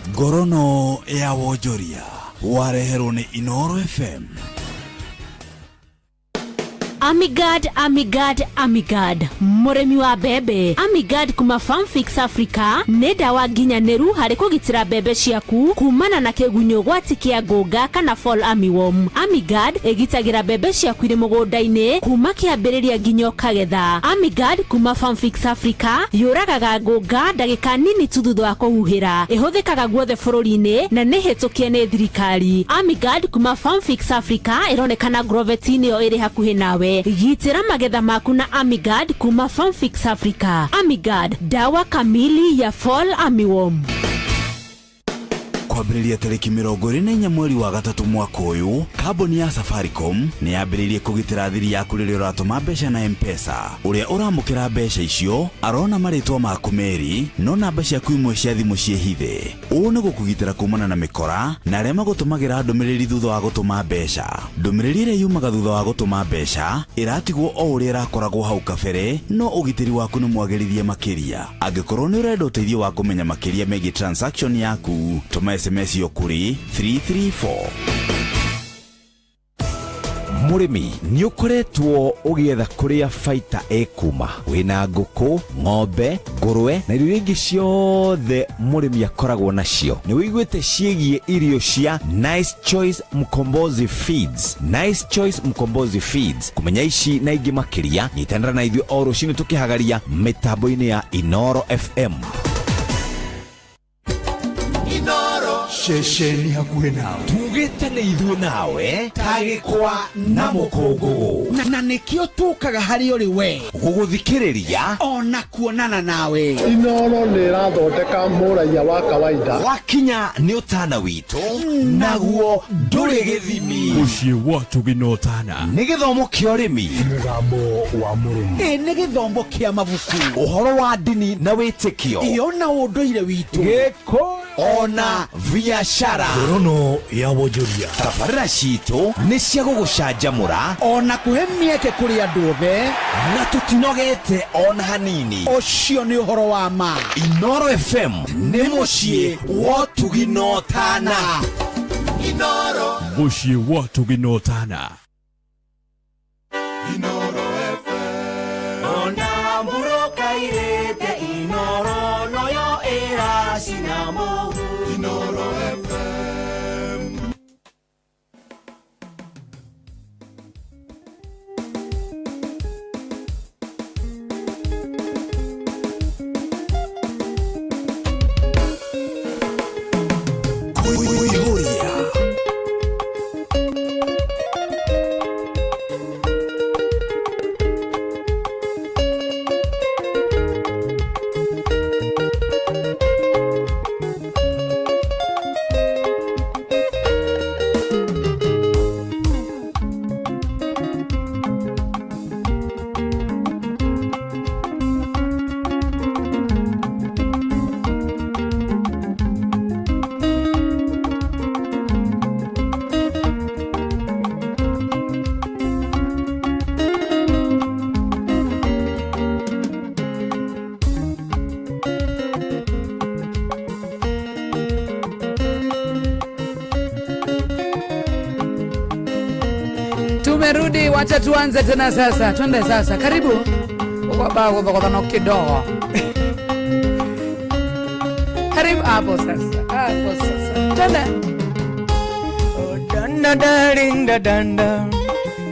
Speaker 22: Ngorono ya wonjoria wareherwo nĩ Inoro FM.
Speaker 3: Amigad, Amigad, Amigad, mũrĩmi wa mbembe. Amigad kuma Farmfix Africa nĩ ndawa nginyanĩru harĩ kũgitĩra mbembe ciaku kumana na kĩgunyũ gwati kĩa ngũnga kana fall armyworm. Amigad ĩgitagĩra mbembe ciaku irĩ mũgũnda-inĩ kuma kĩambĩrĩria nginya ũkagetha. Amigad kuma Farmfix Africa yũragaga ngũnga ndagĩka nini tu thutha wa kũhuhĩra. Ĩhũthĩkaga guothe bũrũri-inĩ na nĩ hĩtũkie nĩ thirikari. Amigad kuma Farmfix Africa ĩronekana Grovet-inĩ ĩyo ĩrĩ hakuhĩ nawe. Gitĩra magetha maku na Amigad kuma Farmfix Africa. Amigad, dawa kamili ya fall armyworm.
Speaker 22: Kwambĩrĩria tarĩki 24 mweri wa gatatũ mwaka ũyũ, kambuni ya Safaricom nĩ yambĩrĩirie kũgitĩra thiri yaku rĩrĩa ũratũma mbeca na M-Pesa. Ũrĩa ũramũkĩra mbeca icio arona marĩtwa maku merĩ, no namba ciaku imwe cia thimũ ciĩhithe. Ũũ nĩ gũkũgitĩra kumana na mĩkora na arĩa magũtũmagĩra ndũmĩrĩri thutha wa gũtũma mbeca. Ndũmĩrĩri ĩrĩa yumaga thutha wa gũtũma mbeca ĩratigwo o ũrĩa ĩrakoragwo hau kabere, no ũgitĩri waku nĩ mwagĩrithie makĩria. Angĩkorwo nĩ ũrenda ũteithio wa kũmenya makĩria megiĩ transaction yaku, tũma SMS yo kũrĩ 334.
Speaker 4: Mũrĩmi nĩ ũkoretwo ũgĩetha kũrĩa baita ĩkuma wĩna ngũkũ, ng'ombe, ngũrwe na irio iria ingĩ ciothe mũrĩmi akoragwo nacio. Nĩ wĩiguĩte ciĩgiĩ irio cia Nice Choice Mkombozi Feeds. Nice Choice Mkombozi Feeds. Kũmenya ici na ingĩ makĩria, nyitanĩra na ithuĩ o rũcinĩ tũkĩhagaria mĩtambo-inĩ ya Inoro FM.
Speaker 22: Ceceni hakuhĩ nawe, tugĩte nĩ ithuĩ nawe ta gĩkwa na mũkũngũgũ,
Speaker 5: na nĩkĩo tũkaga harĩ ũrĩ we
Speaker 22: gũgũthikĩrĩria
Speaker 5: ona kuonana nawe.
Speaker 23: Inoro nĩ ĩrathondeka mũraiya wa kawaida.
Speaker 22: Wakinya nĩ ũtana witũ naguo ndũrĩ gĩthimi.
Speaker 21: Mũciĩ wa Tũgĩ na Ũtana
Speaker 22: nĩ gĩthomo kĩa ũrĩmi,
Speaker 21: mũgambo wa mũrĩmi,
Speaker 5: ĩ nĩ gĩthomo kĩa mabuku,
Speaker 22: ũhoro wa ndini na wĩtĩkio,
Speaker 5: ĩyo na ũndũire witũ,
Speaker 22: gĩkũyũ ona biashara.
Speaker 21: Ngorono ya wonjoria.
Speaker 22: Tabarĩra citũ nĩ cia gũgũcanjamũra
Speaker 5: ona kũhe mĩeke kũrĩ andũ othe,
Speaker 22: na tũtinogete ona hanini.
Speaker 5: Ũcio nĩ ũhoro wa ma.
Speaker 22: Inoro FM nĩ mũciĩ wa ũtugi na ũtana.
Speaker 1: Inoro,
Speaker 21: mũciĩ wa ũtugi na ũtana.
Speaker 1: Inoro FM.
Speaker 7: Ona mũrũkairĩte Inoro noyo ĩracina mũhu.
Speaker 1: Inoro FM.
Speaker 22: Kuihuria.
Speaker 8: Tumerudi, wacha tuanze tena sasa. Twende sasa, karibu kwa kidogo. Karibu hapo sasa, hapo sasa, twende.
Speaker 9: Danda daring da danda,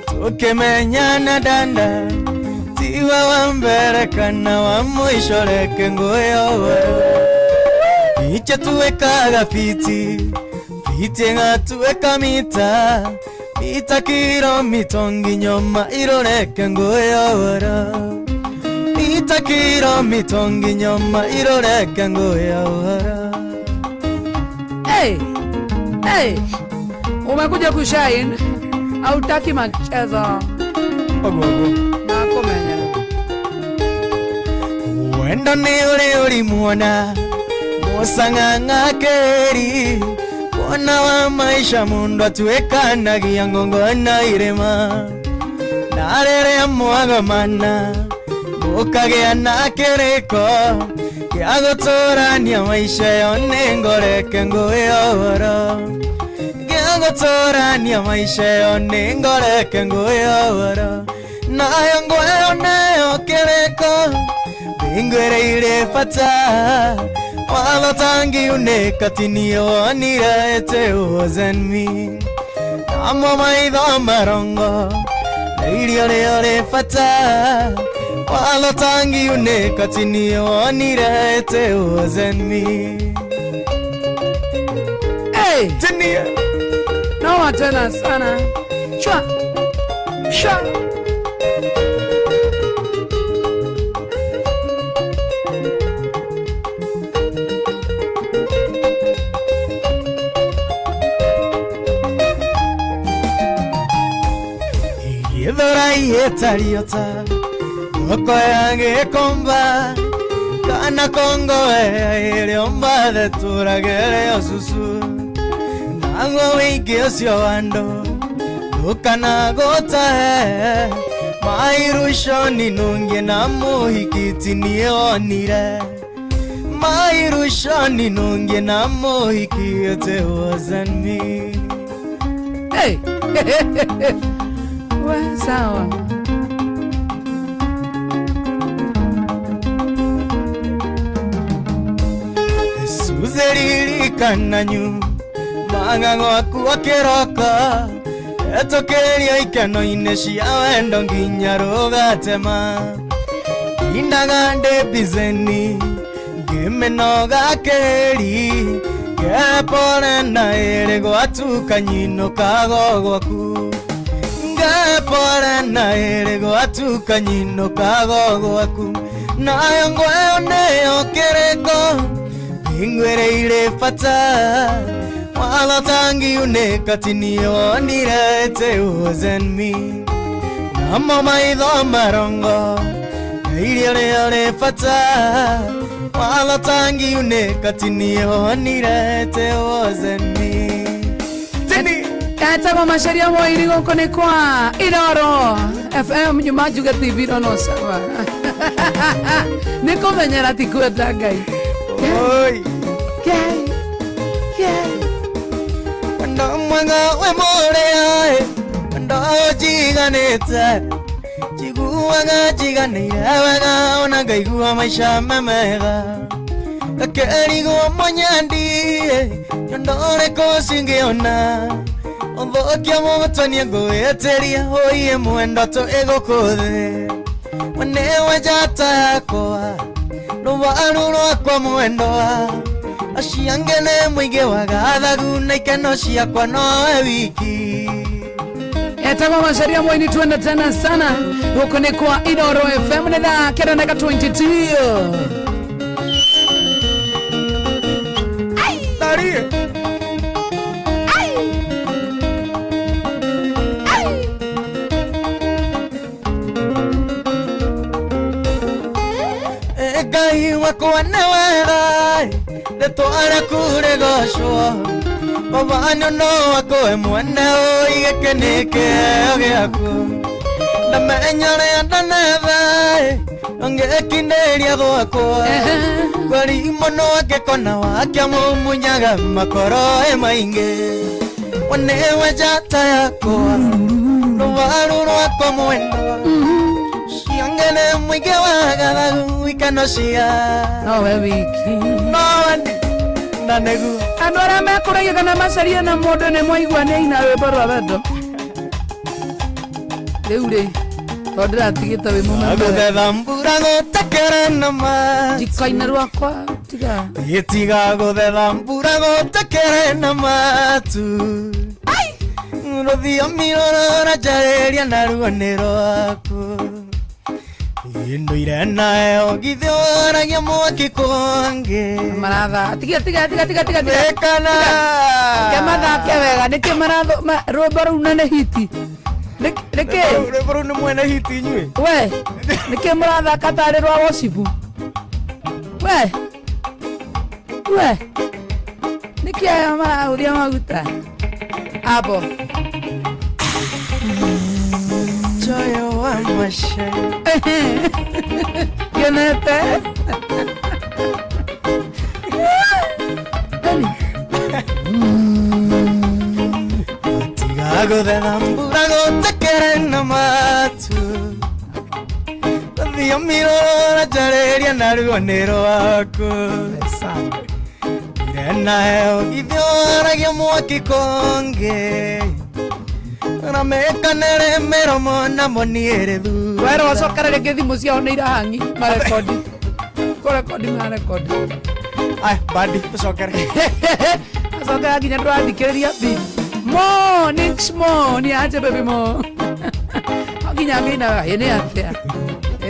Speaker 9: tukimenyana danda, ti
Speaker 7: Mbere kana wa mũico reke ngwĩyogoro iche tuwekaga fiti fiti ng'atuweka mita mita kilomito nginyoma iroreke ngwĩyogoro mita kilomito nginyoma iroreke ngwĩyogoro.
Speaker 8: Hey, hey. Umekuja kushine, hautaki machezo. Nakumenyera.
Speaker 7: Wendo nĩ ũrĩ ũrimuona mũcang'ang'a keri kuona wa maisha mundu atuĩkanagia ngongo na irĩma na rĩrĩa mwagomana mũkagĩa na kĩrĩko gĩa gũtũrania maisha yo nĩ ngoreke ngwĩyogoro gĩa gũtũrania maisha yo nĩ ngoreke ngwĩyogoro nayo ngwĩyo nĩyo kĩrĩko ingwereire fata wala tangi uneka tinionire ete wasn't me amo maitho marongo irio rĩore fata wala tangi uneka tinionire ete wasn't me.
Speaker 8: Hey,
Speaker 7: tinia
Speaker 8: no tena sana. Shwa. Shwa.
Speaker 7: Githũra iĩtariota ngoko ya gĩkomba kana kongoea ĩrĩa ombathe tũragere ũcucu naguo wĩingĩ ũcio wa andũ ndũkana gũtahe mairuconi nũngĩ na mũhiki niĩ wonire mairuconi nũngĩ na mũhiki it wasn't me.
Speaker 8: Hey. We, sawa.
Speaker 7: Suzeririkana-nyu mang'ang'o aku akĩroka etũkĩria ikeno-inĩ cia wendo nginya rũgatema indaga ndĩ mbiceni ngĩmĩnoga kĩri ngepore na ĩrĩ gwatuka nyinũkago gwaku ngepore na ĩrĩ gwatuka nyinũkago gwaku nayo ngweo nĩyo kĩrĩko ingwereire fata wala tangi uneka tinionire ete wasn't me namo maitho marongo irio rĩore fata wala tangi uneka tinionire ete wasn't me. Tini
Speaker 8: Etagwo Macharia Mwairi gũkũ nĩ kwa Inooro FM nyuma njuge TV no no sawa. Nĩ kũmenyera ti kwenda Ngai.
Speaker 7: Oi.
Speaker 8: Ngai. Ngai.
Speaker 7: Wendo mwega we mũrĩa wendo njiganĩte njiguaga njiganĩire wega ona ngaigua maica me mega gakĩrigwo mũnyendi nyondo ũrĩkũ cingĩona ũthũkia mũtwe nĩngũĩtĩria ũiye mwendo tũ ĩgũkũ thĩ we nĩwe njata yakwa rũwaru rwakwa mwendwa acio angĩ nĩ mũingĩ wa gathagu na ikeno ciakwa nowe wiki.
Speaker 8: Etagwo Macharia Mwaini, tuende tena sana huko ni kwa Inooro FM ni thaa kenda na dakika 22.
Speaker 7: Tarie.
Speaker 8: Ai. Ai.
Speaker 7: Ngai wakwa nĩ wega rĩtwa rĩaku rĩgocwo Baba no wakwe mwene ũi gĩkĩ nĩ kĩheo gĩaku ndamenya ũrĩa ndanetha ũngĩkindĩria gwakwa kweri mũno angĩkona wake mũmunyaga makoro ĩ maingĩ we nĩwe njata yakwa rũwaru rwakwa mwendwa ciangene mũingĩ wa gathagu ikeno cia
Speaker 8: nowe wiki
Speaker 7: nowe na nĩguo
Speaker 8: andũ arĩa mekũragia kana macaria na mũndũ nĩ mwaigua nĩ aina rwĩmbo rwa wendo rĩu rĩ Tondũ ndĩratigĩte wĩ mũmemere.
Speaker 7: Gũthetha mbura gũtekere na matu.
Speaker 8: Jiko-inĩ rwakwa tiga.
Speaker 7: Gĩtiga gũthetha mbura gũtekere na matu. Rũthiomi rũrũ rũranjarĩria naruo nĩ rwaku. Ndũire nayo githĩ waragia mwaki kũngĩ.
Speaker 8: Maratha. Tiga tiga tiga tiga tiga tiga.
Speaker 7: Kana.
Speaker 8: Ke mathake wega nĩkĩ maratho rwĩmbo rũu na nĩ hiti. Nĩkĩ?
Speaker 7: Rwĩmbo rũu nĩ mwene hiti inyuĩ.
Speaker 8: We, nĩkĩ mũrathaka tarĩ rwa worship? We. We. Nĩkĩ aya marahũthia maguta? Abo.
Speaker 7: Choyo wa maisha.
Speaker 8: Kenete.
Speaker 7: Tiga gũthetha mbura gũtekere na matu. Rũthiomi rũrũ rũranjarĩria naruo nĩ rwaku. Ndũire nayo githĩ waragia mwaki kũngĩ. Ramekanĩre mĩromo na moniĩrĩ thutha.
Speaker 8: Werwo ũcokere rĩngĩ thimũ ciao nĩ irahangi marekondi. Kũrekondi marekondi.
Speaker 7: Aya, bandi, tũcokere.
Speaker 8: Acokera nginya ndũrathikĩrĩria bi. Mo, nix mo, ni aje baby mo. No nginya ngĩinaga ĩ nĩ atĩa?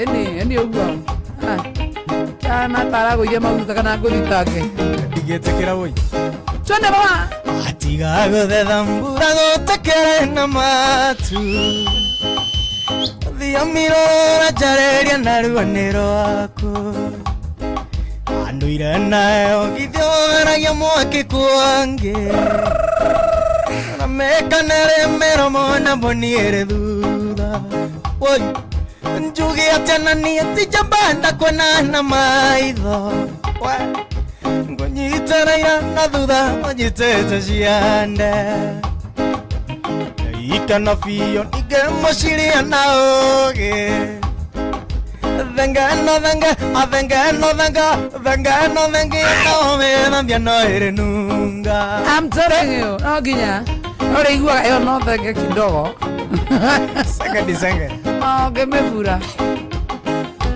Speaker 8: Ĩni, ĩni ũguo. Ah, Kana taragũithia maguta kana ngũthitange.
Speaker 7: Ndigĩtĩkĩra woi.
Speaker 8: Twende baba.
Speaker 7: Tiga gũthetha mbura gũtekere na matu. Rũthiomi rũrũ rũranjarĩria naruo nĩ rwaku. Ndũire nayo githĩ waragia mwaki kũngĩ. Ramekanĩre mĩromo na mboniĩrĩ thutha. Woi, njuge atĩa na niĩ ti njamba ndakuona na maitho. We, ngũnyitanaira na thutha ũnyitĩte ciande. Ikana biũ ningĩmũciria na ũũgĩ. Thenga no thenga, a thenga no thenga, thenga no thengi no mĩthambia no ĩrĩ nunga.
Speaker 8: I'm telling you, no nginya. No rĩiguaga ĩyo no thenge kidogo.
Speaker 7: Senge di senge.
Speaker 8: Oh, ngĩmĩbura.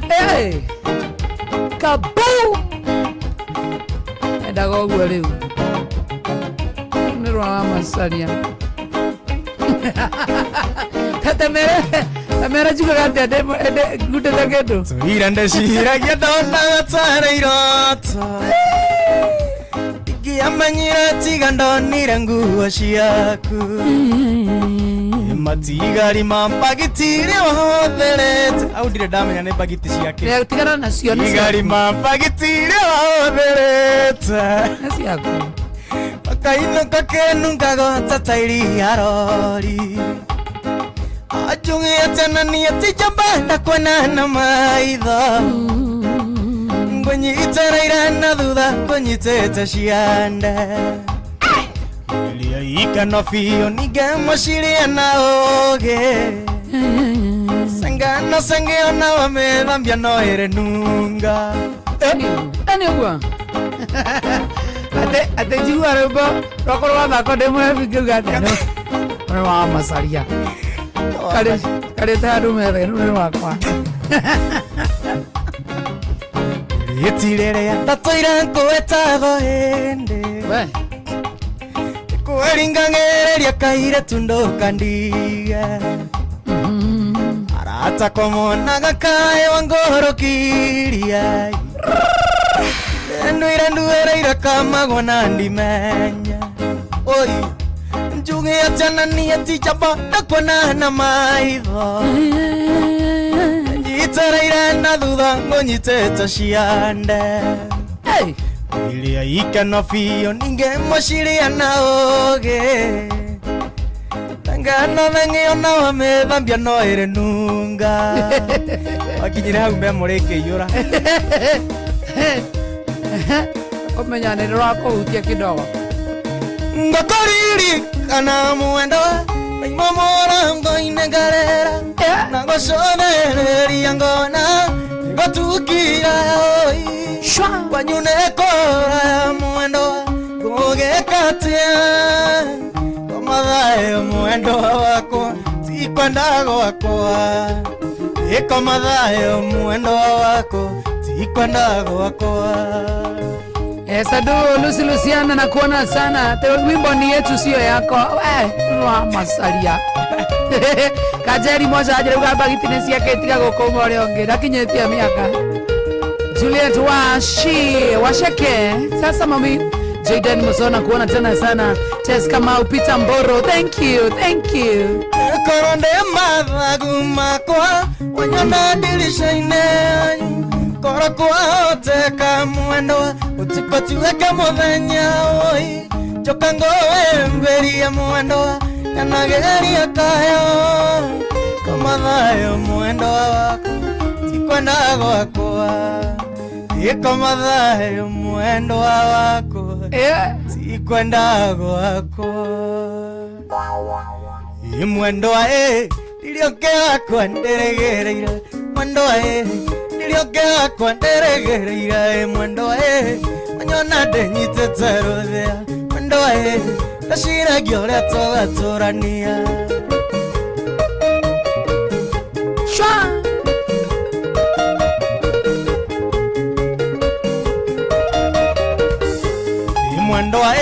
Speaker 8: Hey! Kaboom! Endaga ũguo rĩu. Nĩ rwa wa macaria. Tatemere, tamere njugaga atĩa ngundĩte kĩndũ.
Speaker 7: Ira ndeciragia ndonaga tarĩ iroto. Ingĩamenyire tiga ndonire nguo ciaku. Matigari ma mbagiti iria wahũthĩrĩte. Au ndirĩ ndamenya nĩ mbagiti ciake.
Speaker 8: Rĩu tigana nacio nĩ
Speaker 7: Matigari
Speaker 8: ciaku.
Speaker 7: ma mbagiti iria wahũthĩrĩte.
Speaker 8: Nĩ ciaku.
Speaker 7: Makainũka kĩnungago ta tairi ya rori. Anjuge atĩa na niĩ ti njamba ndakuona na maitho. Ngũnyitĩrĩire na thutha ngũnyitĩte ciande. Iria ikano biũ ningĩmũciria na ũũgĩ. Senga no senge ona wamĩthambia no ĩrĩ nunga.
Speaker 8: Ĩni ũguo. Ate ate njigua rwĩmbo rwakwa rwathakwo ndĩ mũhebi ngĩuga atĩa nĩ wa macaria. Karĩ karĩte handũ metha nĩ rwakwa.
Speaker 7: Rĩti rĩrĩa ndatũire ngwĩtago hĩndĩ.
Speaker 8: We.
Speaker 7: Kwĩringangĩrĩria kairĩtu ndũkandige. Arata komonaga kaĩ wangũrũkirie. Nduire nduĩrĩire kamagwo na ndimenya. Oi, njuge atĩa na niĩ ti njamba ndakuona na maitho. Nyitĩrĩire na thutha ngũnyitĩte ciande. Iria ikeno biũ ningĩmũciria na ũũgĩ. Thenga no thengi ona wamĩthambia no ĩrĩ nunga. Wakinyire hau memory ĩkĩiyũra.
Speaker 8: Kũmenya nĩ rwakũhutia kidogo.
Speaker 7: Ngũkũririkana mwendo naima mũrango-inĩ ngarera na gũcothereria ngona ngũtukira oi kwanyu nĩ kũraya mwendo ngũgĩka atĩa mathayo mwendo wakwa ti kwenda gwakwa. Ikoma thayo mwendwa wako tikwenda gwakwa.
Speaker 8: Sadu Lucy Luciana nakuona sana. Te wimbo ni yetu sio yako. Wa masalia. Kajeri moja aje uga bagiti ne ciake tiga gukuma uria ungi ndakinyitie miaka. Juliet Washi Washeke. Sasa mami Jaden Musona kuona tena sana. Tess Kamau, Peter Mboro. Thank you. Thank you.
Speaker 7: Koronde mathagu makwa wanyona dirisha-inĩ koro kwahoteka mwendwa ũtukũ tuweke mũthenya oi njoka ngũwĩmbĩrie mwendwa kanageria kayo koma thayũ mwendwa wakwa tikwenda gwakwa ikoma thayũ mwendwa wakwa tikwenda gwakwa mwendwa ndirioke wakwa ndĩrĩgĩrĩire mwendwa ndirioke wakwa ndĩrĩgĩrĩire mwendwa wanyona ndĩnyitĩte rũthĩa mwendwa ndaciragia ũrĩa tũgatũrania.
Speaker 8: Shwa
Speaker 7: mwendwa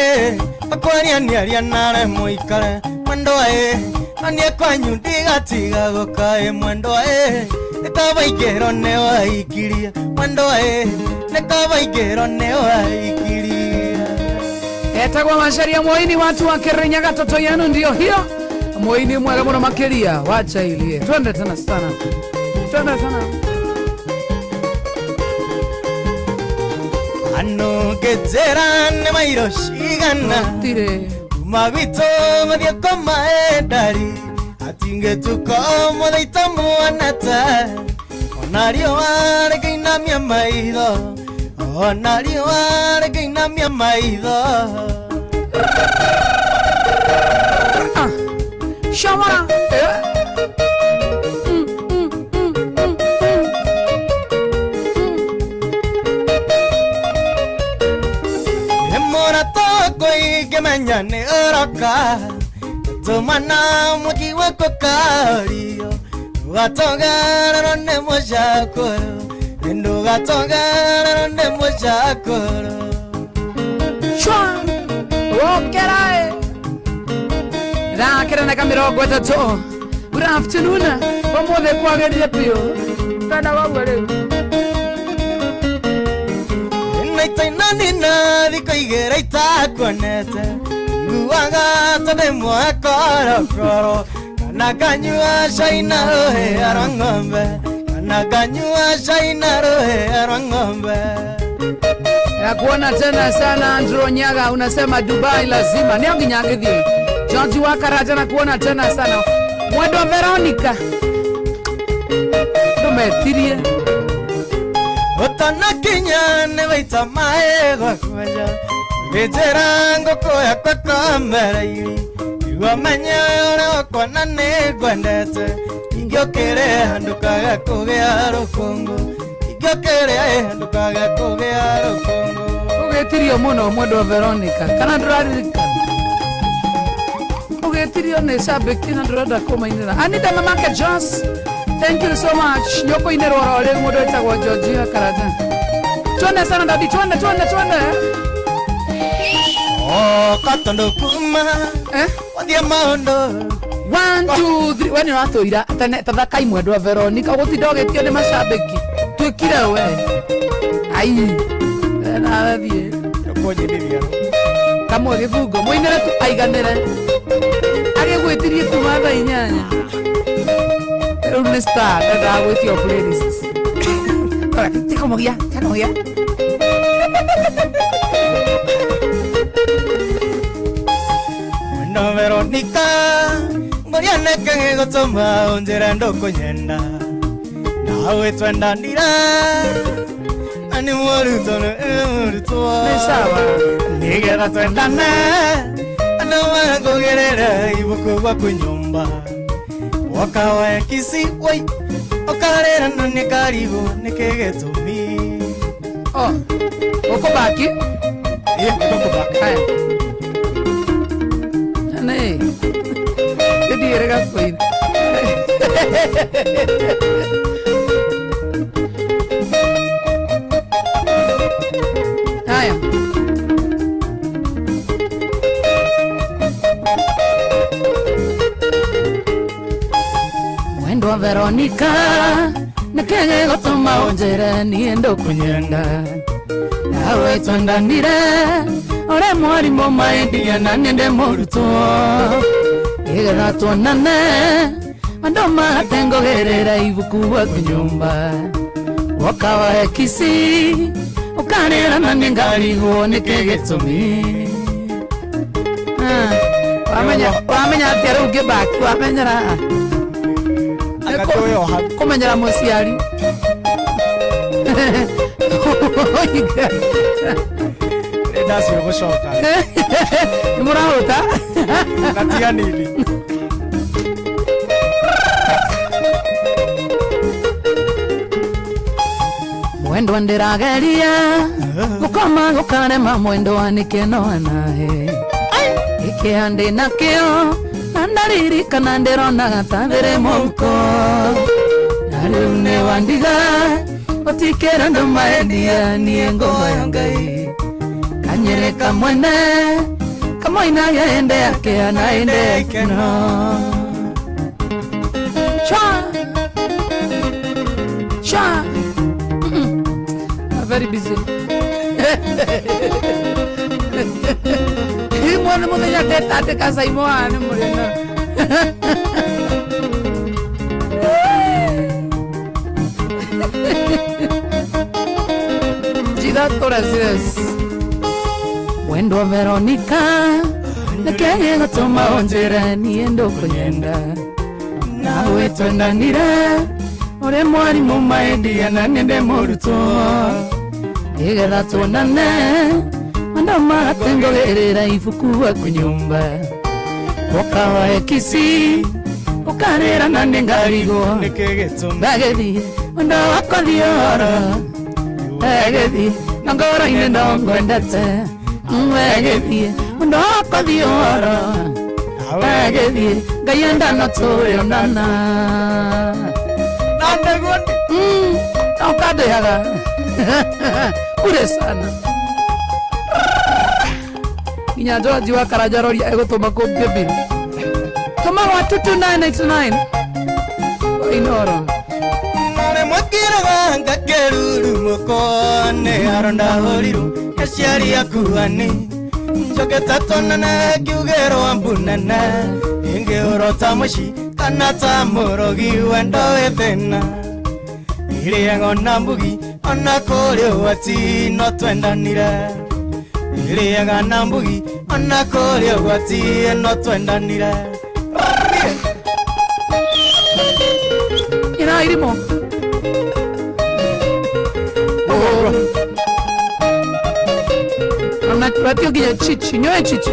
Speaker 7: akwaria nĩaria nare mũikare mwendwa na niĩ kwanyu ndigatiga gũka mwendwa nĩ kaba ingĩrwo nĩ waikirie mwendwa nĩ kaba ingĩrwo nĩ waikirie.
Speaker 8: Etagwa Macharia Moini, watu wa Kirinyaga, toto yenu ndio hiyo. Moini mwega muno makiria, wacha ilie. Twende tena sana. Twende sana.
Speaker 7: Ano ngĩnjĩra nĩ mairo cigana kuma gwitũ gũthiĩ kũmaendari atingĩtuko mũthaita muonete ona riũa rĩngĩinamia maitho ona riũa rĩngĩinamia maitho.
Speaker 8: Shama.
Speaker 7: Ingĩmenya nĩ ũroka tũmana mwaki wakwa kario ndũgatongererwo nĩ mũcakũrũ ndũgatongererwo nĩ mũcakũrũ.
Speaker 8: Shwa wokerae thaa kenda na 30. Good afternoon. Ũmũthĩ kwagĩrire biũ tena waguo rĩu
Speaker 7: naitainanina thikũ igĩrĩ itakuonete iguaga ta ndĩ muohe korokoro kana nganyua cai na rũhĩa rwa ng'ombe kana nganyua cai na rũhĩa rwa ng'ombe.
Speaker 8: Nakuona tena sana Andrew Nyaga, unasema Dubai lazima nio nginya ngithie. George wa Karaja nakuona tena sana. Mwendo Veronica ndumetirie
Speaker 7: ũtanakinya nĩ waita maĩ gwakwa nja ngĩnjĩra ngũkũ yakwa komereire nĩguo menye ũrĩa wakwa na nĩ ngwendete ingĩũkĩre ndũkaga kũgĩa rũkũngũ ingĩũkĩre ndũkaga kũgĩa rũkũngũ.
Speaker 8: Ũgĩtirio mũno Mwendo Veronica kana ndũraririkana ũgĩtirio nĩ cabĩki na ndũrenda kũmainĩra. Anita mamake Jos, thank you so much. Nyoko inero oro rĩu mũndũ wĩtagwo Georgia Karaja. Twende sana dadi, twende twende twende.
Speaker 7: Oh, katondo kuma wathie maũndũ
Speaker 8: 1 2 3 we nĩ ũratũira tene tathakai Mwendwa Veronica ũgũtinda ũgĩtio nĩ macambĩki twĩkire we ai nathiĩ kamwe gĩbungo mũinĩre tu aiganĩre agĩgwĩtirie kuma thaa 8 rĩu nĩ star ndendaga gwĩtio playlist. Tiga kũmũgia tiga kũmũgia.
Speaker 7: Mwendwa Veronica ngũria nĩkĩ gĩgũtũma ũnjĩre ndũkũnyenda nawe twendanire ani mũrutwo nĩ mũrutwo
Speaker 8: nĩ sawa
Speaker 7: nĩgetha twendane andũ mangũgĩrĩre ibuku gwaku nyũmba woka wekisi woi ũkarĩra na nĩ karigũ nĩkĩ gĩtũmi.
Speaker 8: Oh, ũkũbaki?
Speaker 7: Ĩĩ, nĩngũkũbaki.
Speaker 8: Haya. Nĩ. Gĩthiĩre gakũina. Veronica nĩkĩĩ gĩgũtũma ũnjĩre niĩ ndũkũnyenda nawe twendanire ũrĩ mwarimũ maendia na niĩ ndĩ mũrutwo nĩgetha tuonane andũ matengũgĩrĩra ibuku gwaku nyũmba woka wahe kisi ũkarĩra na niĩ ngarigwo nĩkĩ gĩtũmi. Ah, wamenya wamenya atĩa rĩu ngĩbaki wamenyera kũmenyera mũciari.
Speaker 9: Ndacio gũcoka.
Speaker 8: Nĩ mũrahũta.
Speaker 9: Gatiganini.
Speaker 8: Mwendwa ndĩrageria gũkoma gũkarema mwendwa nĩkĩno nahe gĩkĩa ndĩ nakĩo na ndaririkana ndĩronaga ta thĩrĩ mũhuko na rĩu nĩ wandiga ũtikĩra andũ maendia niĩ ngũhoya Ngai kanyĩrĩ kamwene kamoinage ende yake na ende ikeno. Chwa chwa. I'm very busy. Mwana muthenya tetate kasaimo ane murina. Jida Torres. Mwendwa Veronica nĩkĩĩ gĩgũtũma ũnjĩre niĩ ndũkũnyenda nawe twendanire ũrĩ mwarimũ maendia na niĩ ndĩ mũrutwo nĩgetha tuonane andũ matengũgĩrĩra ibuku gwaku nyũmba woka wahe kisi ũkarĩra na niĩ ngarigwo ndagĩthiĩ ũndũ wakũthiĩ ũhoro ndagĩthiĩ na ngoro-inĩ ndongwendete ndagĩthiĩ ũndũ wakũthiĩ ũhoro ndagĩthiĩ Ngai enda no tũrĩonana na ũkandĩhaga bure sana nginya George wa Karanja roria egũtũma kũmbie bill tũma wa 22989 Inoro.
Speaker 7: Mwakiraga ngakerurumuko nĩ arondahũrirwo aciari akuani njoke tatonana kiugero mbunana ingĩũrwo ta mũci kana ta mũrogi wendo wĩ thĩna irĩaga ona mbugi ona kũrĩ ũgwati no twendanire irĩaga na mbugi ona kũrĩ ũgwati no twendanire.
Speaker 8: Ina irimo. Anatio nginya chichi nyoe chichi.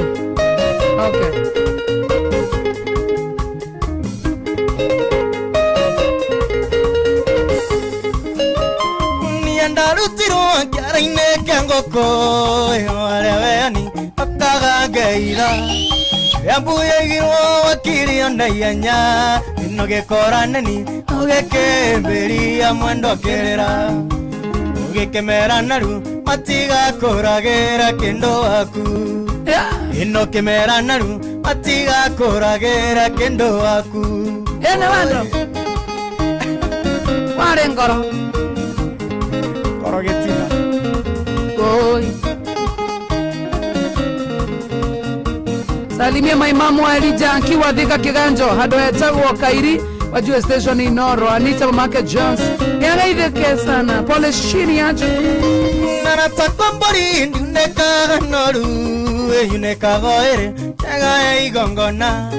Speaker 8: Okay.
Speaker 7: Niendarutirwo kĩara-inĩ kĩa ngũkũ ĩyo arĩa weani akagangeira Rĩambu yaigirwo wakirio na ihenya ĩno gĩkora neni ũgĩkĩmbĩria mwendo kĩrĩra ũgĩkĩmera naru matigakũragĩra kĩndũ waku ĩno kĩmera naru matigakũragĩra kĩndũ waku.
Speaker 8: Ene wando warĩ ngoro
Speaker 9: ngoro gĩtina.
Speaker 8: Oi. Salimia maimamu wa Elijah akiwa Thika Kiganjo handũ hetagwo Kairi wajue station Inoro. Anita mamake Jones nĩageithĩke sana pole shini acho
Speaker 7: Naratakwa mbũri ndiunĩkaga noru ĩyunĩkaga ĩrĩ njega ya igongona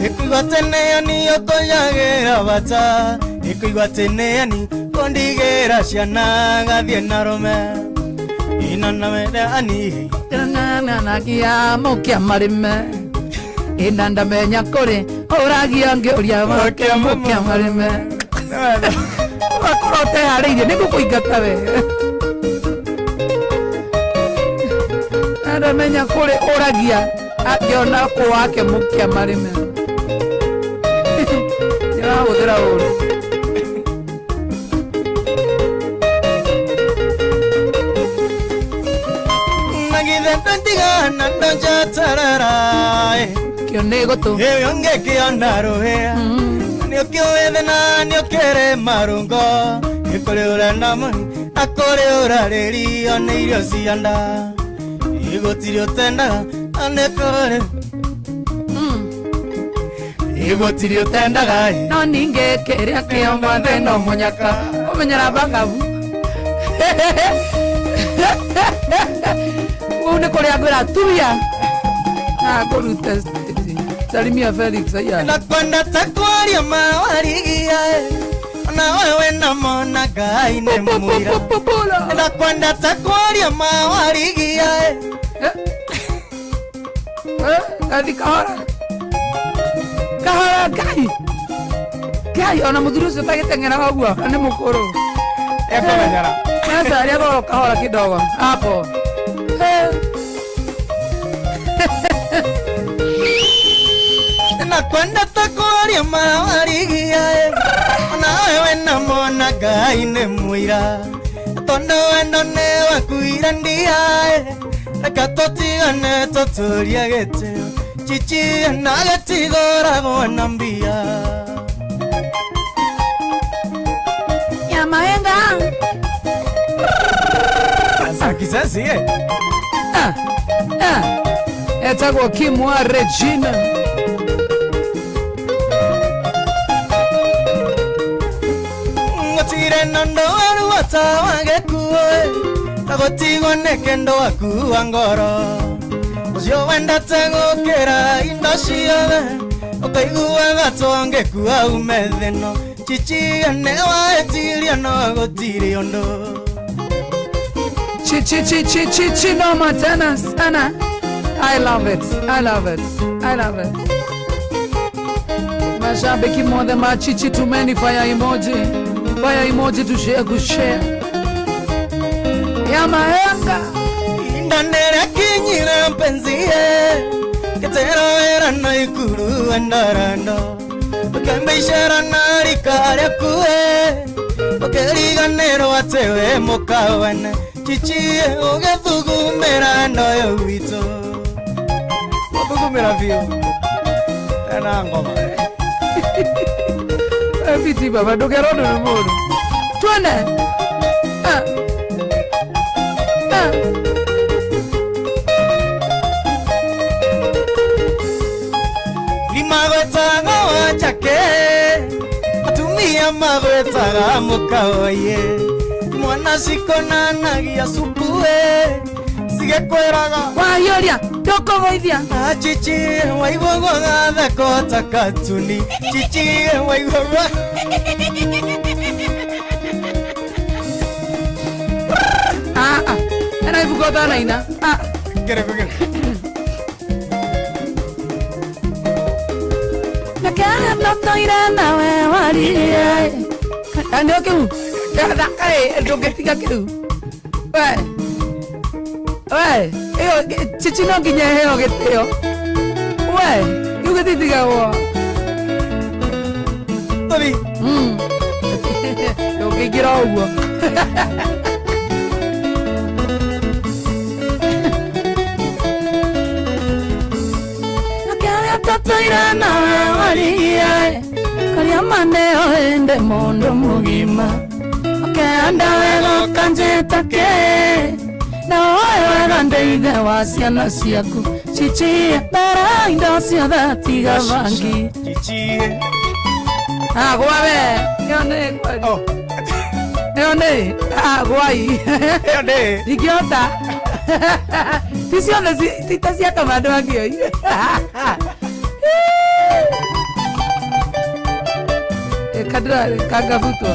Speaker 7: ĩkũigua tene niyo tũyagĩra bata ĩkũigua tene ni kũndigĩra ciana gathiĩ na rũme ina na wende ani
Speaker 8: na mũkia marĩme ĩna ndamenya kũrĩ ũragia ngĩũria mũkia marĩme ũgakorwo ũteharĩirie nĩngũkũingata we ndamenya kũrĩ ũragia akĩona kũ wake mũkia marĩme nĩũrahũthĩra ũru.
Speaker 7: Nagithe ndigana ndonjatarara
Speaker 8: kĩo nĩ gũtũ
Speaker 7: ĩyo ngĩkĩona rũhĩa nĩ Nĩũkĩũĩ thĩna nĩũkĩrĩ marũngo nĩ kũrĩ ũrenda mũno na kũrĩ ũrarĩrio nĩ irio cia nda gũtirĩ ũtendaga na nĩ kũrĩ gũtirĩ ũtendaga
Speaker 8: No ningĩ kĩrĩa kĩo mwathe no mũnyaka ũmenyera bakabu kũu nĩ kũrĩa ngwĩra turia na ngũrute stage. Salimia Felix aya
Speaker 7: Nakwenda takwaria mawarigia na wewe namona Ngai nĩ mũira Nakwenda takwaria mawarigia
Speaker 8: gathi kahora kahora ngai ngai ona mũthuri ũcio tagĩteng'era ũguo na nĩ mũkũrũ
Speaker 9: Ekũmenyera.
Speaker 8: sasa aria goro kahora kidogo hapo. Eh.
Speaker 7: Nakwenda takwaria mawarigia na wewe namona Ngai nĩ mũira tondũ wendo nĩ wakuira ndia reke tũtigane tũtũrie gĩtĩo chichi na gĩtigũragwo na mbia
Speaker 8: Ya maenga
Speaker 9: Sasa kisasi eh.
Speaker 8: Ah, ah. Etagwo Kimwa Regina.
Speaker 7: Gũtirĩ na ũndũ waruo ta wa gĩkuũ ta gũtigwo nĩ kĩndũ wakua ngoro ũcio wendete gũkĩra indo ciothe ũkaiguaga tũngĩkua ume thĩno chichi nĩ wahĩtirio no gũtirĩ ũndũ
Speaker 8: Chi chi chi chi chi chi noma tena sana. I love it. I love it. I love it. Mashabiki mothe ma chichi tumeni fire emoji. Fire emoji tushare kushare. Ya maenga.
Speaker 7: Ihinda kinyire mpenzi gĩtĩro wĩra na ikuru endarando ũkĩmbeicera na rika rĩaku ũkĩriganĩrwo atĩ wĩ mũkawene chichi ũgĩthugumĩra ndoyo witũ
Speaker 9: Wathugumĩra biũ tena ngoma
Speaker 8: Fiti baba ndũkerwo ũndũ nĩ mũndũ. Twende. Ah. Ah.
Speaker 7: Limagwetaga wachake atumia magwetaga mũkawaye mwana cikonanagia cukue cigĩkwĩraga
Speaker 8: wahiũria ndũkũgũithia
Speaker 7: chichi waiguaga theko ta katuni chichi waiguaga
Speaker 8: Ah ah. Ena ibuku ũtanaina. Ah.
Speaker 9: Kĩrĩkũ kĩrĩkũ
Speaker 8: Nakana ndotoire nawe warie. Ndio kiu. Thaka ĩ ndũngĩtiga kĩu. We. We, ĩyo chichi no nginya ĩheo gĩtĩo. We, kĩu gĩtitigagwo.
Speaker 9: Tũthi.
Speaker 8: Ndũngĩingĩra ũguo. Nakana ndotoire nawe warie. Karia maneo ende mundu mugima. Ũkĩanda wega ũkanjĩta kĩ na woe wega ndeithe wa ciana ciaku chichi mbere indo ciothe tiga bangi
Speaker 9: chichi
Speaker 8: Ah, gwa we ĩyo nĩ kweli ĩyo nĩ ah gwai
Speaker 9: ĩyo nĩ
Speaker 8: ndingĩhota ti ciothe ti ta cia kamande wa kĩoi kandĩra kangabutwo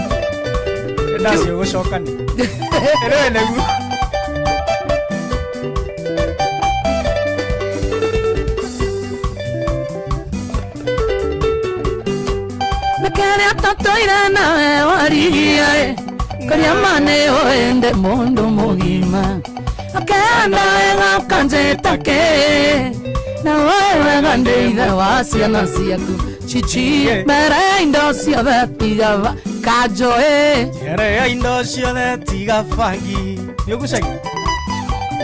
Speaker 9: ndacio gũcokani ĩrĩwe nĩguo
Speaker 8: Nakarĩa tũtũire nawe warigia kũrĩa ma nĩ ũende mũndũ mũgima ũkenda wega ũkanjĩta kĩ na woe wega ndĩ ithe wa ciana ciaku chichi mbere indo ciothe tiga kanjũ ĩ
Speaker 9: mbere ya indo ciothe tiga bangi nĩ ũgucagia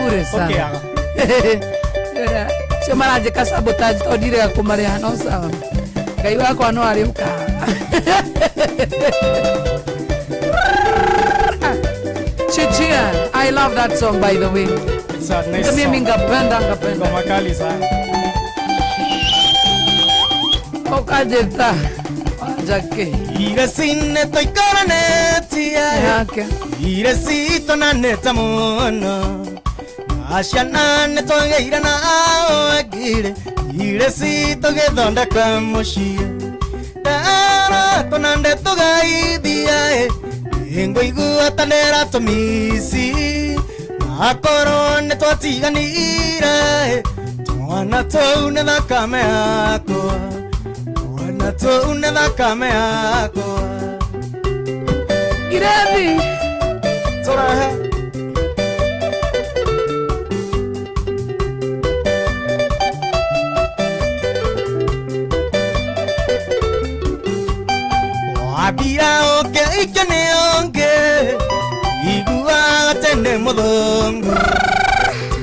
Speaker 8: ure sana
Speaker 9: Ũkĩaga.
Speaker 8: cio maranjĩka sabotage tondũ ndirega kũmarĩha no sawa Ngai wakwa no arĩũka. Chichia, I love that song by the way.
Speaker 9: It's a nice
Speaker 8: Mimi
Speaker 9: song.
Speaker 8: ngapenda ngapenda.
Speaker 9: Ngoma kali sana.
Speaker 8: Ukajeta. Jake.
Speaker 9: Iresine toikaranetie
Speaker 8: Yake.
Speaker 9: Iresitonanete muno Aciana nĩtwagĩire na aongire Iresi tũgĩthondeka mũciĩ Ndara tũnande tũgaithia Ngũigua ta ndĩratũmici Akorwo nĩtwatiganire Twana tũu nĩ thakame yakwa Twana tũu nĩ thakame yakwa
Speaker 8: Irethi.
Speaker 9: Tũrehe. Wabira oke ike nĩ onge Iguaga tene mũthũngũ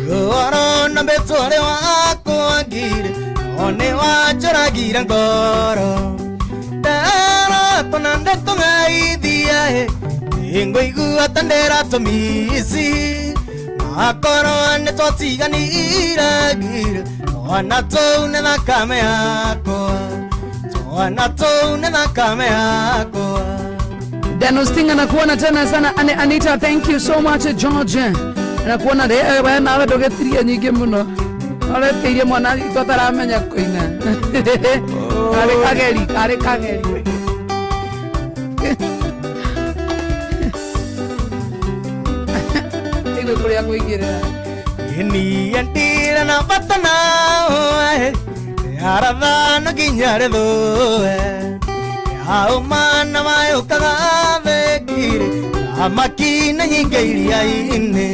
Speaker 9: Ũhoro na mbĩtũrĩ wakwa ngire No nĩ wanjũragire ngoro Ndara tũna ndetũng'aithia Ngũigua ta ndĩratũmici Akorwo nĩtwatiganire ngire Twana tũu nĩ thakame yakwa Twana tũu nĩ thakame yakwa
Speaker 8: Danustinga nakuona tena sana. Ane, Anita, thank you so much. George nakuona we nawe ndũgĩtirie nyingĩ mũno ũretĩirie mwana witũ ataramenya kũina karĩ kageri karĩ kageri igwe kũrĩa kũingĩrĩra.
Speaker 9: Niĩ ndirĩ na bata nawe Arathano nginya rĩthũe Aũmana mayũkaga thengire Thamaki nĩ nyingĩ iria-inĩ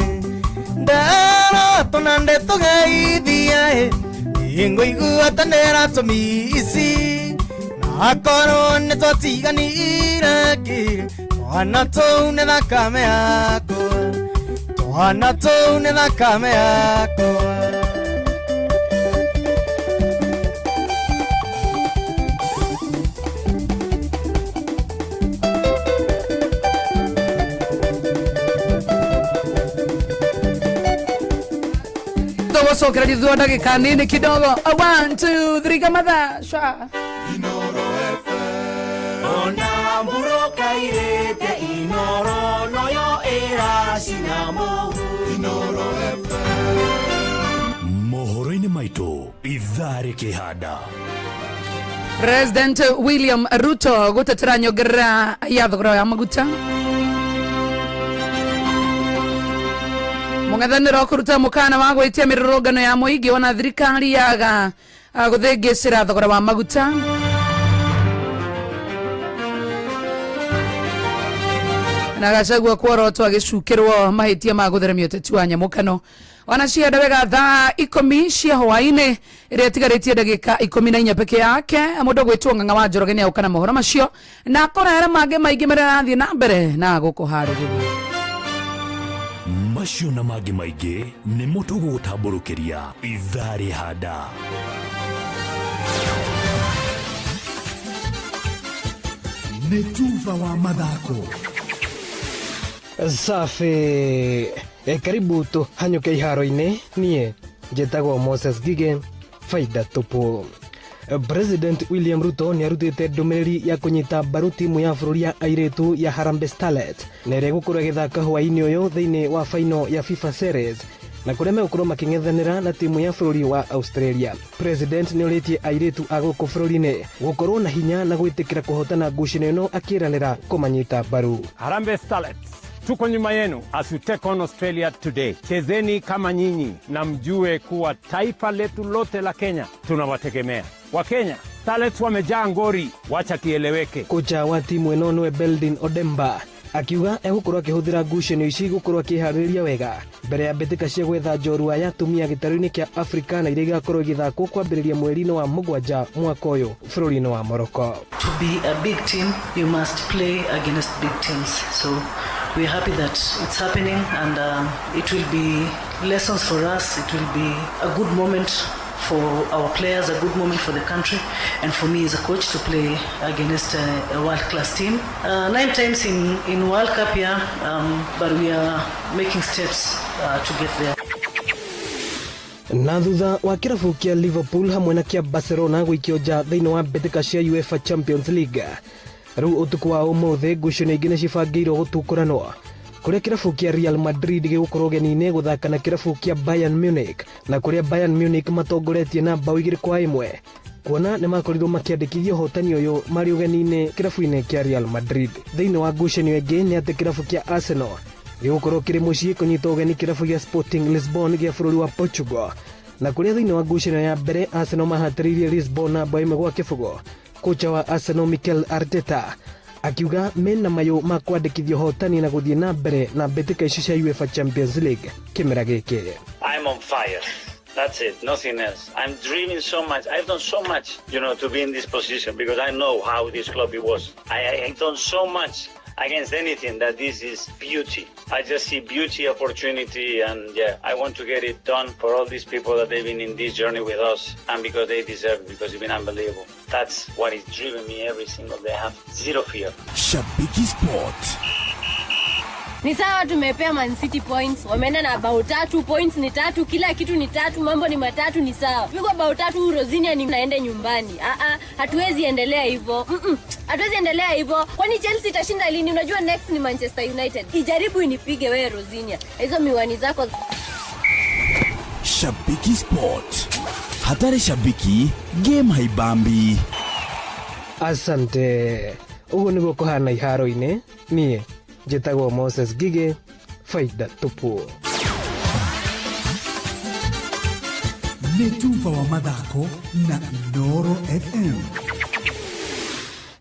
Speaker 9: Ndara tũna ndĩtũgeithia Ngũigua ta ndĩratũmici Akorwo nĩtwatiganire ngire Twana tũu nĩ thakame yakwa Twana tũu nĩ thakame yakwa.
Speaker 8: Tũgũcokereria thutha wa ndagĩka nini kidogo. A, one, two, three, kamatha sha.
Speaker 10: Ona mburoka irĩte Inoro noyo ĩracina mũhu Inoro
Speaker 21: Mohoro-inĩ maitũ ithaa rĩkĩhanda.
Speaker 8: President William Ruto gũtetera nyongerera ya thogora ya maguta. Mũng'ethanĩro kũruta mũkana wa gwĩtia mĩrũrũngano ya mũingĩ ona thirikari yaga gũthĩngĩcĩra thogora wa maguta. Na Gachagua kworotwo agĩcukĩrwo mahĩtia ma gũtheremia ũteti wa nyamũkano. Ona cienda wega thaa 10 cia hwaĩ-inĩ ĩrĩa ĩtigarĩtie ndagĩka 14 peke yake mũndũ gwĩtwo Ng'ang'a wa Njoroge nĩagũka na mohoro macio na akũrehere mangĩ maingĩ marĩa arathiĩ na mbere na gũkũharĩrĩria.
Speaker 21: Macio na mangĩ maingĩ nĩmo tũgũgũtambũrũkĩria ithaa rĩhanda.
Speaker 5: Nĩ tuba wa mathako.
Speaker 11: Safi. Karibu tũhanyũke iharo-inĩ. Niĩ njĩtagwo Moses Gige, faida tupu. President William Ruto nĩ arutĩte ndũmĩrĩri ya kũnyita mbaru timu ya bũrũri ya airĩtu ya Harambee Starlets na ĩrĩa ĩgũkorwo ĩgĩthaka hwaĩ-inĩ ũyũ thĩinĩ wa final ya FIFA Series na kũrĩa megũkorwo makĩng'ethanĩra na timu ya bũrũri wa Australia. President nĩ orĩtie airĩtu a gũkũ bũrũri-inĩ gũkorwo na hinya na gwĩtĩkĩra kũhotana ngucanio ĩno akĩranĩra kũmanyita mbaru.
Speaker 13: Harambee Starlets, tuko nyuma yenu as you take on Australia today. Chezeni kama nyinyi na mjue kuwa taifa letu lote la Kenya tunawategemea. Wakenya, Starlets wamejaa ngori, wacha kieleweke.
Speaker 11: Kocha wa timu ĩno nĩwe Beldin Odemba akiuga egũkorwo akĩhũthĩra ngucanio ici gũkorwo akĩharĩrĩria wega mbere ya mbĩtĩka cia gwetha njorua ya atumia gĩtarũ-inĩ kĩa Afrika na iria igakorwo igĩthakwo kwambĩrĩria mweri-inĩ wa 7 mwaka ũyũ bũrũri-inĩ wa Morocco.
Speaker 14: To be a big team, you must play against big teams. So we're happy that it's happening, and it will be lessons for us. It will be a good moment for our players, a good moment for the country, and for me as a coach to play against a world-class team. 9 times in World Cup, yeah, but we are making steps to get there.
Speaker 11: Na thutha wa kĩrabu kĩa Liverpool hamwe na kĩa Barcelona gũikio nja thĩinĩ wa mbĩtĩka cia UEFA Champions League, rĩu ũtukũ wa ũmũthĩ ngucanio ingĩ nĩ cibangĩirwo gũtukũranwo, kũrĩa kĩrabu kĩa Real Madrid gĩgũkorwo ũgeni-inĩ gũthaka na kĩrabu kĩa Bayern Munich, na kũrĩa Bayern Munich matongoretie na bao 2-1, kuona nĩ makorirwo makĩandĩkithia ũhotani ũyũ marĩ ũgeni-inĩ kĩrabu-inĩ kĩa Real Madrid. Thĩinĩ wa ngucanio ĩngĩ nĩ atĩ kĩrabu kĩa Arsenal gĩgũkorwo kĩrĩ mũciĩ kũnyita ũgeni kĩrabu gĩa Sporting Lisbon gĩa bũrũri wa Portugal, na kũrĩa thĩinĩ wa ngucanio ya mbere Arsenal mahatĩrĩirie Lisbon na bao 1-0. Kocha wa Arsenal Mikel Arteta akiuga mena mayũ ma kwandĩkithia ũhotani na gũthiĩ na mbere na mbĩtĩka icio cia UEFA Champions League kĩmera gĩkĩ.
Speaker 6: I'm on fire. That's it, nothing else. I'm dreaming so much. I've done so much, to be in this position because I know how this club it was. I've done so much against anything that this is beauty. I just see beauty, opportunity, and yeah, I want to get it done for all these people that they've been in this journey with us, and because they deserve it, because it's been unbelievable. That's what is driving me every single day. I have zero fear.
Speaker 5: Shabiki Sport.
Speaker 12: Ni sawa tumepea Man City points, wameenda na bao 3, points ni 3, kila kitu ni 3, mambo ni matatu, ni sawa. Pigwa bao 3, Rosinia ni naende nyumbani. Hatuwezi endelea hivyo. Hatuwezi endelea hivyo. Kwani Chelsea itashinda lini? Unajua next ni Manchester United. Ijaribu inipige wewe Rosinia. Hizo miwani zako.
Speaker 5: Shabiki Sport. Hatari shabiki, game haibambi.
Speaker 11: Asante. Uguo niguo kuhana iharo-inĩ. Niĩ njĩtagwo Moses Ngigĩ, faida tupu.
Speaker 5: Nĩ tuba wa mathako na Inooro FM.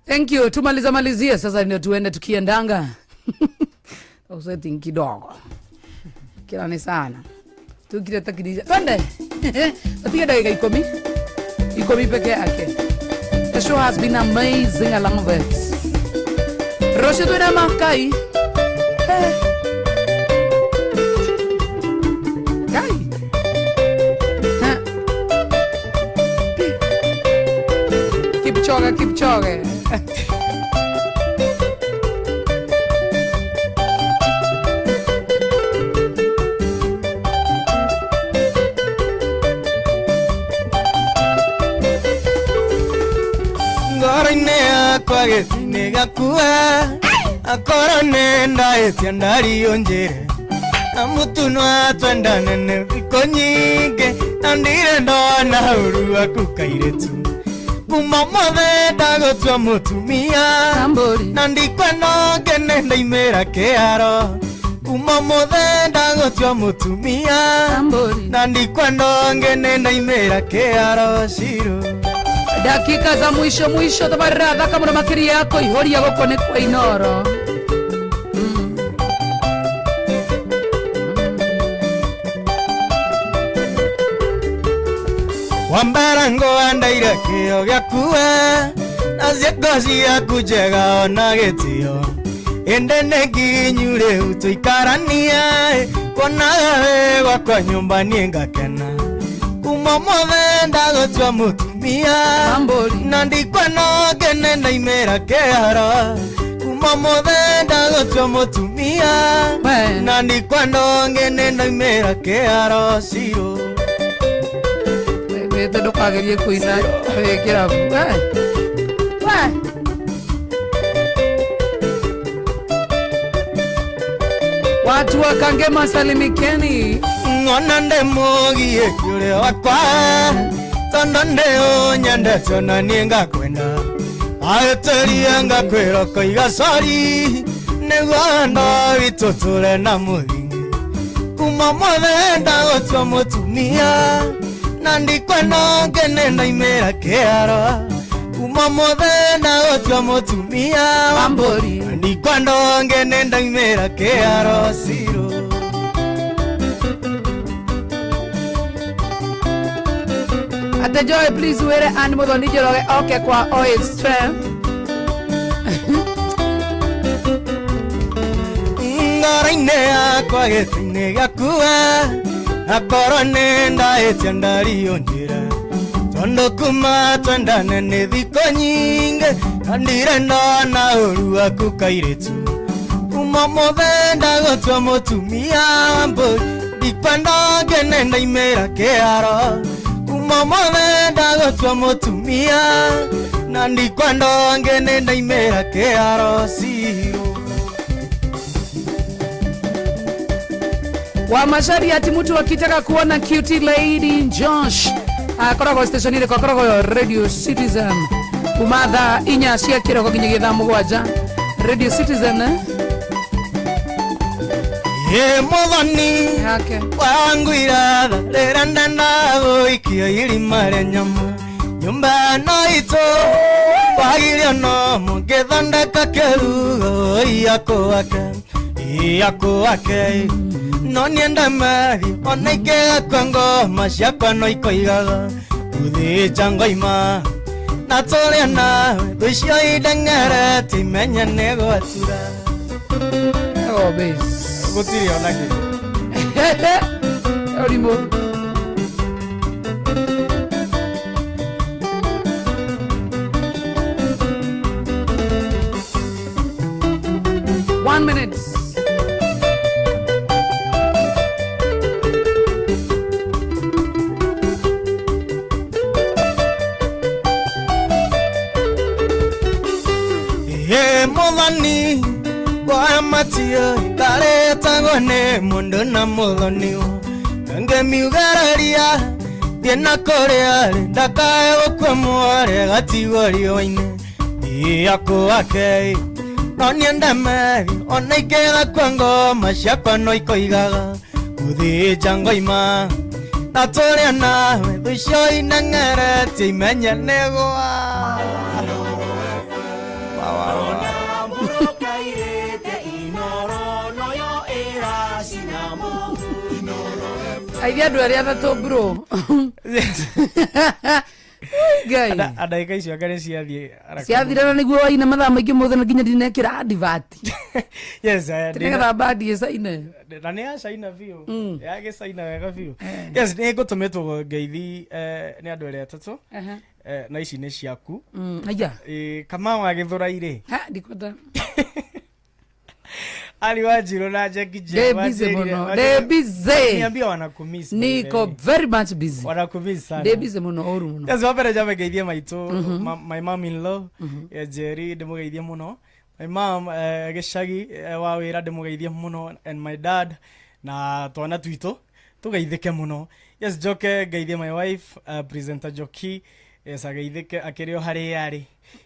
Speaker 8: Thank you. Tumaliza malizie sasa ndio tuende tukiendanga. Usetting kidogo. Kila ni sana. Tukire takidija. Twende. Tutige dakika 10. 10 peke yake. The show has been amazing. I love it. Rosho tuenda makai. Hey. Kai. Ha. Kipchoge, Kipchoge.
Speaker 7: Ngoro-inĩ yakwa gĩtĩ-inĩ gĩakua, akorwo nĩ ndaĩtia ndario njĩre, na mũtunwa twendane nĩ thikũ nyingĩ, na ndirĩ ndona ũru waku kairĩtu. Kuma ũmũthĩ ndagũtua mũtumia, na ndikwenda ngene ndaimĩra kĩharo. Kuma ũmũthĩ ndagũtua mũtumia, na ndikwenda ngene ndaimĩra kĩharo Shiro.
Speaker 8: Dakika za mwisho mwisho tabarra thaka muno makiri yako ihoria goko ni kwa Inooro.
Speaker 7: Wambarango andaire kĩo gĩakua, na ciĩko ciaku njega ona gĩtĩo. Ĩndĩ nĩ nginyu rĩu tũikaranie, kuonaga wĩ gwakwa nyũmba niĩ ngakena. Kuma ũmũthĩ ndagũtua mũtumia, na ndikwenda ngene ndaimĩra kĩharo. Kuma ũmũthĩ ndagũtua mũtumia, na ndikwenda ngene ndaimĩra kĩharo Shiro.
Speaker 8: Wĩte ndũkagerie kũina wĩ kĩrabu. We. Watu wa Kangema salimikeni.
Speaker 7: Ng'ona ndĩ mũgiĩ kĩũrĩa wakwa, tondũ ndĩ ũnyendete ona niĩ ngakwenda. Ahĩtĩrie ngakwĩra ũkoiga sorry, nĩguo wendo witũ tũre na mũthingi. Kuma ũmũthĩ ndagũtua mũtumia, na ndikwenda ngene ndaimĩra kĩharo. Kuma ũmũthĩ ndagũtua mũtumia, na ndikwenda ngene ndaimĩra kĩharo Shiro.
Speaker 8: Ate Joy, please were and Muthoni Njoroge oke kwa Oil Strength.
Speaker 7: Ngoro-inĩ yakwa gĩtĩ-inĩ gĩakua, akorwo nĩ ndaĩtia ndario njĩra. Tondu kuma twendane nĩ thikũ nyingĩ na ndirĩ ndona ũru waku kairĩtu kuma mũthe ndagũtua mũtumia wa mbũri ndikwenda ngene ndaimĩra kĩharo kuma mũthe ndagũtua mũtumia na ndikwenda ngene ndaimĩra kĩharo ciro.
Speaker 8: Wa Mashari ati mtu akitaka kuona cutie lady Josh akoragwo station ile akoragwo Radio Citizen kuma thaa 4 cia kiroko nginyagia thaa 7 Radio Citizen eh?
Speaker 7: Ye muthoni wangu iratha rĩrĩa ndenda gũikio irima rĩa nyama nyũmba ĩno itũ wagirio no mũngĩthondeka kĩrugo iakũake no niĩ ndemathi ona ingĩgakua ngoma ciakwa no ikoigaga gũthĩnja ngoima na tũrĩa nawe thũ icio indeng'erete imenye nĩ gwatura.
Speaker 8: Oh, base.
Speaker 9: Gũtirĩ ona kĩ.
Speaker 8: Ũrimũ. One minute.
Speaker 7: Ye muthoni wa matio ikaretagwo nĩ mũndũ na mũthoniwa ngĩmiugĩrĩria thiĩ na kũrĩa rĩ ndakae gũkua mwarĩ gatigwo riũa-inĩ iakũake no niĩ ndemeri ona ingĩgakua ngoma ciakwa no ikoigaga gũthĩnja ngoima na tũrĩa nawe thũ icio ineng'eretie imenye nĩ gwa.
Speaker 8: Aithia andũ arĩa atatũ bro. Ngai.
Speaker 9: Ndagĩka icio anga nĩ ciathiĩ haraka.
Speaker 8: Ciathira na nĩguo waina mathaa maingĩ mũthĩ na nginya ndinekĩra advert.
Speaker 9: Yes,
Speaker 8: Nĩgetha bandi ĩcaine.
Speaker 9: Na nĩ yacaina biũ. Yagĩcaina wega biũ. Yes, nĩ ngũtũmĩtwo ngeithi nĩ andũ erĩ atatũ. Na ici nĩ ciaku.
Speaker 8: Aya.
Speaker 9: Kamau wa Gĩthũrai rĩ.
Speaker 8: Ha, ndikwenda.
Speaker 9: Ali Wanjiru na Jackie
Speaker 8: Ndĩ
Speaker 9: J.
Speaker 8: busy mũno. Ndĩ busy.
Speaker 9: Niambia wanakumiss.
Speaker 8: Niko very much busy.
Speaker 9: Wanakumiss sana.
Speaker 8: Ndĩ busy mũno ũru mũno.
Speaker 9: Yes, wambere njambe ngeithie maitũ, my mom in law, Jerry ndĩmũgeithie mũno. My mom gĩcagi wa wĩra ndĩmũgeithie mũno and my dad na twana twitũ tũgeithĩke mũno. Yes, njoke ngeithie my wife presenter Joki. Yes, ageithĩke akĩrĩ o harĩa arĩ.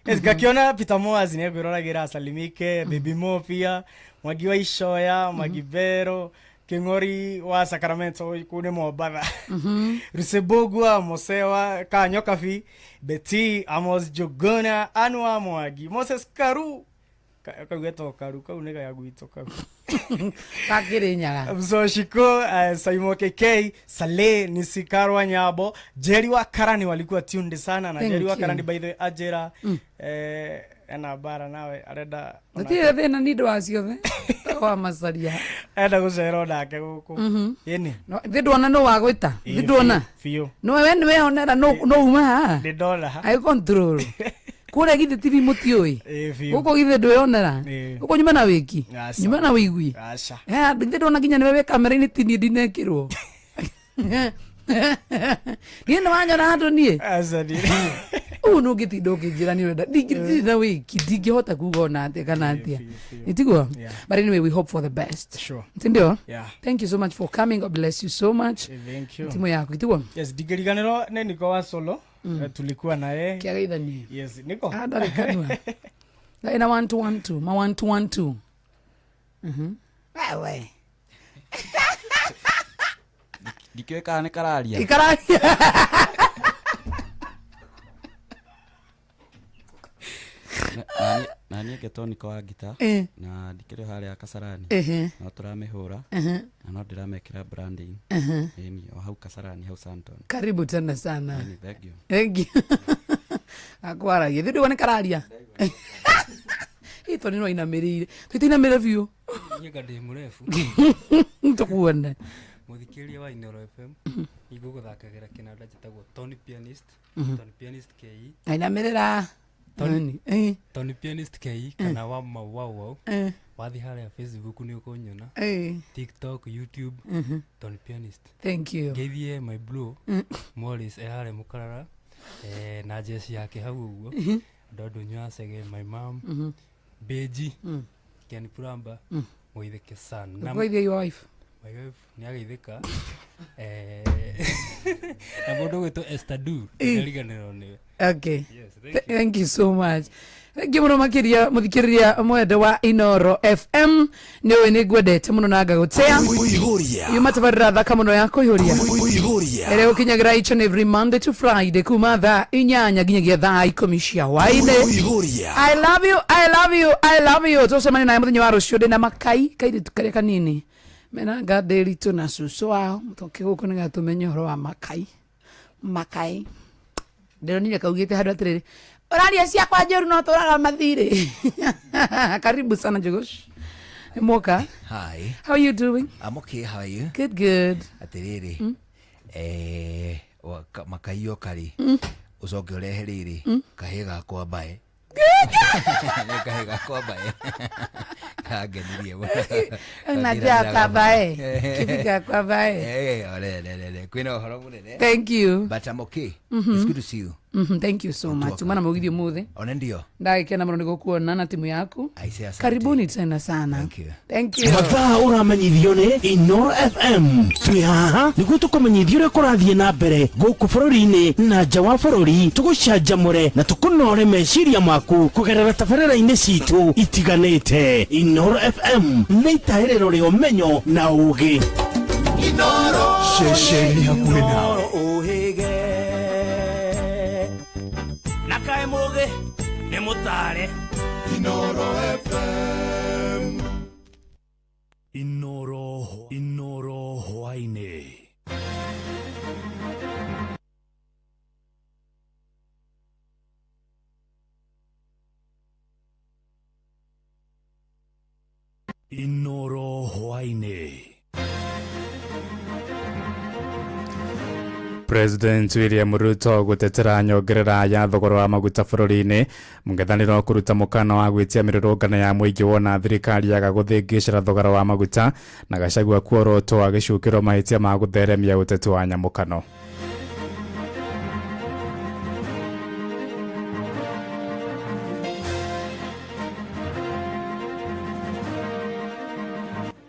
Speaker 9: Yes, ngakiona Peter Moazi nĩ ekwĩroragĩra asalimike, Baby Mo pia, Mwangi wa Icoya, Mwangi Bero, Kĩng'ori wa Sacramento kũu nĩ Mombatha. Rusebogwa, Mosewa, Kanyokabi, Betty, Amos Jogona, Anwa Mwangi, Moses Karu. Kau getagwo Karu, kau nĩ gaya gwitũ kau.
Speaker 8: Gakĩrĩ Nyaga.
Speaker 9: Mzoshiko, Saimo KK, Saleh, Nisikarwa Nyabo, Jerry wa Karani walikuwa tuned sana na
Speaker 8: Thank
Speaker 9: Jerry wa
Speaker 8: you.
Speaker 9: Karani by the way ajera ena bara nawe arenda
Speaker 8: Gũtirĩ thĩna nĩ ũndũ wa ciothe wa Macaria.
Speaker 9: Enda gũcera onake gũkũ. Ĩni.
Speaker 8: No, thĩ ndwona nũ wagwĩta. Thĩ ndwona.
Speaker 9: Biũ.
Speaker 8: No we nĩ weyonera nũ uma haha.
Speaker 9: Nĩ ndona.
Speaker 8: I control. Kũrĩa githĩ TV mũtiũĩ.
Speaker 9: Ĩĩ, biũ.
Speaker 8: Gũkũ githĩ ndwĩyonera.
Speaker 9: Ĩĩ.
Speaker 8: Gũkũ nyuma na wĩki.
Speaker 9: Aca.
Speaker 8: Nyuma na wĩigui.
Speaker 9: Aca.
Speaker 8: Githĩ ndwona nginya nĩwe wĩ kamera-inĩ ti niĩ ndinekĩrwo. Niĩ nĩ wanyona handũ niĩ.
Speaker 9: Aca niĩ.
Speaker 8: Ũũ nĩ ũngĩtinda ũkĩnjĩra nĩ ũrenda. Ndirĩ na wĩki, ndingĩhota kuga ona atĩa kana atĩa. Nĩ tiguo?
Speaker 9: Yeah.
Speaker 8: But anyway, we hope for the best.
Speaker 9: Sure.
Speaker 8: Si ndio?
Speaker 9: Yeah.
Speaker 8: Thank you so much for coming. God bless you so much.
Speaker 9: Thank you.
Speaker 8: Timu yaku, tiguo?
Speaker 9: Yes, ndingĩriganĩrwo nĩ Niko wa Solo. Tulikuwa na yeye.
Speaker 8: Kĩageithanie.
Speaker 9: Yes, Niko.
Speaker 8: Ah, ndarĩ kanua. Ina 1 2 1 2, ma 1 2 1 2. Wewe.
Speaker 15: Ndikĩũĩ kana nĩ kararia.
Speaker 8: Ikararia.
Speaker 15: Na niĩ ngetwo Niko wa Ngita. Na ndikĩrĩ o harĩa Kasarani. No tũramĩhũra. Na no ndĩramekĩra branding. Ĩni, o hau Kasarani, hau Santon.
Speaker 8: Karibu tena sana.
Speaker 15: Ĩni, thank you.
Speaker 8: Thank you. Akwaragia. Thĩ ndũigua nĩ kararia. Ĩ, tondũ nĩ wainamĩrĩire. Tũitainamĩrĩre biũ.
Speaker 16: Niĩ nga ndĩ mũrebu.
Speaker 8: Tũkuone.
Speaker 16: Mũthikĩrĩria wa Inooro FM. Nĩngũgũthakagĩra kĩnanda njĩtagwo Tony Pianist. Tony Pianist KE.
Speaker 8: Ainamĩrĩra.
Speaker 16: Tony, Tony Pianist KE kana wa mau wow wow. Wathiĩ harĩa Facebook nĩ ũkũnyona. TikTok, YouTube, Tony Pianist.
Speaker 8: Thank you.
Speaker 16: Ngeithie my bro Morris e harĩa Mũkarara, na jeci yake hau ũguo. Andũ a ndũnyũ ya Chege, my mom, Beji, Ken Puramba, mũgeithĩke sana.
Speaker 8: Ũgeithie your wife.
Speaker 16: My wife nĩ ageithĩka. Na mũndũ ũgwĩtwo Esther Du, ndariganĩrwo nĩwe.
Speaker 8: Okay.
Speaker 16: Yes, thank you.
Speaker 8: Thank you so much. Thank you muno makiria muthikiriria mwende wa Inoro FM. Nĩ ũĩ nĩ ngwendete mũno na ngagũtĩa.
Speaker 5: Kũihũria.
Speaker 8: Yuma tabarĩra thaka mũno ya kũihũria.
Speaker 5: Kũihũria.
Speaker 8: Ĩrĩa gũkinyagĩra each and every Monday to Friday kuma thaa 8 nginyagia thaa 10 cia hwaĩ-inĩ.
Speaker 5: Kũihũria.
Speaker 8: I love you, I love you, I love you. Tũcemanie nawe mũthenya wa rũciũ ndĩ na makai kairĩtu karĩa kanini mena ngandĩritũ na cũcũ wao mũtoke gũkũ nĩgetha tũmenye ũhoro wa makai. Makai ndĩronire kaugĩte handũ atĩrĩrĩ, ũraria ciakwa njũru no tũraga mathirĩ. Karibu sana Njugush. Mwoka.
Speaker 17: Hi.
Speaker 8: How are you doing?
Speaker 17: I'm okay, how are you?
Speaker 8: Good, good.
Speaker 17: Atĩrĩrĩ, makai oka rĩ, ũcoke ũrehe rĩrĩ, kahĩĩ gakwa mbae. Nĩ kahĩĩ gakwa mbae. Kangenirie mũno.
Speaker 8: Unajua kwa mbae. Kifika kwa mbae.
Speaker 17: Ore, re, re, kwĩna ũhoro mũnene.
Speaker 8: Thank you.
Speaker 17: But I'm okay. It's good to see you.
Speaker 8: Thank you so much. Umana mũgithi ũmũthĩ.
Speaker 17: One ndio.
Speaker 8: Ndagĩkena mũno nĩ gũkuona na timu yaku.
Speaker 17: I say asante.
Speaker 8: Karibuni tena sana.
Speaker 17: Thank you.
Speaker 8: Thank you.
Speaker 21: Mathaa ũramenyithio nĩ Inoro FM. Twĩ haha nĩguo tũkũmenyithie ũrĩa kũrathiĩ na mbere gũkũ bũrũri-inĩ na nja wa bũrũri, tũgũcanjamũre na tũkũnore meciria maku kũgerera tabarĩra-inĩ citũ itiganĩte. Inoro FM nĩ itaĩrĩro rĩa ũmenyo na ũũgĩ.
Speaker 10: Inoro
Speaker 5: Ceceni hakuhĩ nawe.
Speaker 10: Ũhĩge na kaĩ mũgĩ nĩ mũtare. Inoro FM.
Speaker 21: Inoro, Inoro hwaĩ-inĩ. Inoro hwaĩ-inĩ.
Speaker 18: President William Ruto gũtetera nyongerera ya thogora wa maguta bũrũri-inĩ mũng'ethanĩro kũruta mũkana wa gwĩtia mĩrũrũngano ya mũingĩ wona thirikari yaga gũthĩngĩcĩra thogora wa maguta na Gachagua kuorotwo agĩcukĩrwo mahĩtia ma gũtheremia ũteti wa nyamũkano.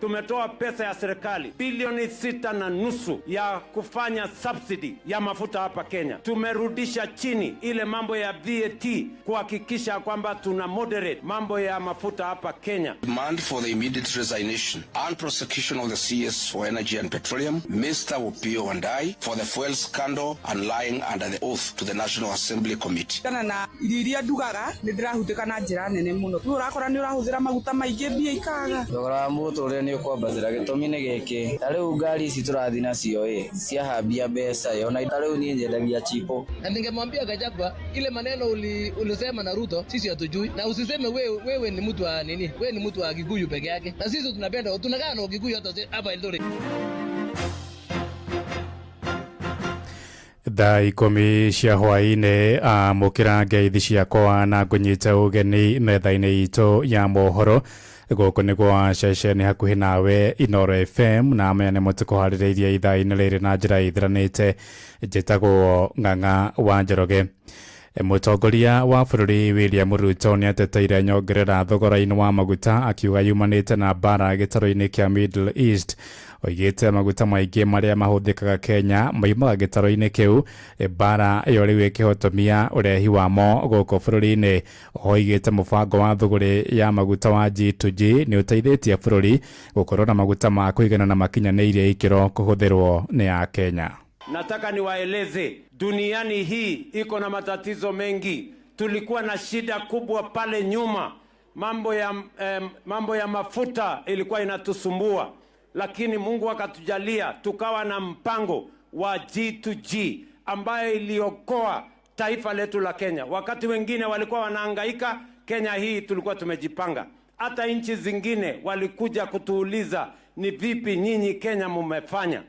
Speaker 13: Tumetoa pesa ya serikali bilioni 6.5 ya kufanya subsidy ya mafuta hapa Kenya. Tumerudisha chini ile mambo ya VAT kuhakikisha kwamba tuna moderate mambo ya mafuta hapa Kenya.
Speaker 19: Demand for the immediate resignation and prosecution of the CS for Energy and Petroleum, Mr. Opiyo Wandayi, for the fuel scandal and lying under the oath to the National Assembly Committee.
Speaker 20: Kana na irio iria ndugaga nĩ ndĩrahutĩka na njĩra nene mũno. Rĩu ũrakora nĩ ũrahũthĩra maguta maingĩ mbia ikaga.
Speaker 26: Thogora wa mũtũrĩre nĩ ũkwambatĩra gĩtũmi nĩ gĩkĩ, ta rĩu ngari ici tũrathiĩ nacio ĩ ciahambia mbeca ĩ, ona ta rĩu niĩ nyendagia chipo.
Speaker 27: Na ningemwambia Gachagua ile maneno ulisema na Ruto sisi hatujui, na usiseme wewe ni mtu wa nini, wewe ni mtu wa Kikuyu peke yake, na sisi tunapenda tunakaa na Kikuyu hata hapa Eldoret.
Speaker 18: Thaa 10 cia hwaĩ-inĩ amũkĩra ngeithi ciakwa na ngũnyite ũgeni metha-inĩ itũ ya mohoro gũkũ nĩ gwa ceceni hakuhĩ nawe Inoro FM na maya nĩmo tũkũharĩrĩirie ithaa-inĩ rĩrĩ na njĩra ĩthiranĩte. Njĩtagwo Ng'ang'a wa Njoroge. Mũtongoria wa bũrũri William Ruto nĩateteire nyongerera thogora-inĩ wa maguta akiuga yumanĩte na mbara gĩtarũ-inĩ kĩa Middle East. Oigĩte maguta maingĩ marĩa mahũthĩkaga Kenya maimaga gĩtarũ-inĩ kĩu, mbara ĩyo rĩu ĩkĩhotomia ũrehi wamo gũkũ bũrũri-inĩ. Oigĩte mũbango wa thũgũrĩ ya maguta wa G2G nĩ ũteithĩtie bũrũri gũkorwo na maguta ma kũigana na makinyanĩirie ikĩro kũhũthĩrwo nĩ Akenya.
Speaker 13: Nataka niwaeleze duniani hii iko na matatizo mengi. Tulikuwa na shida kubwa pale nyuma, mambo ya mafuta ilikuwa inatusumbua, lakini Mungu akatujalia tukawa na mpango wa G2G ambayo iliokoa taifa letu la Kenya. Wakati wengine walikuwa wanahangaika, Kenya hii tulikuwa tumejipanga. Hata nchi zingine walikuja kutuuliza ni vipi nyinyi Kenya mumefanya.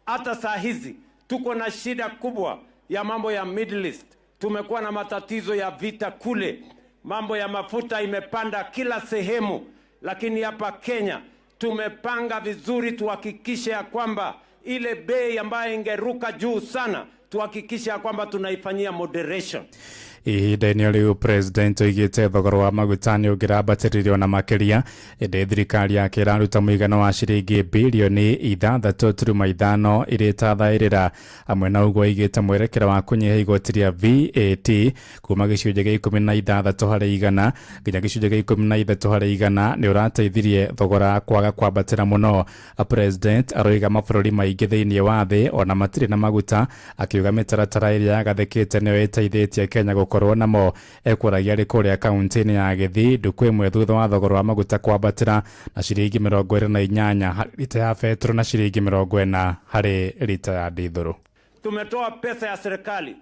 Speaker 13: Hata saa hizi Tuko na shida kubwa ya mambo ya Middle East, tumekuwa na matatizo ya vita kule, mambo ya mafuta imepanda kila sehemu, lakini hapa Kenya tumepanga vizuri, tuhakikishe ya kwamba ile bei ambayo ingeruka juu sana, tuhakikishe ya kwamba tunaifanyia moderation.
Speaker 18: Ihinda-inĩ rĩu president oigĩte thogora wa maguta nĩ ũngĩrambatĩrĩrio na makĩria, ĩndĩ thirikari yake ĩraruta mũigana wa ciringi birioni 6.5 ĩrĩ ta thaĩrĩra. Hamwe na ũguo oigĩte mwerekera wa kũnyihia igoti rĩa VAT kuma gĩcunjĩ gĩa 16% nginya gĩcunjĩ gĩa 13% nĩ ũrateithirie thogora kwaga kwambatĩra mũno. President aroiga mabũrũri maingĩ thĩinĩ wa thĩ ona matirĩ na maguta, akiuga mĩtaratara ĩrĩa yagathĩkĩte nĩyo ĩteithĩtie Kenya gũkorwo namo. Ekwaragia arĩ kũrĩa kaunti-inĩ ya Gĩthii ndukũ ĩmwe thutha wa thogora wa maguta kwambatĩra na ciringi 28 harĩ rita ya betũrũ na ciringi 40 harĩ rita ya ndithũrũ.
Speaker 13: Tumetoa pesa ya serikali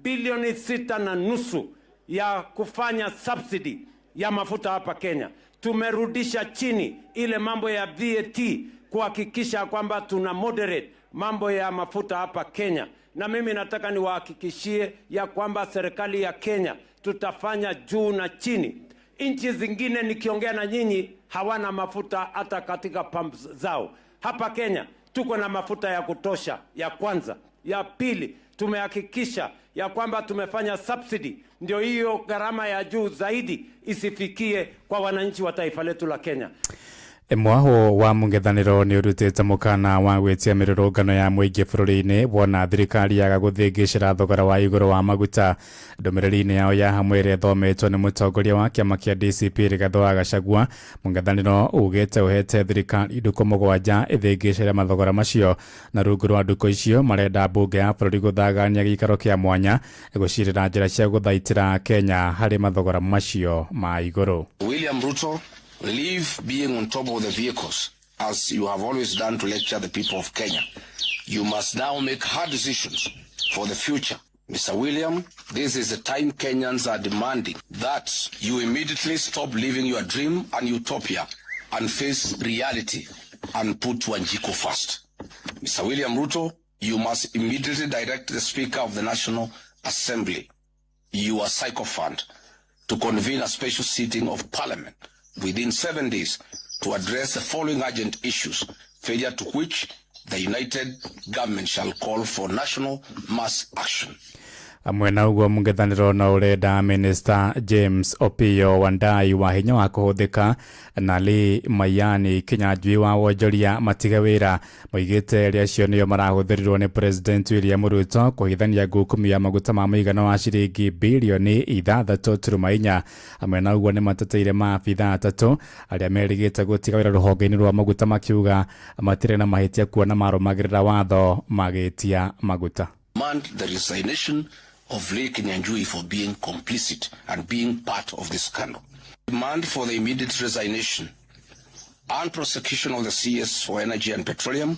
Speaker 13: bilioni 6.5 ya kufanya subsidy ya mafuta hapa Kenya. Tumerudisha chini ile mambo ya VAT kuhakikisha kwamba tuna moderate mambo ya mafuta hapa Kenya. Na mimi nataka niwahakikishie ya kwamba serikali ya Kenya tutafanya juu na chini. Nchi zingine nikiongea na nyinyi hawana mafuta hata katika pumps zao. Hapa Kenya tuko na mafuta ya kutosha, ya kwanza. Ya pili, tumehakikisha ya kwamba tumefanya subsidy, ndio hiyo gharama ya juu zaidi isifikie kwa wananchi wa taifa letu la Kenya.
Speaker 18: Mwaho wa mũng'ethanĩro nĩ ũrutĩte mũkana wa gwĩtia mĩrũrũngano ya mũingĩ bũrũri-inĩ wona thirikari yaga gũthĩngĩcĩra thogora wa igũrũ wa maguta. Ndũmĩrĩri-inĩ yao ya hamwe ĩrĩa ĩthometwo nĩ mũtongoria wa kĩama kĩa DCP Rigathĩ wa Gachagua, mũng'ethanĩro ugĩte ũhete thirikari ndukũ 7 ĩthĩngĩcĩre mathogora macio, na rungu rwa ndukũ icio marenda mbunge ya bũrũri gũthagania gĩikaro kĩa mwanya gũcirĩra njĩra cia gũthaitĩra Kenya harĩ mathogora macio ma igũrũ.
Speaker 19: William Ruto, leave being on top of the vehicles as you have always done to lecture the people of Kenya. You must now make hard decisions for the future. Mr. William, this is the time Kenyans are demanding that you immediately stop living your dream and utopia and face reality and put Wanjiku first. Mr. William Ruto, you must immediately direct the Speaker of the National Assembly, your sycophant, to convene a special sitting of Parliament within 7 days to address the following urgent issues, failure to which the united government shall call for national mass action.
Speaker 18: Amwe na ũguo mũng'ethanĩro no ũrenda Minister James Opiyo Wandayi wa hinya wa kũhũthĩka na Lee Mayani Kinyanjui wa wonjoria matige wĩra. Moigĩte arĩa acio nĩo marahũthĩrirwo nĩ President William Ruto kũhithania ngũkũmi ya maguta ma mũigana wa ciringi birioni 6.4. Amwe na ũguo nĩ mateteire maabithaa 3 arĩa merĩgĩte gũtiga wĩra rũhonge-inĩ rwa maguta makiuga matirĩ na mahĩtia kuona marũmagĩrĩra watho magĩtia maguta.
Speaker 19: Demand the resignation of Lee Kinyanjui for being complicit and being part of this scandal. Demand for the immediate resignation and prosecution of the CS for Energy and Petroleum,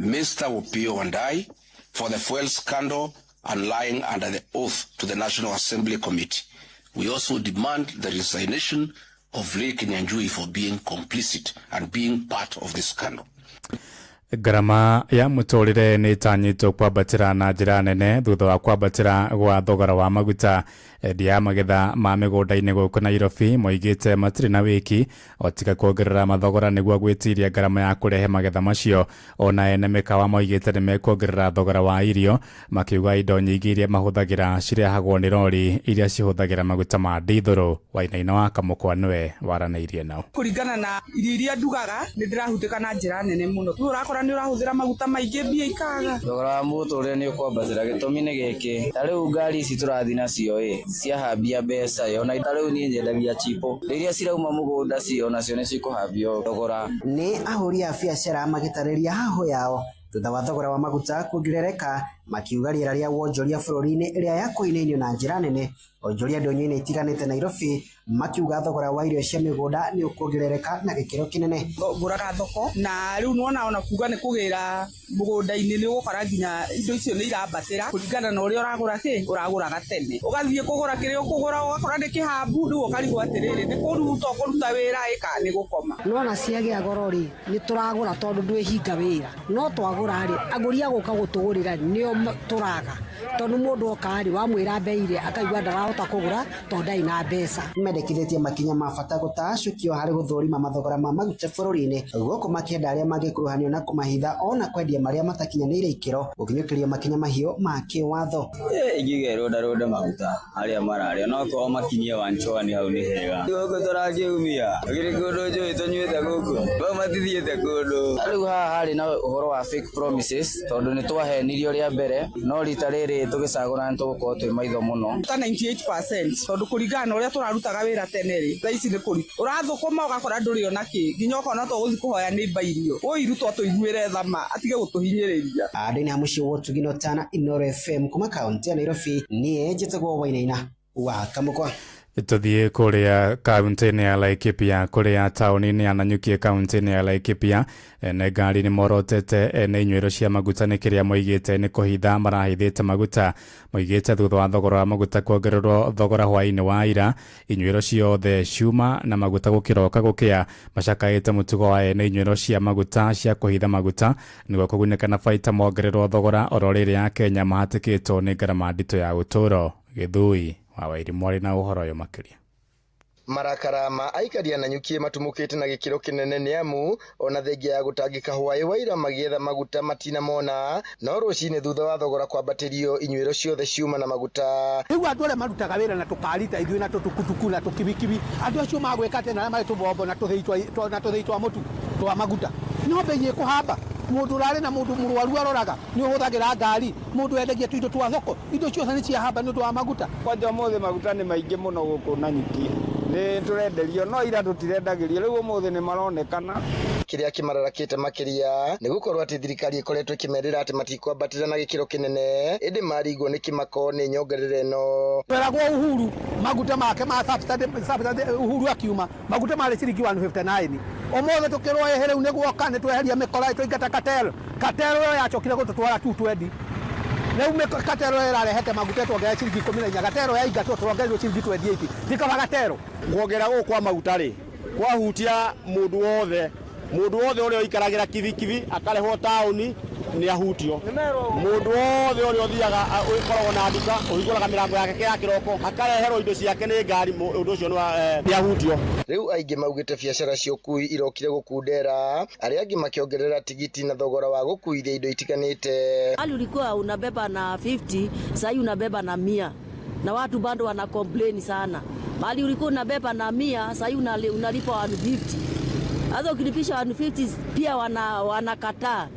Speaker 19: Mr. Opiyo Wandayi, for the fuel scandal and lying under the oath to the National Assembly Committee. We also demand the resignation of Lee Kinyanjui for being complicit and being part of this scandal.
Speaker 18: Ngarama ya mũtũrĩre nĩ ĩtanyĩtwo kwambatĩra na njĩra nene thutha wa kwambatĩra gwa thogora wa maguta. Endia a magetha ma mĩgũnda-inĩ gũkũ Nairobi moigĩte matirĩ na wĩki o tiga kuongerera mathogora nĩguo gwĩtiria ngarama ya kũrehe magetha macio. Ona ene mĩkawa moigĩte nĩ mekuongerera thogora wa irio, makiuga indo nyingĩ iria mahũthagĩra cirehagwo nĩ rori iria cihũthagĩra maguta ma ndithũrũ. Wainaina wa Kamũkwa nĩwe waranĩirie nao.
Speaker 20: Kũringana na irio iria ndugaga nĩ ndĩrahutĩka na njĩra nene mũno. Rĩu ũrakora nĩ ũrahũthĩra maguta maingĩ mbia ikaga.
Speaker 26: Thogora wa mũtũrĩre nĩ ũkwambatĩra, gĩtũmi nĩ gĩkĩ, ta rĩu ngari ici tũrathiĩ nacio ĩ ciahambia mbeca ĩ, ona ta rĩu niĩ nyendagia chipo iria cirauma mũgũnda cio nacio nĩ cikũhambio thogora.
Speaker 1: Nĩ ahũri a biacara magĩtarĩria hahũ yao thutha wa thogora wa maguta kuongerereka, makiuga rĩera rĩa wonjoria bũrũri-inĩ ĩrĩa yakũinainio na njĩra nene Onjoria ndũnyũ-inĩ itiganĩte Nairobi makiuga thogora wa irio cia mĩgũnda nĩ ũkuongerereka na gĩkĩro kĩnene.
Speaker 20: Ngũraga thoko na rĩu nĩwona ona kuga nĩ kũgĩra mũgũnda-inĩ nĩ ũgũkora nginya indo icio nĩ irambatĩra kũringana na ũrĩa ũragũra kĩ ũragũraga tene. Ũgathiĩ kũgũra kĩrĩa ũkũgũra ũgakora nĩ kĩhambu rĩu ũkarigwo atĩrĩrĩ nĩ kũruta ũkũruta wĩra ĩ kana nĩ gũkoma.
Speaker 2: Nona ciagĩa goro rĩ nĩ tũragũra tondũ ndwĩhinga wĩra no twagũra rĩ agũri a gũka gũtũgũrĩra nĩo tũraga tondũ mũndũ oka rĩ wamwĩra mbei rĩ akaigua ndarahota kũgũra tondũ ndarĩ na mbeca.
Speaker 1: Mendekithĩtie makinya ma bata gũtacũkio harĩ gũthũrima mathogora ma maguta bũrũri-inĩ gũkũ makĩenda arĩa mangĩkuruhanio na kũmahitha ona kwendia marĩa matakinyanĩire ikĩro gũkinyũkĩrio makinya mahiũ ma kĩwatho.
Speaker 26: Ingiuga ĩrũndarũnde maguta arĩa mararĩa no korwo makinyie wanchwani hau nĩ hega. Gũkũ tũrakĩumia gũtirĩ kũndũ njũĩ tũnyuĩte gũkũ bau matithiĩte kũndũ. Rĩu haha harĩ na ũhoro wa fake promises tondũ nĩ twahenirio rĩa mbere no rita rĩrĩ tũgĩcagũra nĩ tũgũkorwo twĩ maitho mũno.
Speaker 20: Ta 98% tondũ kũringana na ũrĩa tũrarutaga wĩra tene rĩ thaa ici nĩ kũritũ. Ũrathũkũma ũgakora ndũrĩ ona kĩ nginya ũkona to gũthiĩ kũhoya neighbor irio. Ũi Ruto atũiguĩre thama atige gũtũhinyĩrĩria.
Speaker 1: Andũ-inĩ a mũciĩ wa Ũtugi Tana Inooro FM kuma kaunti ya Nairobi niĩ njĩtagwo Wainaina wa Kamũkwa.
Speaker 18: Tuthiĩ kũrĩa kaunti-inĩ ya Laikipia kũrĩa taũni-inĩ ya Nanyuki kaunti-inĩ ya Laikipia ene ngari nĩ morotete ene inyuĩro cia maguta nĩ kĩrĩa moigĩte nĩ kũhitha marahithĩte maguta. Moigĩte thutha wa thogora wa maguta kuongererwo thogora hwaĩ-inĩ wa ira inyuĩro ciothe ciuma na maguta gũkĩroka gũkĩa. Macakaĩte mũtugo wa ene inyuĩro cia maguta cia kũhitha maguta nĩguo kũgunĩka na baita mongererwo thogora oro rĩrĩa Akenya mahatĩkĩtwo nĩ ngarama nditũ ya ũtũũro. Gĩthui wa Wairimu arĩ na ũhoro ũyũ makĩria.
Speaker 3: Marakara ma aikari a Nanyuki matumũkĩte na gĩkĩro kĩnene nĩ amu ona thengia ya gũtangĩka hwaĩ wa ira magĩetha maguta matinamona no rũcinĩ thutha wa thogora kwambatĩrio inyuĩro ciothe ciuma na maguta.
Speaker 4: Rĩu andũ arĩa marutaga wĩra na tũkari ta ithuĩ na tũtukutuku na tũkibikibi andũ acio magwĩka atĩa na arĩa marĩ tũbombo na tũthĩi twa mũtu twa maguta no bei ĩkũhamba. Mũndũ ũrarĩ na mũndũ mũrwaru aroraga nĩ ũhũthagĩra ngari mũndũ endagia tũindo twa thoko indo ciothe nĩ ciahamba nĩ ũndũ wa maguta.
Speaker 22: Kwanja ũmũthĩ maguta nĩ maingĩ mũno gũkũ Nanyuki nĩ tũrenderio no ira tũtirendagĩrio rĩu ũmũthĩ nĩ maronekana.
Speaker 3: Kĩrĩa kĩmararakĩte makĩria nĩ gũkorwo atĩ thirikari ĩkoretwo ĩkĩmerĩra atĩ matikwambatĩra na gĩkĩro kĩnene ĩndĩ marigwo nĩ kĩmako nĩ nyongerera ĩno.
Speaker 4: Tweragwo Uhuru maguta make ma subsidy Uhuru akiuma maguta marĩ ciringi 159 ũmũthĩ tũkĩrwo ĩhĩ rĩu nĩ guoka nĩ tweheria mĩkora twaingata cartel cartel ĩyo yacokire gũtũtwara 220 rĩu katero ĩrarehete maguta tuongerera ciringi 14 gatero yaingatwo tuongererwo ciringi 28 ndikaba gatero.
Speaker 23: Kuongerera gũkũ kwa maguta rĩ kwahutia mũndũ wothe mũndũ wothe ũrĩa ũikaragĩra kibikibi akarehwo taũni nĩ ahutio mũndũ wothe ũrĩa ũthiaga ũkoragwo na nduka ũhingũraga mĩrango yake ya kĩroko akareherwo indo ciake nĩ ngari ũndũ ũcio nĩ ahutio.
Speaker 3: Rĩu aingĩ maugĩte biacara cia ũkui irokire gũkundera arĩa angĩ makĩongerera tigiti na thogora wa gũkuithia indo itiganĩte.
Speaker 24: Hali ulikuwa unabeba na 50 sasa unabeba na 100 na watu bado wana complain sana. Mali ulikuwa unabeba na 100 sasa unalipa 150. Sasa ukilipisha 150 pia wanakataa.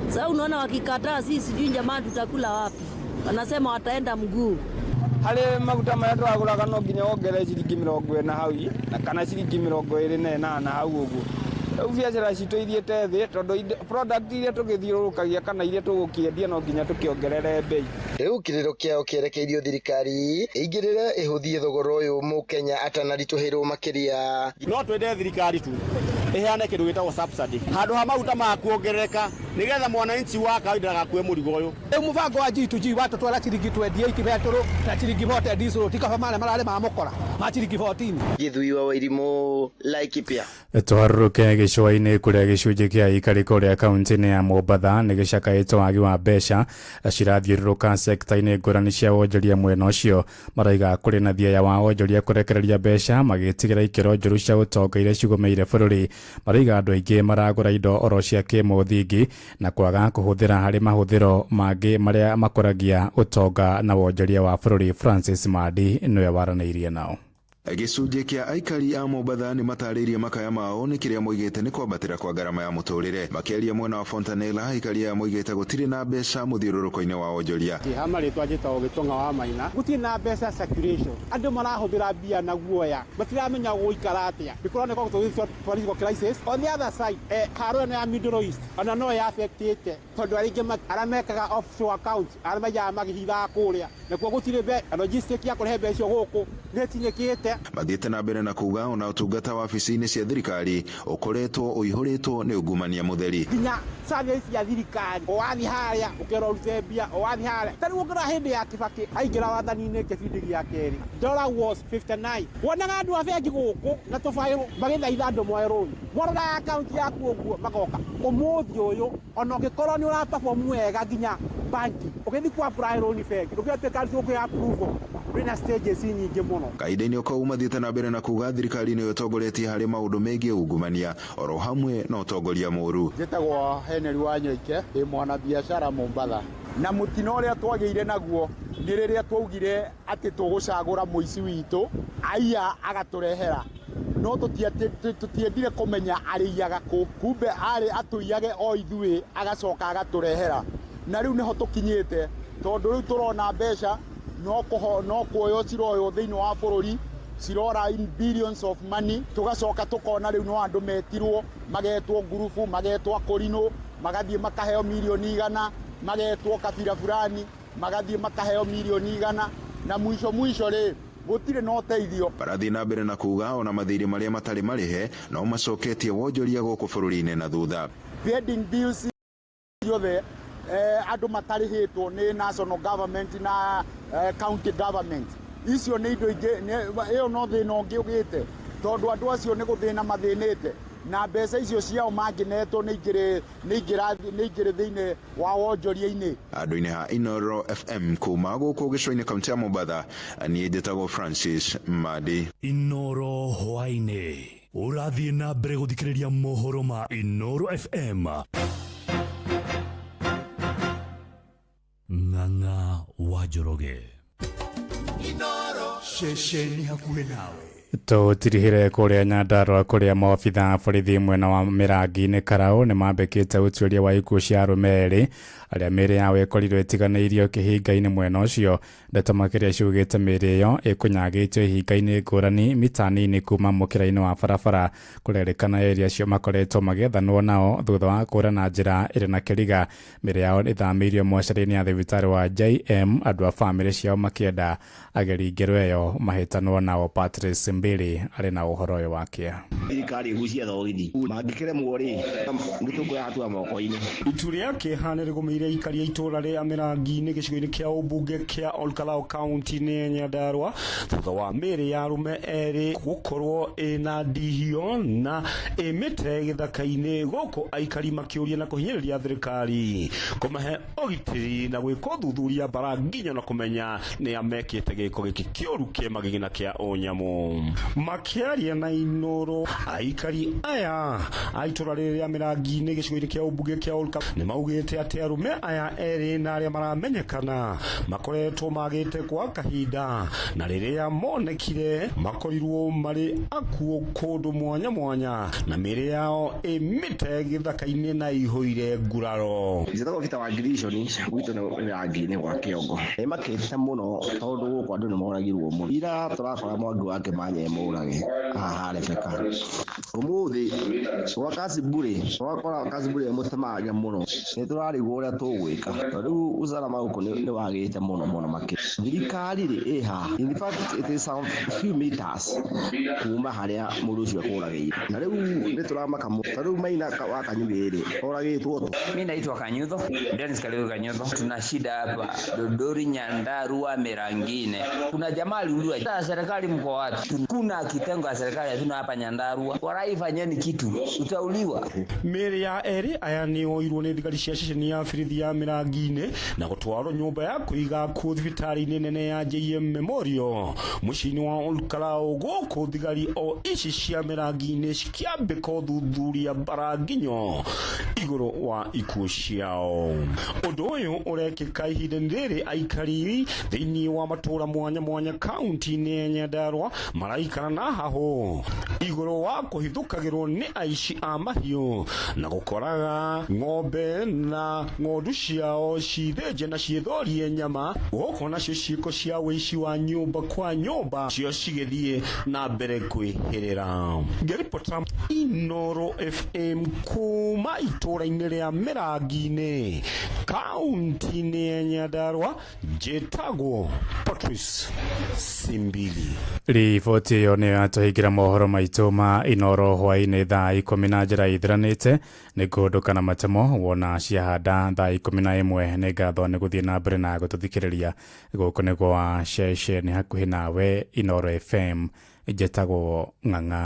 Speaker 24: Sasa unaona wakikataa sisi sijui jamani tutakula wapi. Wanasema wataenda mguu.
Speaker 22: Harĩ maguta marĩa tũragũraga no nginya wongerere ciringi 40 hau na kana ciringi 28 hau ũguo. Rĩu biacara citũ ithiĩte thĩ tondũ product iria tũgĩthiũrũrũkagia kana iria tũgũkĩendia no nginya tũkĩongerere bei.
Speaker 3: Rĩu kĩrĩro kĩao kĩerekeirio thirikari ĩingĩrĩre ĩhũthie thogora ũyũ mũkenya atanaritũhĩrwo makĩria.
Speaker 23: No twende thirikari tu ĩheane kĩndũ gĩtagwo subsidy handũ ha maguta ma kuongerereka nĩgetha mwananchi wa kawaida ndagakue mũrigo ũyũ.
Speaker 4: Rĩu mũbango wa G2G watũtwara ciringi 28 betũrũ na ciringi 40 diesel tikaba marĩa mararĩ ma mũkora ma ciringi 14.
Speaker 3: Gĩthui wa Wairimu, Laikipia.
Speaker 18: Tũharũrũke gĩcũa-inĩ kũrĩa gĩcunjĩ kĩa aikari kũrĩa kaunti-inĩ ya Mombatha nĩ gĩcakaĩtwo wagi wa mbeca cirathiũrũrũka sekta-inĩ ngũrani cia wonjoria mwena ũcio. Maraiga kũrĩ na thieya wa wonjoria kũrekereria mbeca magĩtigĩra ikĩro njũru cia ũtonga iria cigũmĩire bũrũri. Maraiga andũ aingĩ maragũra indo oro cia kĩmũthingi na kwaga kũhũthĩra harĩ mahũthĩro mangĩ marĩa makũragia ũtonga na wonjoria wa bũrũri. Francis Madi nĩwe waranĩirie nao.
Speaker 6: Gĩcunjĩ kĩa aikari a Mombatha nĩ matarĩirie makaya mao nĩ kĩrĩa moigĩte nĩ kwambatĩra kwa ngarama ya mũtũrĩre. Makĩaria mwena wa Fontanella, aikari aya moigĩte gũtirĩ na mbeca mũthiũrũrũko-inĩ wa wonjoria.
Speaker 7: Ha marĩtwa njĩtagwo Gĩtong'a wa Maina. Gũtirĩ na mbeca circulation, andũ marahũthĩra mbia na guoya, matiramenya gũikara atĩa. Nĩ kũroneka gũtũgĩ political crisis. On the other side, haro ĩno ya Middle East ona no yaffectĩte tondũ arĩa aingĩ arĩa mekaga offshore accounts arĩa maiyaga makĩhithaga kũrĩa, nakuo gũtirĩ logistic ya kũrehe mbeca icio gũkũ nĩ ĩtinĩkĩte.
Speaker 6: Mathiĩte na mbere na kuga ona ũtungata wabici-inĩ cia thirikari ũkoretwo ũihũrĩtwo nĩ ungumania mũtheri.
Speaker 7: Nginya service ya thirikari ũwathiĩ harĩa ũkerwo ũrute mbia, ũwathiĩ harĩa ta rĩu ũngĩrora hĩndĩ ya Kibaki aingĩra wathani-inĩ kĩbindi gĩa kerĩ, dollar was 59. Wonaga andũ a bengi gũkũ na tũbairũ magĩthaitha andũ moe rũni, morora akaunti yaku ũguo magoka. Ũmũthĩ ũyũ ona ũngĩkorwo nĩ ũra perform wega nginya banki ũgĩthiĩ ku apply rũni bengi ndũngĩtuĩka ũkũhe approval, wĩna stages nyingĩ mũno.
Speaker 6: Kahinda-inĩ o kau mathiĩte na mbere na kuga thirikari nĩyo ĩtongoretie harĩ maũndũ megiĩ ungumania oro hamwe na ũtongoria mũũru.
Speaker 9: Njĩtagwo Henry Wanyoike, ndĩ mwanabiacara Mombatha. Na mũtino ũrĩa twagĩire naguo nĩ rĩrĩa twaugire atĩ tũgũcagũra mũici witũ aiya agatũrehera, no tũtiendire kũmenya arĩiyaga kũ, kumbe arĩ atũiyage o ithuĩ agacoka agatũrehera. Na rĩu nĩho tũkinyĩte, tondũ rĩu tũrona mbeca no kuoywo ciroywo thĩinĩ wa bũrũri, cirora in billions of money, tũgacoka tũkona rĩu no andũ metirwo, magetwo ngurubu, magetwo akũrinũ, magathiĩ makaheo mirioni 100, magetwo kabira fulani, magathiĩ makaheo mirioni 100, na mwisho mwisho rĩ gũtirĩ na ũteithio.
Speaker 6: Barathiĩ na mbere na kuga ona mathirĩ marĩa matarĩ marĩhe no macoketie wonjoria gũkũ bũrũri-inĩ na thutha.
Speaker 9: Pending bills ciothe andũ matarĩhĩtwo nĩ national government na county government, icio nĩ indo ingĩ, ĩyo no thĩna ũngĩ ũgĩte, tondũ andũ acio nĩ gũthĩna mathĩnĩte na mbeca icio ciao mangĩnetwo nĩ ingĩrĩ thĩinĩ wa wonjoria-inĩ.
Speaker 6: Andũ-inĩ ha Inoro FM kuma gũkũ gĩcũa-inĩ kaunti ya Mombatha, niĩ njĩtagwo Francis Madi.
Speaker 5: Inoro hwaĩ-inĩ ũrathiĩ na mbere gũthikĩrĩria mohoro ma Inoro FM. Ng'ang'a wa Njoroge. Ceceni hakuhĩ nawe.
Speaker 18: Tũtirihire kũrĩa Nyandarua kũrĩa maobitha a borithi mwena wa Mĩrangi-inĩ Karau nĩ mambĩkĩte ũtuĩria wa ikuũ cia arũme erĩ arĩa mĩĩrĩ yao ĩkorirwo ĩtiganĩirio kĩhinga-inĩ mwena ũcio. Ndeto makĩria ciugĩte mĩĩrĩ ĩyo ĩkũnyagĩtio ihinga-inĩ ngũrani mita nini kuma mũkĩra-inĩ wa barabara. Kũrerĩkana erĩ acio makoretwo magĩethanwo nao thutha wa kũra na njĩra ĩrĩ na kĩriga. Mĩĩrĩ yao ĩthamĩirio mocarĩ-inĩ ya thibitarĩ wa JM, andũ a bamĩrĩ ciao makĩenda ageri ngero ĩyo mahĩtanwo nao. Patrice Mbili arĩ na ũhoro ũyũ wa kĩeha.
Speaker 11: Thirikari ĩgucie thogithi mangĩkĩremwo rĩ nĩ tũkuoya hatua moko-inĩ.
Speaker 12: Itu rĩa kĩeha nĩ rĩgũmĩire aikari a itũũra rĩa Mĩrangi-inĩ gĩcigo-inĩ kĩa ũmbunge kĩa Olkalou kaunti-inĩ ya Nyandarua thutha wa mĩĩrĩ ya arũme erĩ gũkorwo ĩna ndihio na ĩmĩte gĩthaka-inĩ, gũkũ aikari makĩũria na kũhinyĩrĩria thirikari kũmahe ũgitĩri na gwĩka ũthuthuria bara nginya na kũmenya nĩa mekĩte gĩko gĩkĩ kĩũru kĩ magigi na kĩa ũnyamũ. Makĩaria na Inoro, aikari aya a itũũra rĩrĩ rĩa Mĩrangi-inĩ gĩcigo-inĩ kĩa ũmbunge kĩa Olkalou nĩ maugĩte atĩ arũme aya erĩ na arĩa maramenyekana makoretwo magĩte kwa kahinda, na rĩrĩa monekire makorirwo marĩ akuũ kũndũ mwanya mwanya na mĩĩrĩ yao ĩmĩte gĩthaka-inĩ na ihũire nguraro.
Speaker 11: Njĩtagwo Peter wa Ngiriconi, gwitũ nĩ Mĩrangi-inĩ gwa Kĩongo. Nĩ makĩte mũno tondũ gũkũ andũ nĩ moragirwo mũno. Ira tũrakora Mwangi wa Kĩmanya mũrage haha Rebeka. Ũmũthĩ gwa Kaciburi, twakora Kaciburi mũtemagia mũno, nĩ tũrarigwo ũrĩa tũgwĩka tondũ rĩu usalama gũkũ nĩ wagĩte mũno mũno makĩria. Thirikari rĩ ĩ haha, in fact it is some few meters kuma harĩa mũndũ ũcio ekũragĩire, na rĩu nĩ tũramaka mũno tondũ rĩu Maina wa Kanyugĩ rĩ oragĩtwo tu.
Speaker 26: Mimi naitwa Kanyutho, Dennis Kariuki Kanyutho. Tuna shida hapa Dodori, Nyandarua, Mirangine. Kuna jamaa aliuliwa. Sasa serikali mko wapi? Kuna kitengo ya serikali hatuna hapa Nyandarua. Warai fanyeni kitu, utauliwa.
Speaker 12: Mĩĩrĩ ya erĩ aya nĩ yoirwo nĩ thigari cia ceceni ya birithi ya Mĩrangi-inĩ na gũtwarwo nyũmba ya kũiga akuũ thibitarĩ-inĩ nene ya JM Memorial mũciĩ-inĩ wa Olkalou, gũkũ thigari o ici cia Mĩrangi-inĩ cikĩambĩka ũthuthuria bara nginyo igũrũ wa ikuũ ciao. Ũndũ ũyũ ũrekĩka ihinda-inĩ rĩrĩ aikari thĩinĩ wa matũũra mwanya mwanya kaunti-inĩ ya Nyandarua mara Maraikara na hahũ igũrũ wa kũhithũkagĩrwo nĩ aici a mahiũ na gũkoraga ng'ombe na ng'ondu ciao cithĩnje na ciĩthorie nyama, gũkũ nacio ciĩko cia wĩici wa nyũmba kwa nyũmba cio cigĩthiĩ na mbere kwĩhĩrĩra. Ngĩribota Inoro FM kuma itũũra-inĩ rĩa Mĩrangi-inĩ, kaunti-inĩ ya Nyandarua, njĩtagwo Patrice Simbili.
Speaker 18: Riboti ĩyo nĩyo yatũhingĩra mohoro maitũ ma Inoro hwaĩ-inĩ thaa 10 na njĩra ithiranĩte. Nĩ kũndũka na matemo wona ciahanda thaa 11. Nĩ ngatho nĩ gũthiĩ na mbere na gũtũthikĩrĩria. Gũkũ nĩ gwa ceceni hakuhĩ nawe Inoro FM. Njĩtagwo Ng'ang'a.